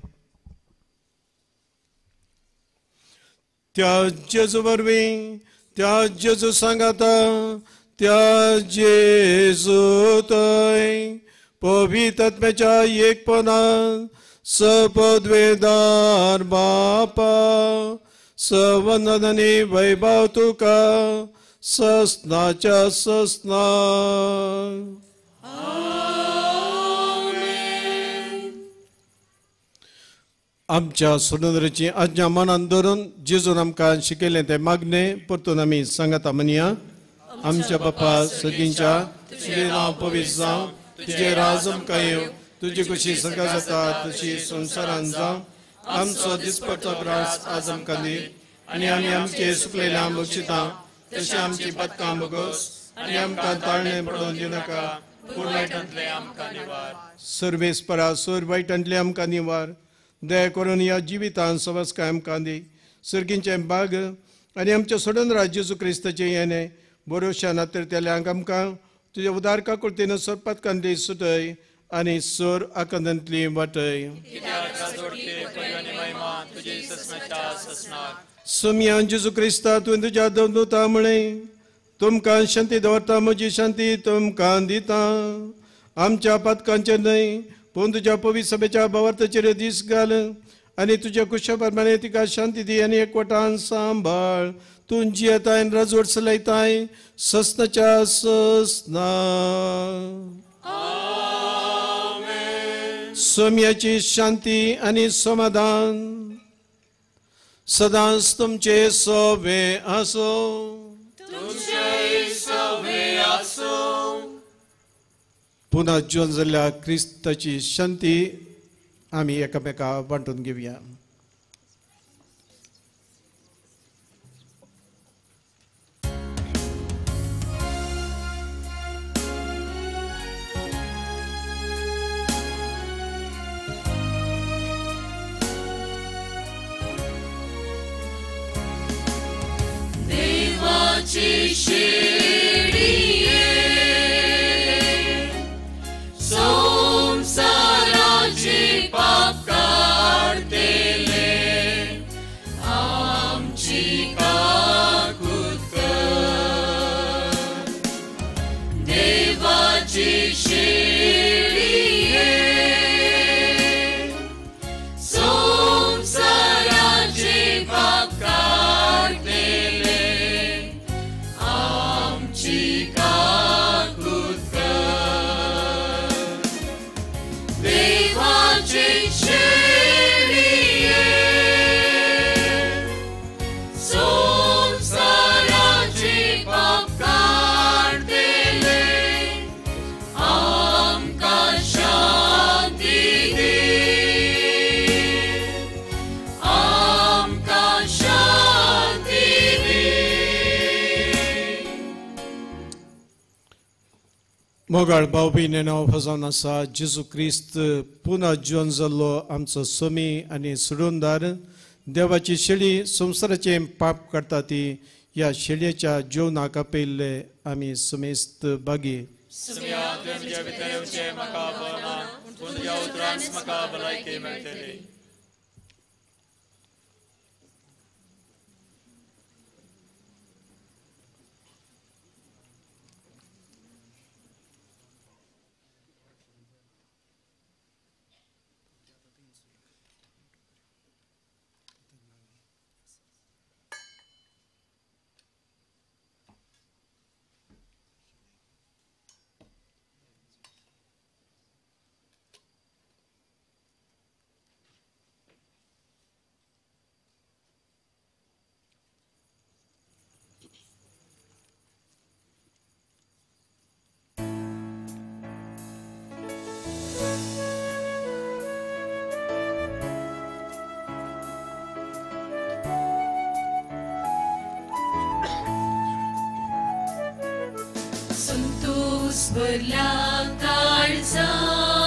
त्या जेजू वरवीं, त्या जेजू सांगाता, त्या जेजू थंय पवित्र आत्म्याच्या एकपणान सपदवेदार बापा सवंदन आनी वैभव तुका ससनाच्या ससना. आमच्या सोडंदराची आज्ञा मनान धरून जेजून आमकां शिकयलें तें मागणें परतून आमी सांगाता म्हणया. आमच्या बापा सगळींच्या तुजें नांव पवित्र जावं, तुजें राज आमकां येवं, तुजी खुशी सगळ्या जाता तशी संवसारान जावं. आमचो दिसपडचो ग्रास आज आमकां दी आनी आमी आमचे सुकलेल्या बक्षिता तशें आमची पदकां बगोस आनी आमकां ताळणें पडोवन दिवनाका, पूण वायटांतलें आमकां निवार. सर्वेस्परा सोर वायटांतलें आमकां निवार. दया करून ह्या जिवितान सवस्काय आमकां दी. सर्गींचें बाग आनी आमच्या सोडून जेजू क्रिस्ताचें येणें बरोवश्या नातरतल्यांक आमकां तुज्या उदार काकुळतेन सोरपातकांतली सुटय आनी सोर आकांतांतली वाटय. सोमया जेजू क्रिस्ता तुवें तुज्या दवता म्हळें, तुमकां शांती दवरता, म्हजी शांती तुमकां दिता. आमच्या पातकांचेर न्हय पूण तुज्या पवित्र सभेच्या भावार्थाचेर दीस घाल आनी तुज्या कुशा प्रमाणे तिका शांती दी आनी एकवटान सांबाळ. तूं जियेताय राजवट चलयताय ससनाच्या ससना. सोम्याची शांती आनी समाधान सदांच तुमचे सोबे आसो. पुन्हा जिवन जाल्ल्या क्रिस्ताची शांती आमी एकामेका वांटून घेवया. देवाची शिडये संसाराचे पाप काडतेले आमची काकूत कर. देवाची शिडये संसाराचे पाप काडतेले आमची काकूत कर. देवाची शिडये संसाराचे पाप काडतेले आमकां शांती दी, आमकां शांती दी. मोगाळ भाव भयणींनो, जावन आसा जेजू क्रिस्त पुनः जिवन जाल्लो आमचो सोमी आनी सोडूनदार. देवाची शेळी संवसाराचें पाप काडटा ती ह्या शेळयेच्या जेवणाक आपयल्ले आमी समेस्त बागी. सुम्या तुवें म्हज्या भितर येवचें म्हाका पळना, पूण तुज्या उतरांच म्हाका भलायकी मेळटली. धादोस भरल्या काळजान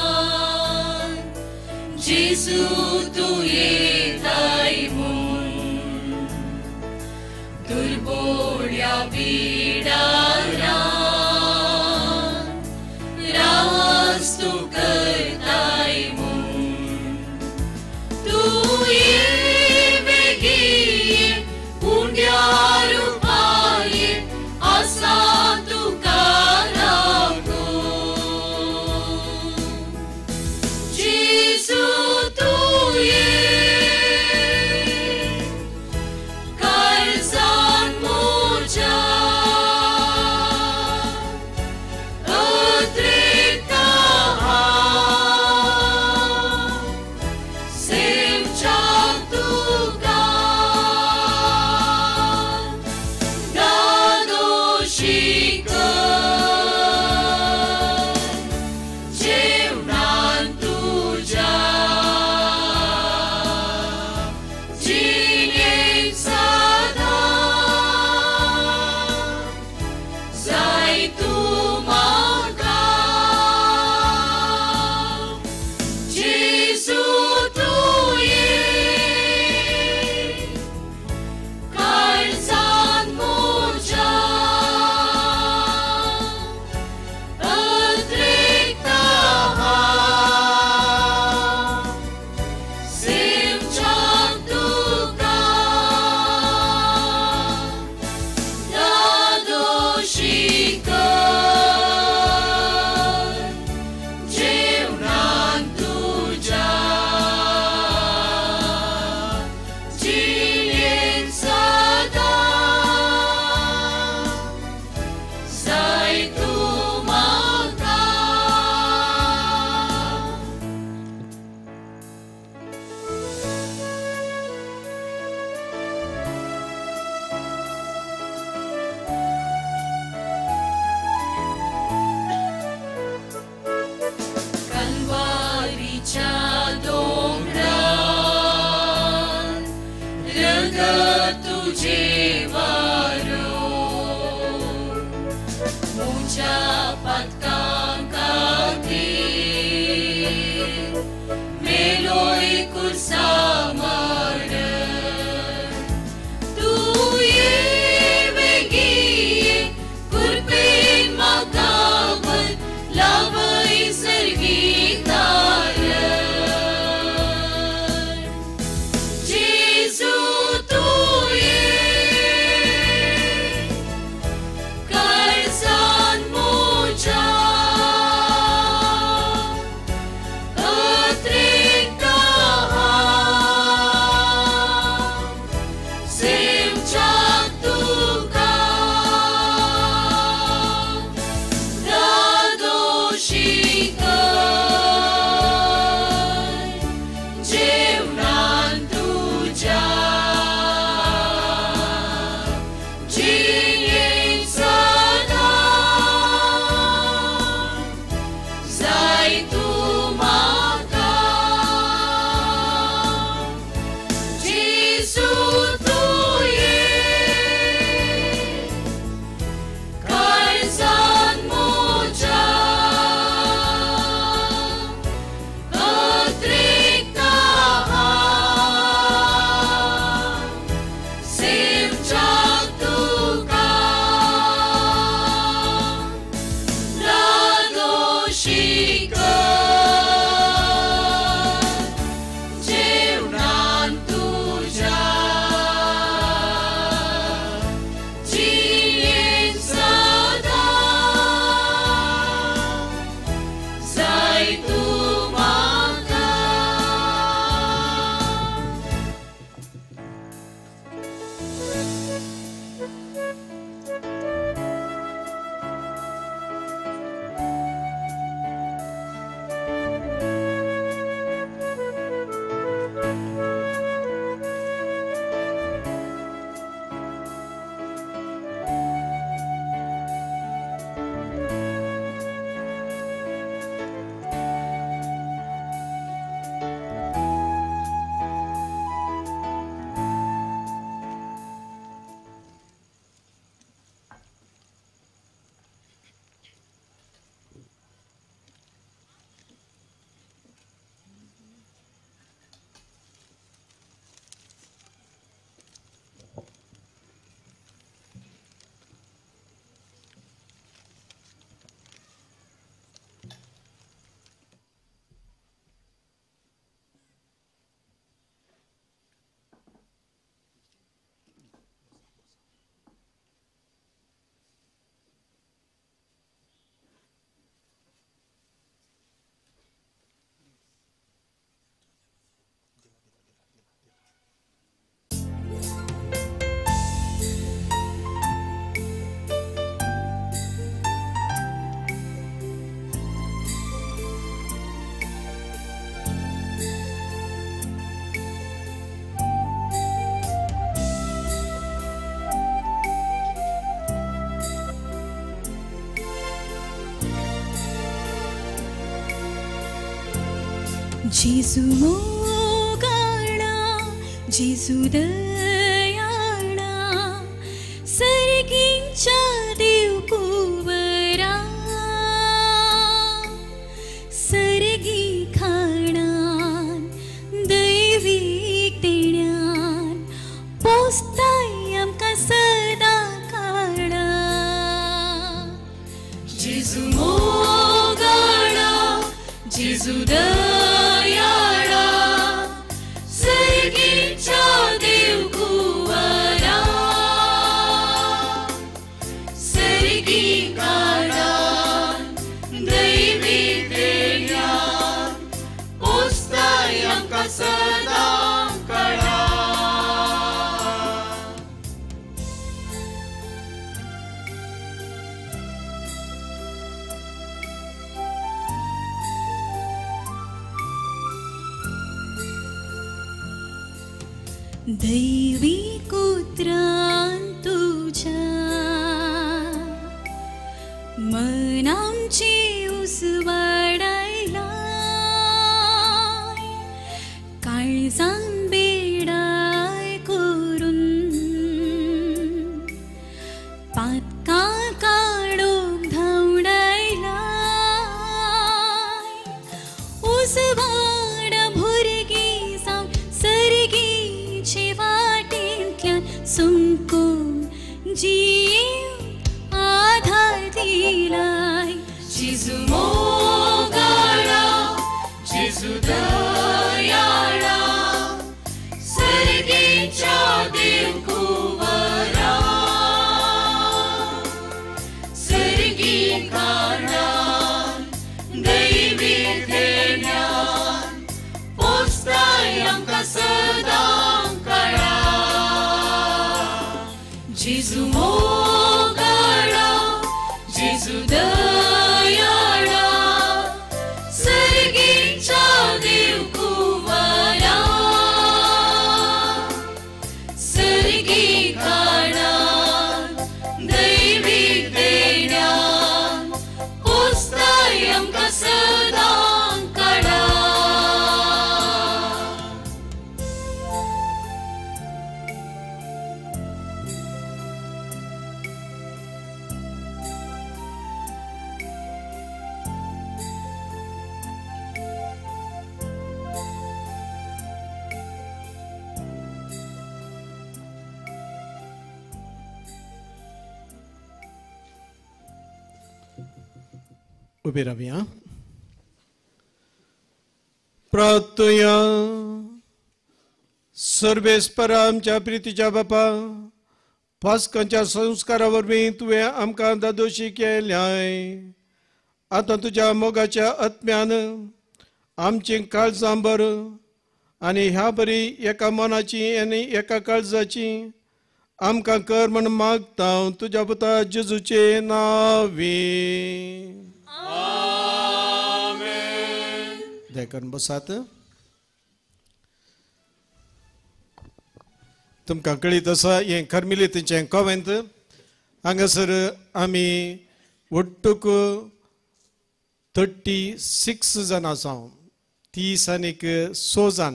जेजू तूं येताय म्हूण दुर्बोड्या बिडारान रास तूं करताय म्हूण तूं ये बेगीन उंड्या रुपाये आसा तुका राखो जेजू तूं ये काळजान म्हज्या. जेजू मोगाळा जेजू दयाळा सर्गींच्या देव कुंवरा सर्गी खाणान दैवीक देण्यान पोसताय आमकां सदां काळा जेजू मोगाळा जेजू दयाळा सर्गीच्या देव कुंवरा सर्गी काळान दैवीक देण्यान पोसताय आमकां सदां काळा. दैवी कुत्रान तुझ्या मनामची उसवाडायला काळजान बेडाय करून पातकां काडूंक धांवडायला उसवाड भुरगीं जावन सर्गीचे वाटेंतल्यान सुमकून जियेवंक आधार दिलाय जेजू मोगाळा जेजू दयाळा सर्गीच्या देव कुंवरा सर्गी कारणान दैवीक देण्यान पोसताय आमकां सदां काळा जेजू मोगाळा जेजू दयाळा सर्गीच्या देव कुंवरा सर्गी कारणान दैवीक देण्यान पोसताय आमकां सदां काळा. उबे रावया. प्रार्थुया. सर्वेस्परा आमच्या प्रितीच्या बापा पास्कांच्या संस्कारा वरवीं तुवें आमकां दादोशी केल्याय. आतां तुज्या मोगाच्या आत्म्यान आमची काळजां भर आनी ह्या बरी एका मनाची आनी एका काळजाची आमकां कर म्हण मागता तुज्या पुता जेजूचे नांवी. दया करून बसात. तुमकां कळीत आसा हें कर्मिलितीचें कॉवेंत. हांगासर आमी ಒಟ್ಟುಕು 36 जाण आसा, 30 आनीक 6 जाण,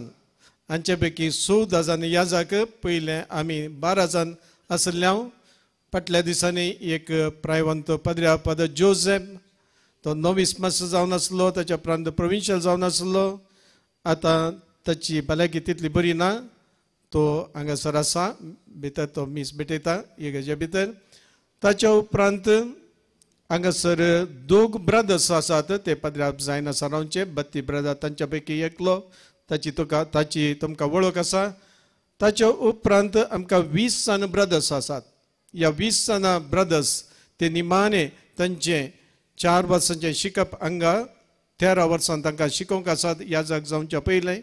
हांचे पैकी 14 जाण याजाक पयलें आमी 12 जाण आसले. हांव फाटल्या दिसांनी एक प्रायवंत पदऱ्या पद जोसेफ तो नोवीस मास जावन आसलो, ताच्या उपरांत प्रोविन्शियल जावन आसलो. आतां ताची भलायकी तितली बरी ना, तो हांगासर आसा भितर, तो मीस भेटयता इगर्जे भितर. ताच्या उपरांत हांगासर दोग ब्रदर्स आसात, ते पदऱ्या जायना रावचे बत्ती ब्रदर तांच्या पैकी एकलो, ताची तुका ताची तुमकां वळख आसा. ताच्या उपरांत आमकां 20 जाण ब्रदर्स आसात. ह्या 20 जाणां ब्रदर्स ते निमाणे तांचें 4 वर्सांचें शिकप हांगा 13 वर्सां तांकां शिकोवंक आसात ह्या जाग जावच्या पयलें.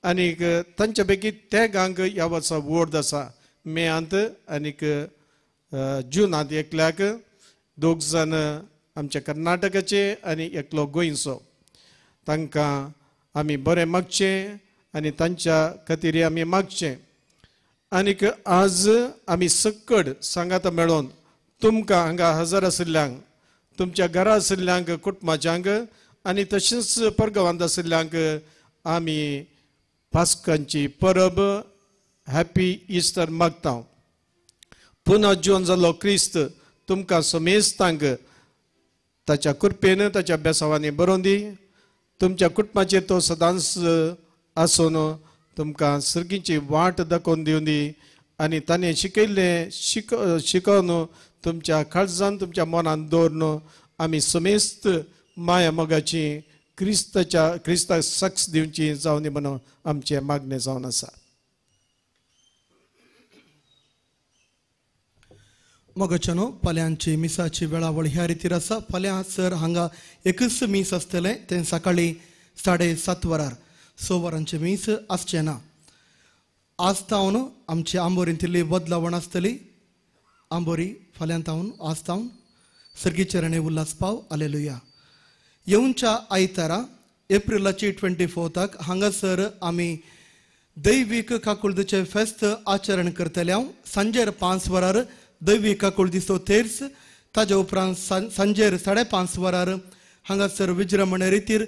आनीक तांच्या पैकी तेगांक ह्या वर्सा वोर्द आसा, मेयांत आनीक जुनांत एकल्याक, दोग जाण आमच्या कर्नाटकाचे आनी एकलो गोंयचो. तांकां आमी बरें मागचें आनी तांच्या खातीर आमी मागचें. आनीक आज आमी सक्कड सांगाता मेळोन तुमकां हांगा हजर आशिल्ल्यांक, तुमच्या घरा आशिल्ल्यांक, कुटुंबाच्यांक आनी तशेंच परगांवांत आशिल्ल्यांक आमी पास्कांची परब हॅपी इस्टर मागता. पुनः जिवन जाल्लो क्रिस्त तुमकां समेस्तांक ताच्या कृपेन ताच्या बेसावांनी बरोवन दी. तुमच्या कुटुंबाचेर तो सदांच आसून तुमकां सर्गीची वाट दाखोवन दिवन दी आनी ताणें शिकयल्लें शिकोवन तुमच्या काळजान तुमच्या मनान दवरून आमी समेस्त माया मोगाची क्रिस्ताच्या क्रिस्ताक सक्स दिवची जावन म्हणून आमचें मागणें जावन आसा. मोगाच्यानो फाल्यांची मिसाची वेळावळ ह्या रितीर आसा. फाल्यां सर हांगा एकच मीस आसतलें तें सकाळीं 7:30 वरार. 6 वरांचें मीस आसचें ना. आज तावन आमची आंबोरींत इल्ली बदलावण आसतली. आंबोरी फाल्यां तावन आज तावन सर्गीचे रणे उल्हास पाव आलेलुया. येवच्या आयतारा एप्रिलाची 24 हांगासर आमी दैवीक काकुळदीचें फेस्त आचरण करतले. हांव सांजेर 5 वरार दैवीक काकुळदीचो तेर्स, ताज्या उपरांत सांजेर 5:30 वरार हांगासर विजृंभणे रितीर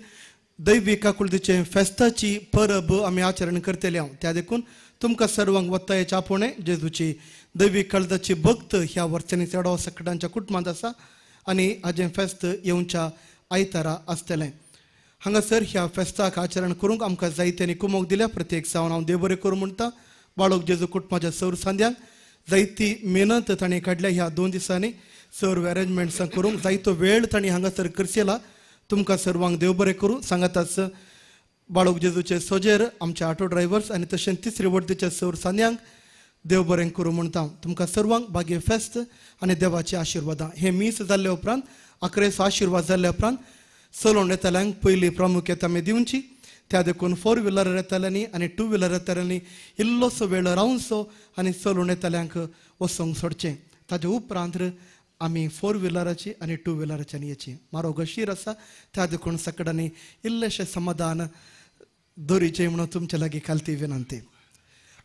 दैवीक काकुळदीचें फेस्ताची परब आमी आचरण करतले. हांव त्या देखून तुमकां सर्वांक वत्तायेच्या आपोवणें जेजूची दैवीक काळजाची भक्त ह्या वर्सांनी चेडो सकटांच्या कुटुंबांत आसा आनी हाजें फेस्त येवच्या आयतारा आसतलें. हांगासर ह्या फेस्ताक आचरण करूंक आमकां जायत्यांनी कुमोक दिल्या. प्रत्येक सावन हांव देव बरें करूं म्हणटा. बाळोक जेजू कुटुंबाच्या सौर सांद्यांक जायती मेहनत तांणी काडल्या. ह्या 2 दिसांनी सर्व अरेंजमेंट्सां करूंक जायतो वेळ तांणी हांगासर करसेला. तुमकां सर्वांक देव बरें करूं. सांगाताच बाळोक जेजूचे सोजेर आमचे ऑटो ड्रायव्हर्स आनी तशेंच तिसरे वडतीच्या सौर सांद्यांक देव बरें करूं म्हणटा. तुमकां सर्वांक भाग्य फेस्त आनी देवाची आशिर्वादां. हें मीस जाल्ले उपरांत अकरेचो आशिर्वाद जाल्ले उपरांत चलोवन येतल्यांक पयली प्रामुख्यता आमी दिवची. त्या देखून 4 व्हिलर येतल्यांनी आनी 2 व्हिलर येतल्यांनी इल्लोसो वेळ रावचो आनी चलोवन येतल्यांक वचोंक सोडचें. ताजे उपरांत आमी 4 व्हिलराची आनी 2 व्हिलराच्यान येची. मारो गशीर आसा त्या देखून सकडांनी इल्लेशें समाधान दवरीचें म्हणून तुमचे लागीं खालती विनंती.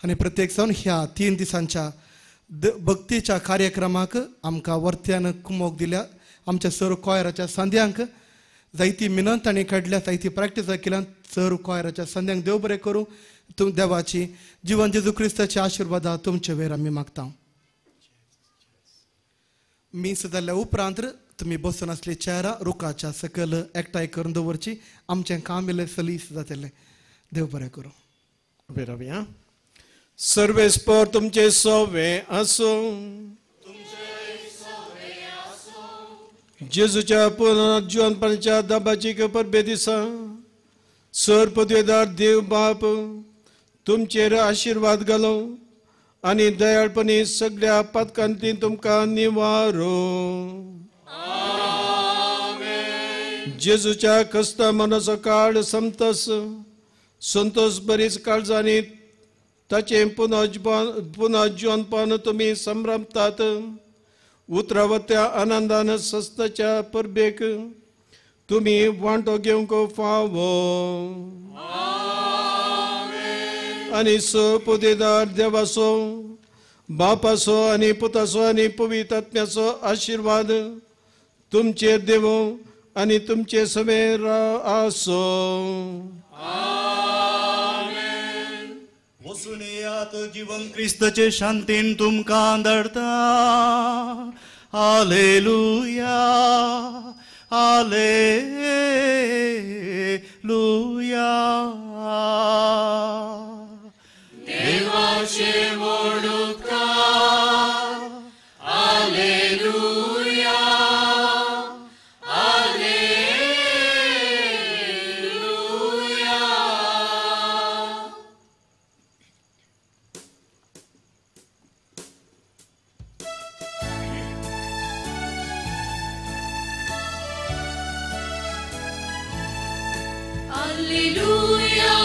आनी प्रत्येक जावन ह्या 3 दिसांच्या भक्तीच्या कार्यक्रमाक आमकां वर्त्यान कुमोक दिल्या. आमच्या सर कॉयराच्या सांद्यांक जायती मिनत तांणी काडल्या, जायती प्रॅक्टीस केल्या. सर कॉयराच्या सांद्यांक देव बरें करूं. तुम देवाची जिवन जेजू क्रिस्ताची आशिर्वादां तुमचे वेर आमी मागता. मीस जाल्ल्या उपरांत तुमी बसून आसली चेअरां रुखाच्या सकयल एकठांय करून दवरची. आमचें काम इल्लें सलीस जातलें. देव बरें करूं. उबे रावया. सर्वेस्पर तुमचे सोवे आसूं. जेजूच्या पुनर्जीवनपणाच्या दाबाची परबे दिसा सर पदवेदार देव बाप तुमचेर आशिर्वाद घालो आनी दयाळपणी सगळ्या पातकांतली तुमकां निवारो. जेजूच्या कस्ता मनाचो काळ संतस संतोष बरीच काळजांनी ताचें पुनर्जीवनपण तुमी संभ्रमतात. उतरावत्या आनंदान सस्ताच्या परबेक तुमी वांटो घेवंक फावो. आनी स पदेदार देवाचो बापाचो आनी पुताचो आनी पवित्र आत्म्याचो आशिर्वाद तुमचेर देवो आनी तुमचे समेर आसो. वचून येयात जिवन क्रिस्ताचे शांतीन तुमकां धाडटा. आलेलुया आलेलुया. देवाचे वडुकार आलेलुया आलेलुया. Alleluia,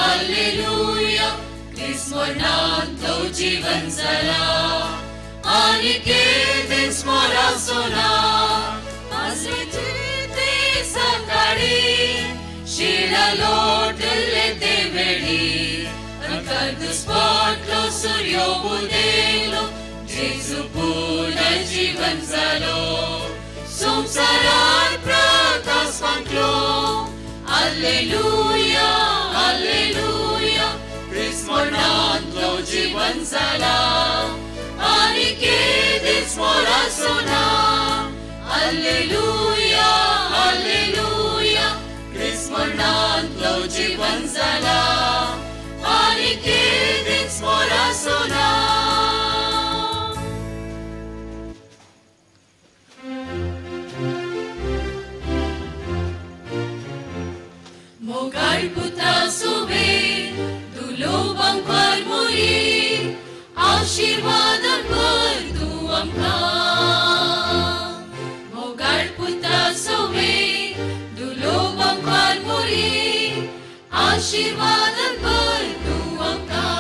alleluia, Christ mornanto जीवन जाला आनी केदेंच मोरासोना. ते सकाळी शिळा लोटले ते वेळी स्पॉटलो सूर्यो उदेलो जेजू पुनर्जीवन जालो. संवसारार प्रकाश फांकलो. Alleluia, alleluia. जीवन जाला आनी केदीच मोरासो ना. हालेलुया हालेलुया क्रिस्त मरणांतलो जीवन जाला आनी केदीच मोरासो ना. मोगाळ पुता सुबे दुलोबांक फारमुरी आशिर्वादान भर तूं आमकां. मोगाळ पुता सुबे दुलोबांक फारमुरी आशिर्वादान भर तूं आमकां.